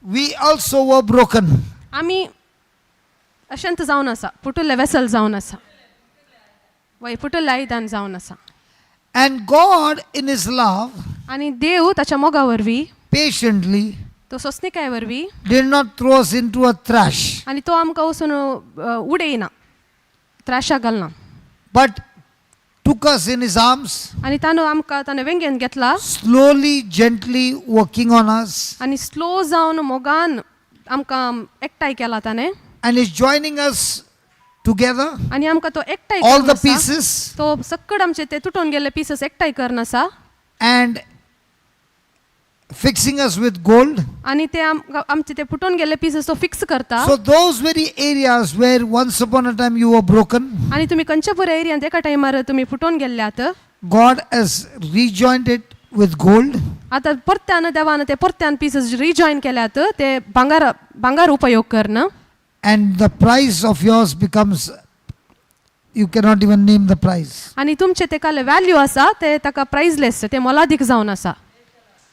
We also were broken. आमी अशेंच जावन आसा, पुटुल्लें वेसल जावन आसा, वय पुटुल्लें आयदन जावन आसा. And God in His love आनी देव ताच्या मोगा वरवीं patiently तो सोंसणिकाये वरवीं did not throw us into a trash, आनी तो आमकां वचून उडयना, त्राशाक घालना, but took us in His arms, आनी ताणें आमकां ताणें वेंगेन घेतला slowly, gently working on us, आनी स्लो जावन मोगान आमकां एकठांय केला ताणें and is joining us together, आनी आमकां तो एकठांय all करून the आसा. pieces, तो सक्कड आमचे ते तुटून गेल्ले पिसस एकठांय करून आसा and fixing us with gold. आनी ते आमचे ते फुटून गेल्ले पिसस तो फिक्स करता. So those very areas where once upon a time you were broken, आनी तुमी खंयच्या पुराय एरियांत एका टायमार तुमी फुटून गेल्ल्यात, God has rejoined it with gold. आतां परत्यान देवान ते परत्यान पिसस रिजॉयन केल्यात ते भांगार भांगार उपयोग करन. And the price of yours becomes, you cannot even name the price. आनी तुमचे ते काल व्हॅल्यू आसा ते ताका प्रायजलेस, ते मोलादीक जावन आसा.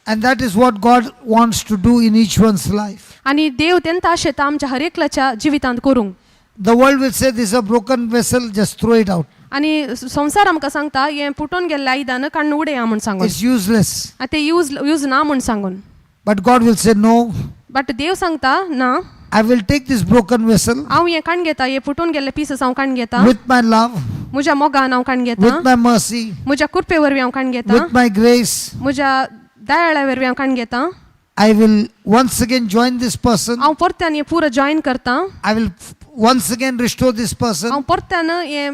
And that is what God wants to do in each one's life. आनी देव तेंता आशेता आमच्या हर एकल्याच्या जिवितांत करूंक. The world will say this is a broken vessel, just throw it out. आनी संवसार आमकां सांगता हें फुटून गेल्लें आयदन काडून उडया म्हूण सांगून, It's useless. आनी तें यूज ना म्हूण सांगून. But God will say no, but देव सांगता ना, I will take this broken vessel हांव हें काडून घेता, हें फुटून गेल्ले पिसस हांव काडून घेता with my love, म्हज्या मोगान हांव काडून घेता, with my mercy, म्हज्या कृपे वरवीं हांव काडून घेता, with my grace. म्हज्या दयाळा वरवीं हांव काडून घेता. I will once again join this person. हांव परत्यान हें पुरो जॉयन करता. I will once again restore this person. हांव परत्यान हें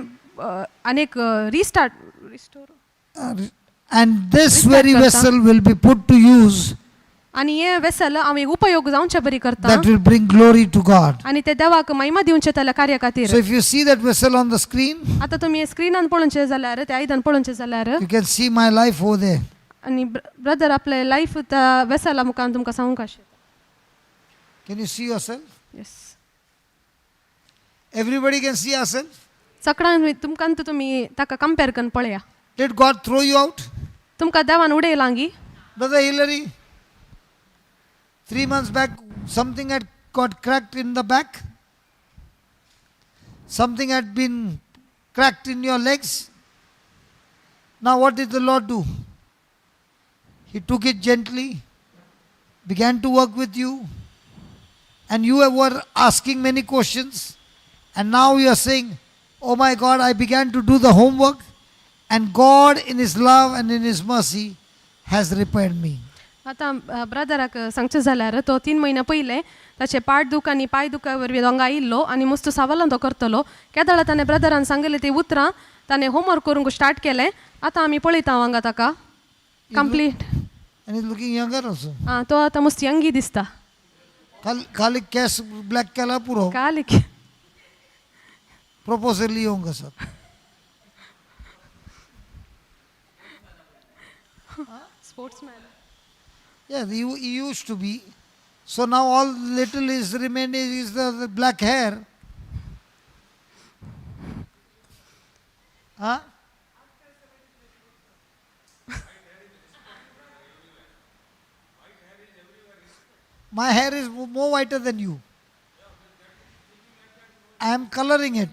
आनीक restart restore And this Restart very karta. vessel will be put to use आनी हें वेसल हांव एक उपयोग जावचे बरी करता that will bring glory to God. आनी ते देवाक महिमा दिवचे त्या कार्या खातीर. So if you see that vessel on the screen, आतां तुमी स्क्रिनान पळोवचें जाल्यार ते आयदन पळोवचें जाल्यार you can see my life over there. आनी ब्रदर आपले लायफ त्या वेसला मुखान तुमकां सांगूंक आशें. Can you see yourself? Yes. Everybody can see ourselves. सगळ्यांक तुमकां तुमी ताका कंपेर करून पळया. Did God throw you out? तुमकां देवान उडयलां गी? Brother Hillary, 3 months back something had got cracked in the back. Something had been cracked in your legs. Now what did the Lord do? He took it gently, began to work with you, and you were asking many questions, and now you are saying, oh my God, I began to do the homework, and God in His love and in His mercy has repaired me. आतां ब्रदराक सांगचें जाल्यार तो 3 म्हयन्या पयलें ताचे पाट दूख आनी पांय दुखा वरवीं हांगा आयिल्लो आनी मस्त सवालां तो करतलो. केदळा ताणें ब्रदरान सांगलें ती उतरां ताणें होमवर्क करूंक स्टार्ट केलें. आतां आमी पळयता हांगा ताका complete. And he's looking younger also. आं, तो आतां मस्त यंगी दिसता. खाली केस ब्लॅक केला पुरो. काली प्रपोजल येवंक आसा. Sportsman. Yeah, he used to be. So now all little is remaining is the black hair. Huh? My hair is more whiter than you. I am coloring it.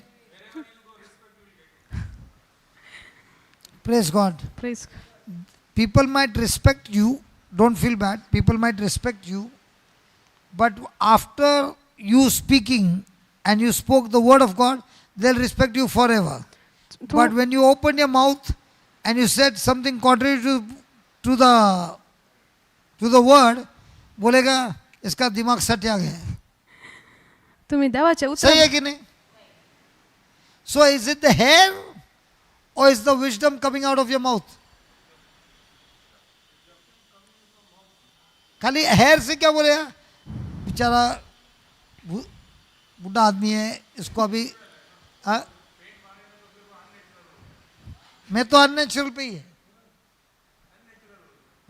Praise God. Praise. People might respect you. Don't feel bad. People might respect you. But after you speaking and you spoke the word of God, they'll respect you forever. But when you open your mouth and you said something contrary to the word, बोलेगा इसका दिमाग सटिया गया है. तुम्ही देवाचे सही उतर है कि नहीं? So is it the hair or is the wisdom coming out of your mouth? खाली हेयर से क्या बोलेगा? बेचारा बुढ़ा आदमी है, इसको अभी हाँ? मैं तो अननेचुरल पे ही है,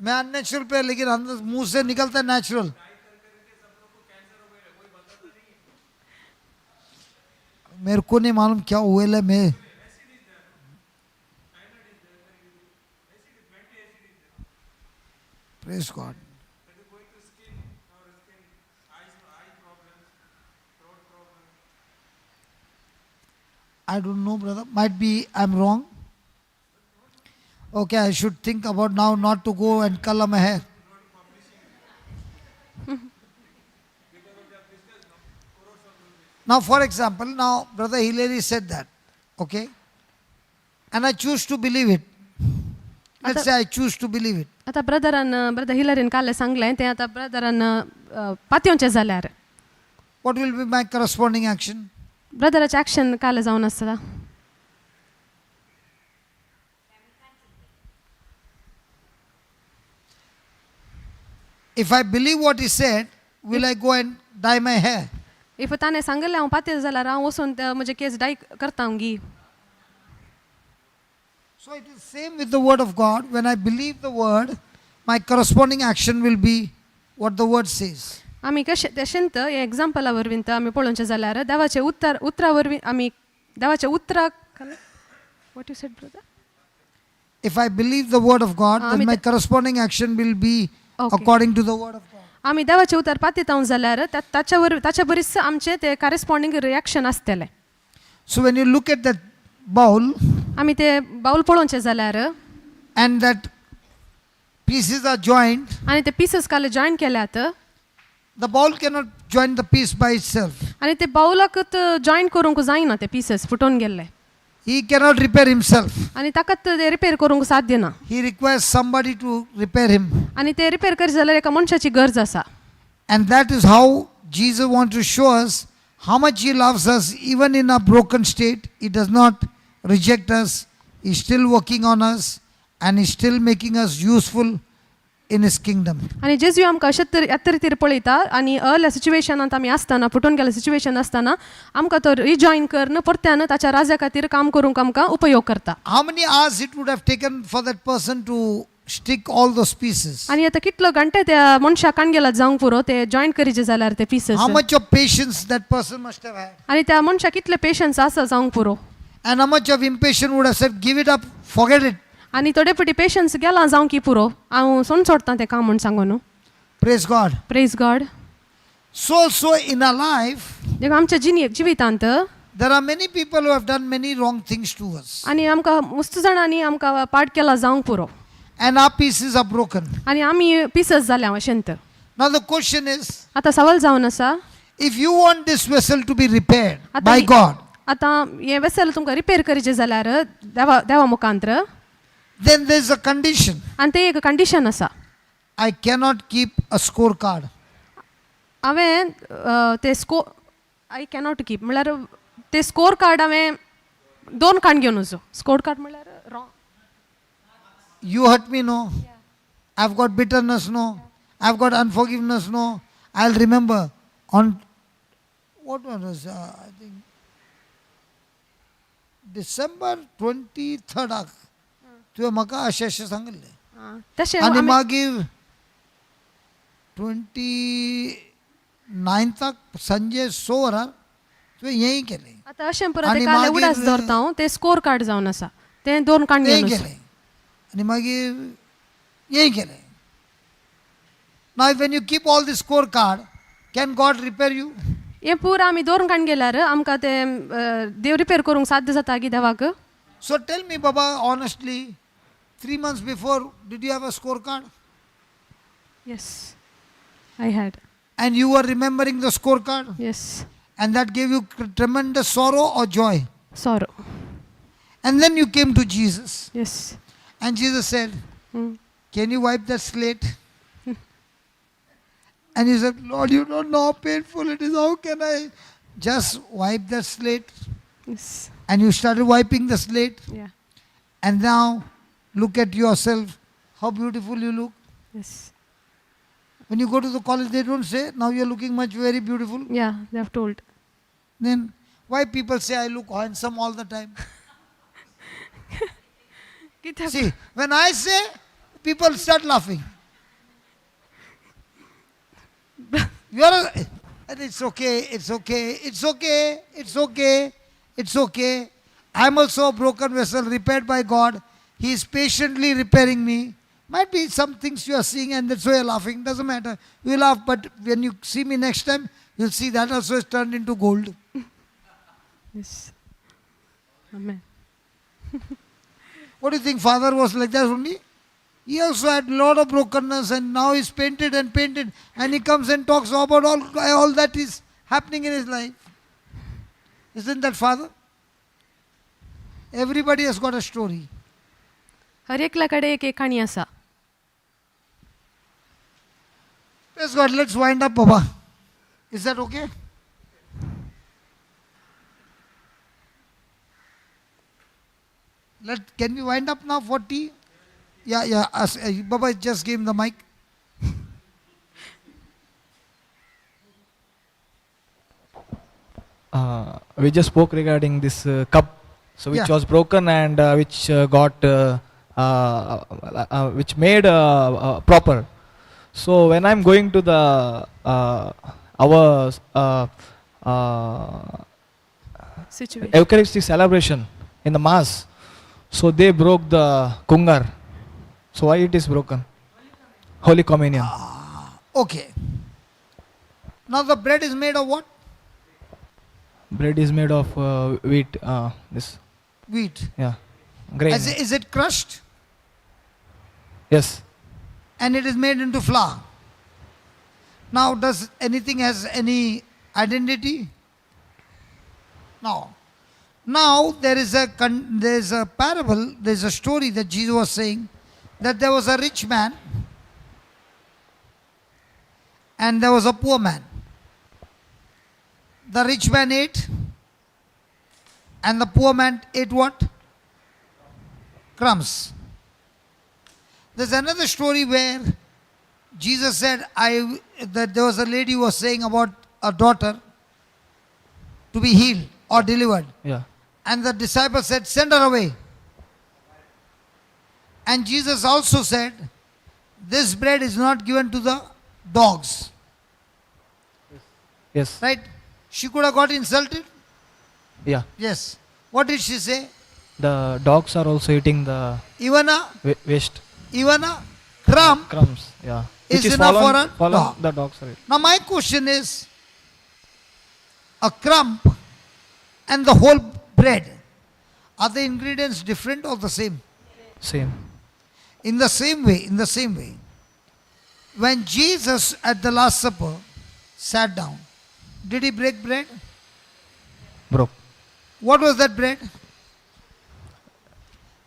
मैं अननेचुरल पे, लेकिन अंदर मुंह से निकलता है नेचुरल. मेरे को नहीं मालूम क्या हुए है. मैं Praise God. I don't know, brother. Might be I'm wrong. Okay, I should think about now not to go and color my hair. Now, for example, now Brother Hillary said that, okay? And I choose to believe it. Let's say I choose to believe it. आतां brethren brother हिलरीन काल सांगलें तें आतां brethren पातयेवचें जाल्यार What will be my corresponding action? ब्रदराचें action काल जावन आसता. If I believe what he said, will I go and dye my hair? If ताणें सांगिल्लें हांव पातयेता जाल्यार हांव वचून ते म्हजे केस डाय करता हांव गी. So it is same with the word of God. When I believe the word, my corresponding action will be what the word says. आमी कशें तशेंत हे एग्जाम्पला वरवीं तर आमी पळोवचें जाल्यार देवाचे उतर उतरा वरवीं आमी देवाच्या उतराक. What you said, brother? If I believe the word of God, then my corresponding action will be according to the word of God. आमी देवाचें उतर पातयेता जाल्यार ताच्या वरवीं ताच्या बरीच आमचें तें करस्पॉन्डींग रिएक्शन आसतलें. So when you look at that bowl आमी ते बावल पळोवचें जाल्यार and that pieces are joined, आनी ते पिसीस काल जॉयन केल्यात, the bowl cannot join the piece by itself. आनी ते बावलाकच जॉयन करूंक जायना, ते पिसीस फुटून गेल्ले. He cannot repair himself. आनी ताकाच ते रिपेर करूंक साध्य ना. He requires somebody to repair him. आनी ते रिपेर करी जाल्यार एका मनशाची गरज आसा. And that is how Jesus wants to show us how much he loves us. Even in our broken state, he does not reject us. He's still working on us and he's still making us useful in his kingdom. आनी जेजू आमकां अशें तरी अशे रितीर पळयता आनी असल्या सिच्युएशनांत आमी आसतना, फुटून गेल्ल्या सिच्युएशन आसतना आमकां तो रिजॉयन करन परत्यान ताच्या राजा खातीर काम करूंक आमकां उपयोग करता. How many hours it would have taken for that person to stick all those pieces? आनी आतां कितलो घंटे त्या मनशाक काणगेला जावंक पुरो ते जॉयन करीचे जाल्यार ते pieces? How much of patience that person must have had? आनी त्या मनशाक कितले पेशन्स आसा जावंक पुरो? And how much of impatience would have said, "Give it up, forget it"? आनी थोडे फावटी पेशन्स गेला जावंक की पुरो, हांव सोडून सोडटा तें काम म्हूण सांगून. Praise God. Praise God. So also in our life, देखून आमच्या जिणे जिवितांत there are many people who have done many wrong things to us. आनी आमकां मस्त जाणांनी आमकां पाड केला जावंक पुरो. And our pieces are broken. आनी आमी पिसस जाल्या अशेंत. Now the question is, आतां सवाल जावन आसा, if you want this vessel to be repaired आतां by God, आतां हें वेसल तुमकां रिपेर करचें जाल्यार देवा देवा मुखांत्र, then there is a condition. आनी ते एक कंडिशन आसा. I cannot keep a scorecard. हांवें ते स्को I cannot keep म्हणल्यार ते स्कोर कार्ड हांवें दोन काण घेवन वचो. स्कोर कार्ड म्हणल्यार wrong. You hurt me, no. I've got bitterness, no. I've got unforgiveness, no. I'll remember on what was I think December 23rd तुवें म्हाका अशें अशें सांगिल्लें. तशें आनी आमी मागीर 29थाक सांजे 6 वरार तुवें हेंय केलें. आतां अशें पुरो ते आनी काले उडास मागीर दवरता हांव, ते स्कोर कार्ड जावन आसा, तें दोन काण तेंय घेवन. केलें आनी मागीर हेंय केलें. Now when you keep all the score card, can God repair you? हें पुरा आमी दोन काण गेल्यार आमकां तें देव रिपेर करूंक साध्य जाता की देवाक? So tell me, Baba, honestly, 3 months before, did you have a score card? Yes, I had. And you were remembering the score card? Yes. And that gave you tremendous sorrow or joy? Sorrow. And then you came to Jesus. Yes. And Jesus said, can you wipe that slate? And he said, Lord, you don't know how painful it is. How can I just wipe that slate? Yes. And you started wiping the slate. Yeah. And now look at yourself, how beautiful you look. Yes. When you go to the college, they don't say, now you're looking much very beautiful. Yeah, they have told. Then why people say I look handsome all the time? See, when I say, people start laughing. And it's okay, it's okay, it's okay, it's okay, it's okay. I'm also a broken vessel repaired by God. He is patiently repairing me. Might be some things you are seeing and that's why you're laughing. Doesn't matter. You laugh, but when you see me next time, you'll see that also is turned into gold. Yes. Amen. What do you think? Father was like that only? He also had a lot of brokenness and now he's painted and painted and he comes and talks about all that is happening in his life. Isn't that Father? Everybody has got a story. हर एकल्या कडेन एक एक काणी आसा. Praise God. Let's wind up, Baba. Is that okay? Can we wind up now for tea? Yeah, yeah. Baba just gave him the mic. We just spoke regarding this cup, so which Yeah. was broken and which got, which made proper. So when I'm going to the our situation, Eucharistic celebration in the mass, so they broke the kungar. So why it is broken? Holy Communion. Okay. Now the bread is made of what? Bread is made of wheat. This wheat. Yeah. Grain. Is it crushed? Yes. And it is made into flour. Now, does anything has any identity? No. Now there is a parable, there is a story that Jesus was saying that there was a rich man and there was a poor man. The rich man ate and the poor man ate what? Crumbs. There's another story where Jesus said that there was a lady who was saying about a daughter to be healed or delivered. Yeah. And the disciples said, send her away. And Jesus also said, this bread is not given to the dogs. Yes. Right? She could have got insulted. Yeah. Yes. What did she say? The dogs are also eating the even a waste. Even a crumb. Crumbs. Yeah. Is Which is enough fallen, for a fallen, dog. The dogs are eating. Now my question is, a crumb and the whole bread, are the ingredients different or the same? Same. In the same way, when Jesus at the Last Supper sat down, did he break bread? Broke. What was that bread?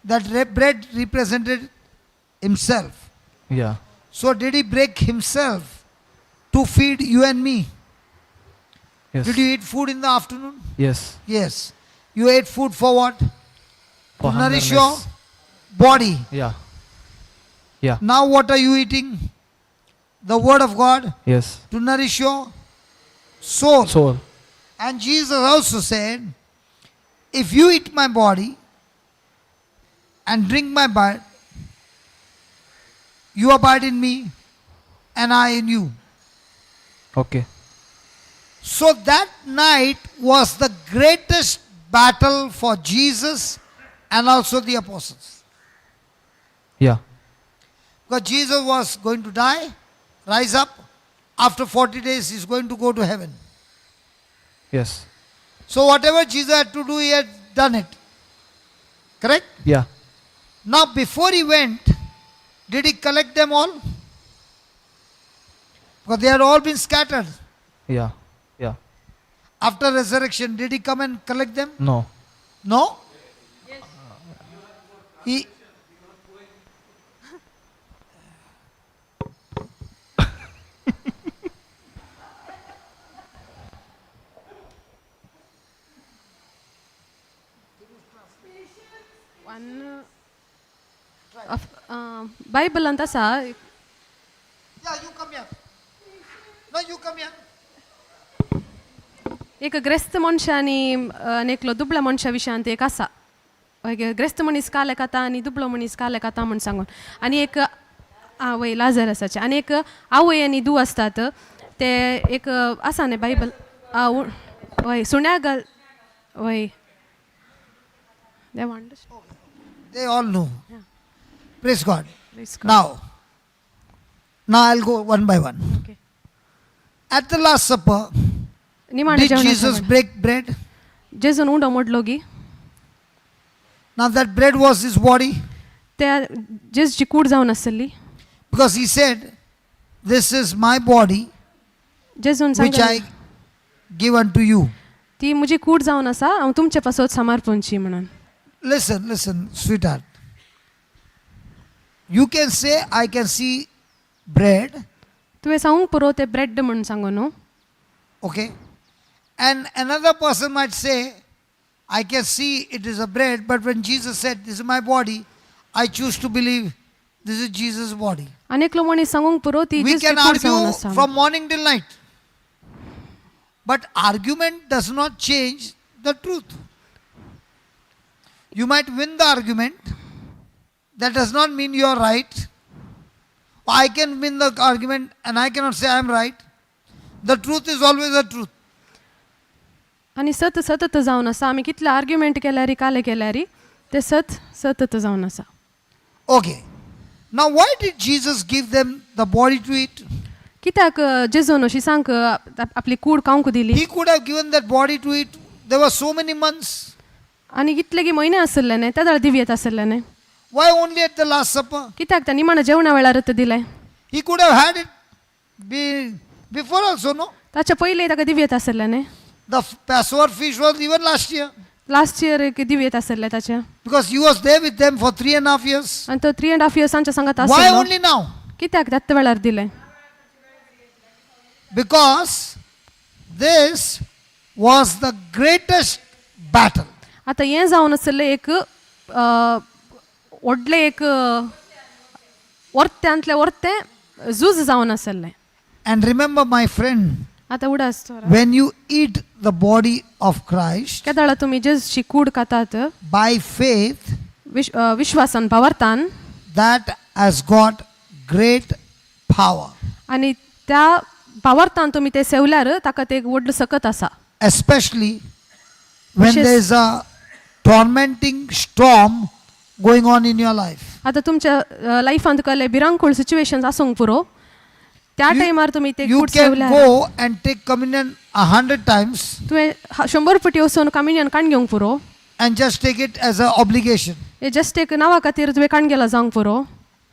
That bread represented himself. Yeah. So did he break himself to feed you and me? Yes. Did you eat food in the afternoon? Yes. Yes. You ate food for what? For to nourish your hungerness. body. Yeah. Yeah. Now what are you eating? The word of God. Yes. To nourish your soul. Soul. And Jesus also said, if you eat my body and drink my blood, You abide in me, and I in you. Okay. So that night was the greatest battle for Jesus and also the apostles. Yeah. Because Jesus was going to die, rise up. After 40 days, he's going to go to heaven. Yes. So whatever Jesus had to do, he had done it. Correct? Yeah. Now, before he went, did he collect them all? Because they had all been scattered. Yeah. Yeah. After resurrection, did he come and collect them? No. No? Yes. He one Bible ಅಂತ आसा. Yeah, you come here. No, you come here. एक ग्रेस्त मनशा आनी आनी एकलो दुबळ्या मनशा विशयांत एक आसा. ग्रेस्त मनीस काले खाता आनी दुबळो मनीस काले खाता म्हूण सांगून. आनी एक वय लाजर आसाचे आनी एक आवय आनी दू आसतात ते एक आसा न्ही बायबल वय सुण्या घाल वय. They all know. Praise God. Praise God. Now I'll go one by one. Okay. At the Last Supper, did Jesus break bread? जेजून उंडो मोडलो गी? Now that bread was his body. त्या जेजची कूड जावन आसली. Because he said, "This is my body, जेजून which I give unto you." ती म्हजी कूड जावन आसा हांव तुमचे पासत समर्पणची म्हणून. Listen, listen, sweetheart. You can say, I can see bread. तुवें सांगूंक पुरो ते ब्रेड म्हूण सांगू न्हू. Okay. And another person might say, I can see it is a bread, but when Jesus said, this is my body, I choose to believe this is Jesus' body. आनी एकलो मनीस सांगूंक पुरो ती We can argue from morning till night. But argument does not change the truth. You might win the argument. That does not mean you are right. I can win the argument and I cannot say I am right. The truth is always the truth. आनी सत सतत जावन आसा. आमी कितले argument केल्यारी काले केल्यारी ते सत सतत जावन आसा. Okay. Now why did Jesus give them the body to eat? कित्याक जेजून अशी सांग आपली कूड खावंक दिली? He could have given that body to eat. There were so many months. आनी कितले की म्हयने आसले न्ही त्या वेळार दिवयेत आसले न्ही. Why only at the Last Supper? कित्याक त्या निमाण्या जेवणा वेळार दिलें? He could have had it before also, no? ताच्या पयलीं ताका दिवयेत आसले न्ही. The Passover feast was even last year. Last year एक दिवयेत आसले ताचे. Because he was there with them for 3.5 years. आनी तो 3.5 years आमच्या सांगात आसलो. Why only now? कित्याक त्याच वेळार दिलें? Because this was the greatest battle. आतां हें जावन आसलें एक व्हडलें एक वर्त्यांतलें वर्तें झूज जावन आसलें. And remember, my friend, आतां उडास when you eat the body of Christ, केदाळा तुमी जेजची कूड खातात by faith, विश्वासान भावार्थान, that has got great power. आनी त्या भावार्थान तुमी ते सेवल्यार ताका ते एक व्हडलो सकत आसा. Especially when there is a tormenting storm going on in your life. आतां तुमच्या लायफांत कसले भिरांकूळ सिच्युएशन आसूंक पुरो त्या टायमार तुमी ते You could can सेवल्यार go and take communion 100 times तुवें 100 फावटी वचून कम्युनियन काण घेवंक पुरो and just take it as an obligation. हे जस्ट एक नांवा खातीर तुवें काण गेला जावंक पुरो.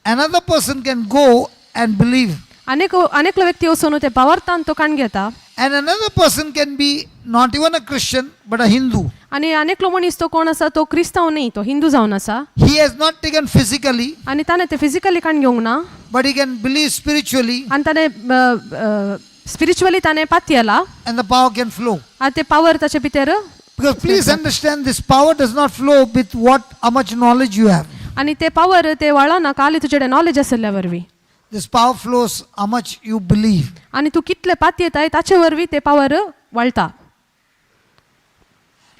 Another person can go and believe. अनेकलो व्यक्ती वचून ते भावार्थान तो काण घेता. And another person can be not even a Christian but a Hindu. आनी अनेकलो मनीस तो कोण आसा तो क्रिस्तांव न्ही तो हिंदू जावन आसा. He has not taken physically. आनी ताणें ते फिजिकली काण घेवंक ना. But he can believe spiritually. आनी ताणें स्पिरिच्युअली ताणें पातयेला. And the power can flow. आनी ते पावर ताचे भितर. Because please understand, this power does not flow with what how much knowledge you have. आनी ते पावर ते वळना खाली तुजे कडेन नॉलेज आसल्या वरवीं. This power flows how much you believe. आनी तूं कितले पातयेताय ताचे वरवीं ते पावर वळटा.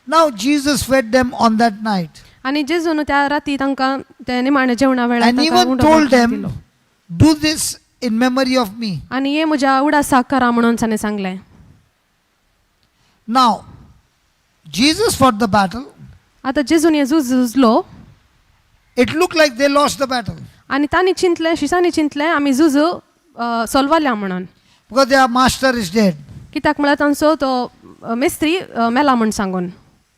Now Jesus fed them on that night. आनी जेजून त्या राती तांकां ते निमाण्या जेवणा वेळार And even told them, Do this in memory of me. आनी हे म्हज्या उडासाक करा म्हणून ताणें सांगलें. Now, Jesus fought the battle. आतां जेजून हें झूज झुजलो. It looked like they lost the battle आनी तांणी चिंतलें, शिसांनी चिंतलें आमी झूज सोल्वाल्या म्हणून, because their master is dead. कित्याक म्हळ्यार तांचो तो मेस्त्री मेला म्हूण सांगून.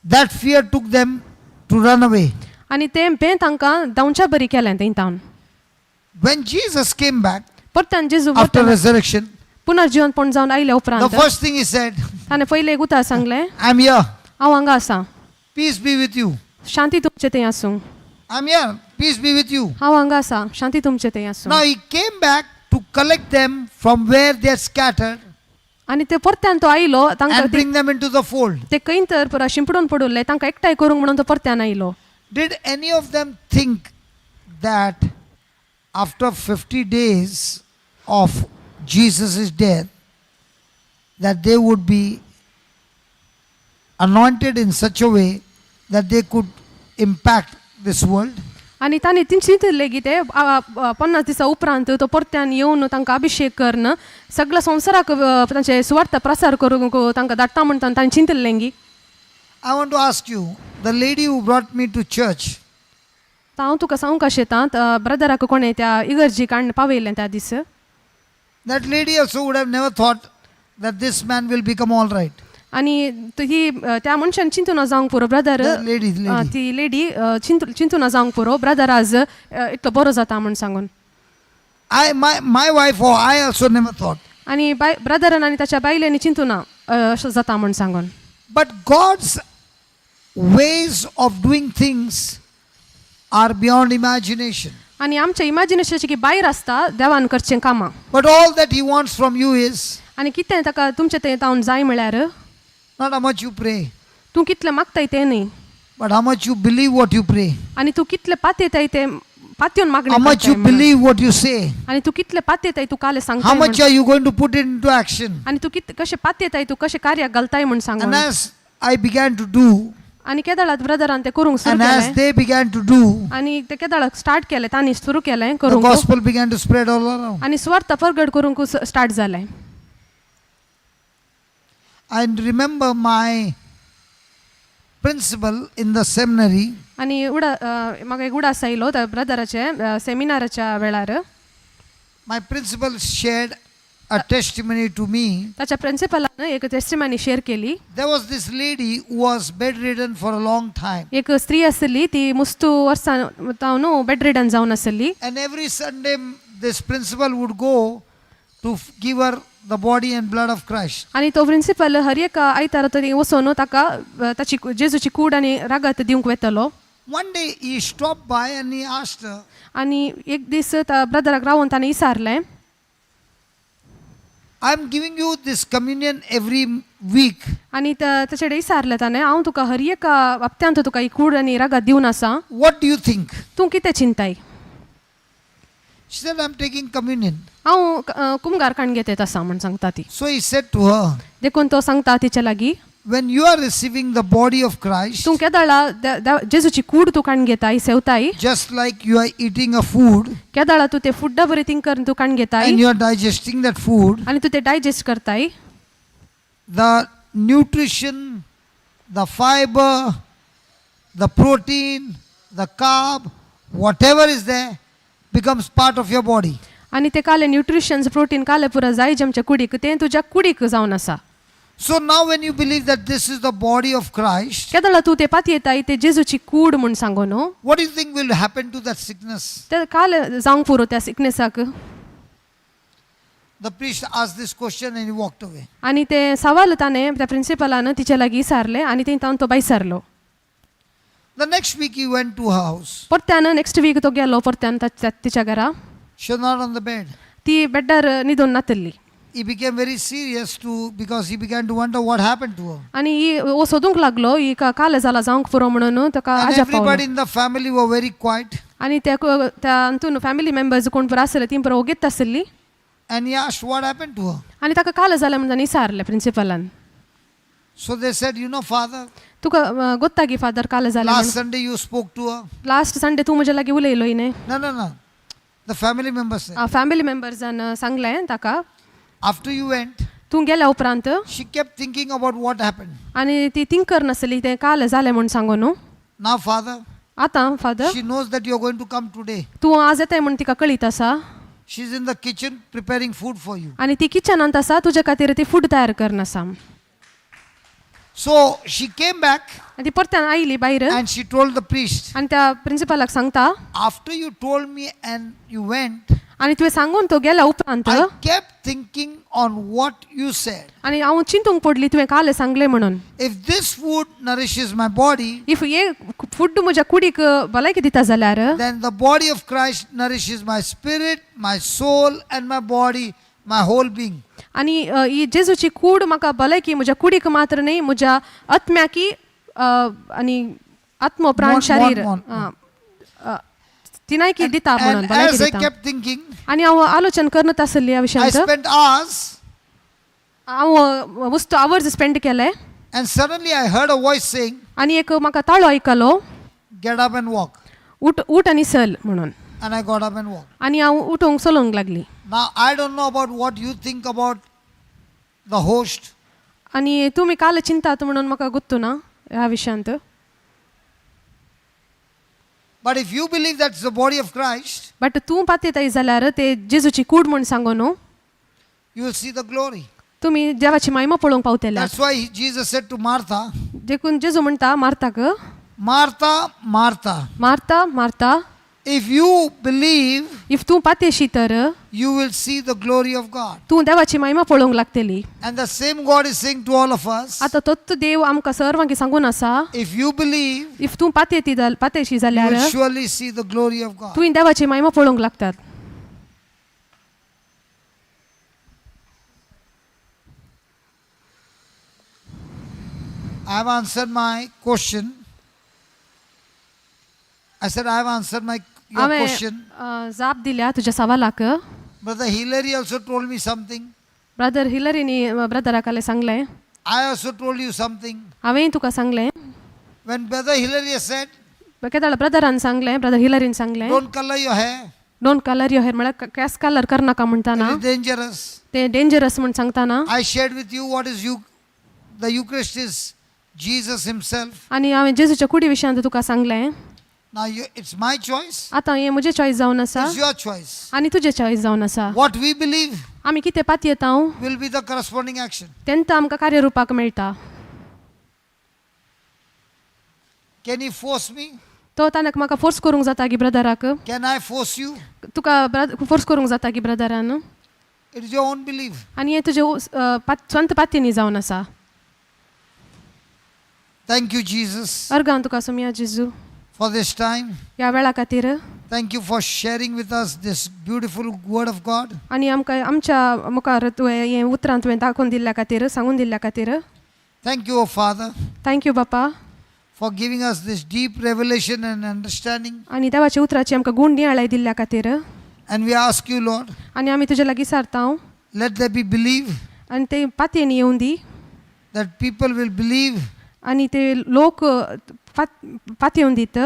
That fear took them to run away. आनी तें बें तांकां धांवच्या बरी केलें थंय तावन. When Jesus came back परत्यान जेजू after resurrection, पुनर्जिवनपण जावन आयल्या the उपरांत first thing he said, ताणें पयलें एक उतर सांगलें, I'm here. हांव हांगा आसा, Peace be with you. शांती तुमचे थंय आसूं. I'm here. Peace be with you. हांव हांगा आसा, शांती तुमचे थंय आसूं. Now he came back to collect them from where they had scattered आनी ते परत्यान तो आयलो तांकां and bring them into the fold. ते खंय तर पुरा शिंपडून पडुल्ले तांकां एकठांय करूंक म्हणून तो परत्यान आयलो. Did any of them think that after 50 days of Jesus' death, that they would be anointed in such a way that they could impact this world? आनी तांणी ती चिंतिल्लें की ते 50 दिसां उपरांत तो परत्यान येवन तांकां अभिशेक करून सगळ्या संवसाराक तांचे सुवार्थ प्रसार करूंक तांकां धाडटा म्हणटा तांणी चिंतिल्लें गी. I want to ask you, the lady who brought me to church, हांव तुका सांगूंक शेतां ब्रदराक कोणें त्या इगर्जीक हाडून पावयलें त्या दीस, that lady also would have never thought that this man will become all right. आनी ही त्या मनशान चिंतून जावंक पुरो ब्रदर, ती लेडी चिंतून जावंक पुरो ब्रदर आज इतलो बरो जाता म्हूण सांगून. My wife or I also never thought. आनी बाय ब्रदरान आनी ताच्या बायलेंनी चिंतूना अशें जाता म्हूण सांगून. But God's ways of doing things are beyond imagination. आनी आमच्या इमॅजिनेशनाची की भायर आसता देवान करचें कामां. But all that he wants from you is आनी कितें ताका तुमचें थंय तावन जाय म्हळ्यार not how much you pray, तूं कितलें मागताय तें न्ही, but how much you believe what you pray, आनी तूं कितलें पातयेताय तें पातयेवन मागणें how much you करताय म्हणून. believe what you say, आनी तूं कितलें पातयेताय तूं कालें सांगताय how much म्हूण. are you going to put it into action. आनी तूं कशें पातयेताय तूं कशें कार्याक घालताय म्हूण सांगून. And as I began to do, आनी केदळात ब्रदरान तें करूंक सुरू and as केलें, they began to do, आनी ते केदळाक स्टार्ट केलें, तांणी सुरू केलें the करूंक, gospel began to spread all around. आनी सुवार्थ परगट करूंक स्टार्ट जालें. I remember my principal in the seminary. आनी म्हाका एक उडास आयलो त्या ब्रदराचे सेमिनाराच्या वेळार. My principal shared a testimony to me. ताच्या प्रिन्सिपलान एक टेस्टिमनी शेअर केली. There was this lady who was bedridden for a long time. एक स्त्री आसली ती मुस्तू वर्सां तावन बेड रिडन जावन आसली. And every Sunday this principal would go to give her the body and blood of Christ. आनी तो प्रिन्सिपल हर एका आयतारा थंय वचून ताका ताची जेजूची कूड आनी रागात दिवंक वेतलो. One day he stopped by and he asked her, आनी एक दीस त्या ब्रदराक रावून ताणें विचारलें, I am giving you this communion every week. आनी ताचे कडेन विचारलें ताणें, हांव तुका हर एका हप्त्यांत तुका ही कूड आनी रागात दिवन आसा, What do you think? तूं कितें चिंताय? She said, I am taking communion. हांव कुमगार काण घेत आसा म्हूण सांगता ती. So he said to her, देखून तो सांगता तिच्या लागीं, when you are receiving the body of Christ, तूं केदळा जेजूची कूड तूं काण घेताय सेवताय, just like you are eating a food, केदळा तूं ते फुड्डा बरी थिंग करून तूं काण घेताय and you are digesting that food, आनी तूं ते डायजेस्ट करताय, the nutrition, the fiber, the protein, the carb, whatever is there becomes part of your body. आनी ते काले न्यूट्रिशन्स प्रोटीन काले पुरा जाय जे आमच्या कुडीक तें तुज्या कुडीक जावन आसा. So now when you believe that this is the body of Christ, केदळा तूं ते पातयेताय ते जेजूची कूड म्हूण सांगो न्हू, what do you think will happen to that sickness? ते काल जावंक पुरो त्या सिकनेसाक. The priest asked this question and he walked away. आनी ते सवाल ताणें त्या प्रिन्सिपलान तिच्या लागीं विचारलें आनी थंय तावन तो भायर सरलो. The next week he went to her house. परत्यान नेक्स्ट वीक तो गेलो परत्यान तिच्या घरा. She was not on the bed. ती बेड्डार न्हिदून नातल्ली. He became very serious because he began to wonder what happened to her. आनी हो सोदूंक लागलो ही काल जाला जावंक पुरो म्हणून ताका And अजाप पावलो. everybody in the family were very quiet. आनी त्या हातून फॅमिली मेंबर्स कोण पुरो आसले ती पुरो ओगीत आसली. And he asked what happened to her. आनी ताका काल जालें म्हणून विचारलें प्रिन्सिपलान. So they said, you know, Father, तुका गोत्ता गी फादर काल जालें last Sunday you spoke to her. Last Sunday तूं म्हज्या लागीं उलयलो न्ही. No, no, no. The family member said. Family मेंबर्सान सांगलें ताका. After you went, तूं गेल्या उपरांत she kept thinking about what happened. आनी ती थिंक करनासली तें काल जालें म्हूण सांगू न्हू. Now, Father, आतां father, she knows that you are going to come today. तूं आज येताय म्हूण तिका कळीत आसा. She's in the kitchen preparing food for you. आनी ती किचनांत आसा, तुजे खातीर ती फूड तयार करन आसा. So she came back आनी ती परत्यान आयली भायर and she told the priest, आनी त्या प्रिंसिपलाक सांगता, after you told me and you went, आनी तुवें सांगून तो गेल्या उपरांत I kept thinking on what you said. आनी हांव चिंतूंक पडली तुवें काल सांगलें म्हणून. If this food nourishes my body, if हे फूड म्हज्या कुडीक भलायकी दिता जाल्यार then the body of Christ nourishes my spirit, my soul, and my body, my whole being. आनी ही जेजूची कूड म्हाका भलायकी म्हज्या कुडीक मात्र न्ही, म्हज्या आत्म्याकी आनी आत्मो प्राण शरीर तिनाय की दिता म्हणून And भलायकी as I दिता. kept thinking, आनी हांव आलोचन करत आसली ह्या I विशयांत. spent hours, हांव वस्तू आवर्स स्पेंड केले. and suddenly I heard a voice saying, आनी एक म्हाका ताळो आयकलो, get up and walk. उठ उठ आनी चल म्हणून. And I got up and walked. आनी हांव उठूंक चलोवंक लागली. Now, I don't know about what you think about the host, आनी तुमी काल चिंतात म्हणून म्हाका गुत्तू ना ह्या विशयांत. but if you believe that's the body of Christ, but तूं पातयताय जाल्यार ते जेजूची कूड म्हूण सांगू न्हू, you will see the glory. तुमी देवाची महिमा पळोवंक पावतले. That's why Jesus said to Martha, देखून जेजू म्हणटा मार्ताक, Martha, Martha, Martha Martha, if you believe, if तूं पातयशी तर you will see the glory of God. तूं देवाची महिमा पळोवंक लागतली. And the same God is saying to all of us, आतां तोच देव आमकां सर्वांक सांगून आसा, if you believe, if तूं पातयेती पातयशी you जाल्यार will surely see the glory of God. तुवें देवाची महिमा पळोवंक लागतात. I have answered my question. I said, I have answered your हांवें question. जाप दिल्या तुज्या सवालाक. Brother Hillary also told me something. Brother हिलरीनी ब्रदराक सांगलें. I also told you something. हांवेंय तुका सांगलें. When Brother Hillary said, केदाळ brethren सांगलें, ब्रदर हिलरीन सांगलें, don't color your hair, don't colour your hair म्हळ्यार केस कलर करनाका म्हणटाना, it is dangerous. ते डेंजरस म्हूण सांगताना. I shared with you what is the Eucharist is Jesus himself. आनी हांवें जेजूच्या कुडी विशयांत तुका सांगलें. Now it's my choice. आतां हें म्हजें चॉयस जावन आसा It's your choice. आनी तुजें चॉयस जावन आसा. What we believe आमी कितें पातयेता will be the corresponding action. तेंत आमकां कार्यरुपाक मेळटा. Can he force me? तो ताणें म्हाका फोर्स करूंक जाता की ब्रदराक? Can I force you? तुका फोर्स करूंक जाता की brethren? It is your own belief. आनी हें तुजें स्वंत पातयेनी जावन आसा. Thank you, Jesus, अर्गान तुका सोमया जेजू for this time. ह्या वेळा खातीर. Thank you for sharing with us this beautiful word of God. आनी आमकां आमच्या मुखार तुवें हें उतरां तुवें दाखोवन दिल्ल्या खातीर, सांगून दिल्ल्या खातीर. Thank you, O Father, thank you बापा, for giving us this deep revelation and understanding. आनी देवाच्या उतराची आमकां गूण नियाळाय दिल्ल्या खातीर. And we ask you, Lord, आनी आमी तुजे लागीं सारता, let there be belief, आनी ते पातयेनी येवन दी, that people will believe आनी ते लोक पातयेवन दित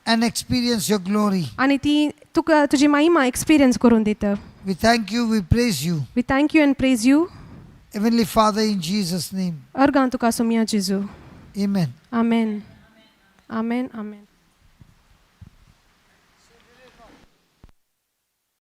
and experience your glory. आनी ती तुका तुजी महिमा एक्सपिरियन्स करून दित. We thank you, we praise you. We thank you and praise you. Heavenly Father, in Jesus' name. अर्गां तुका सोमया जेजू. Amen. Amen. Amen. Amen.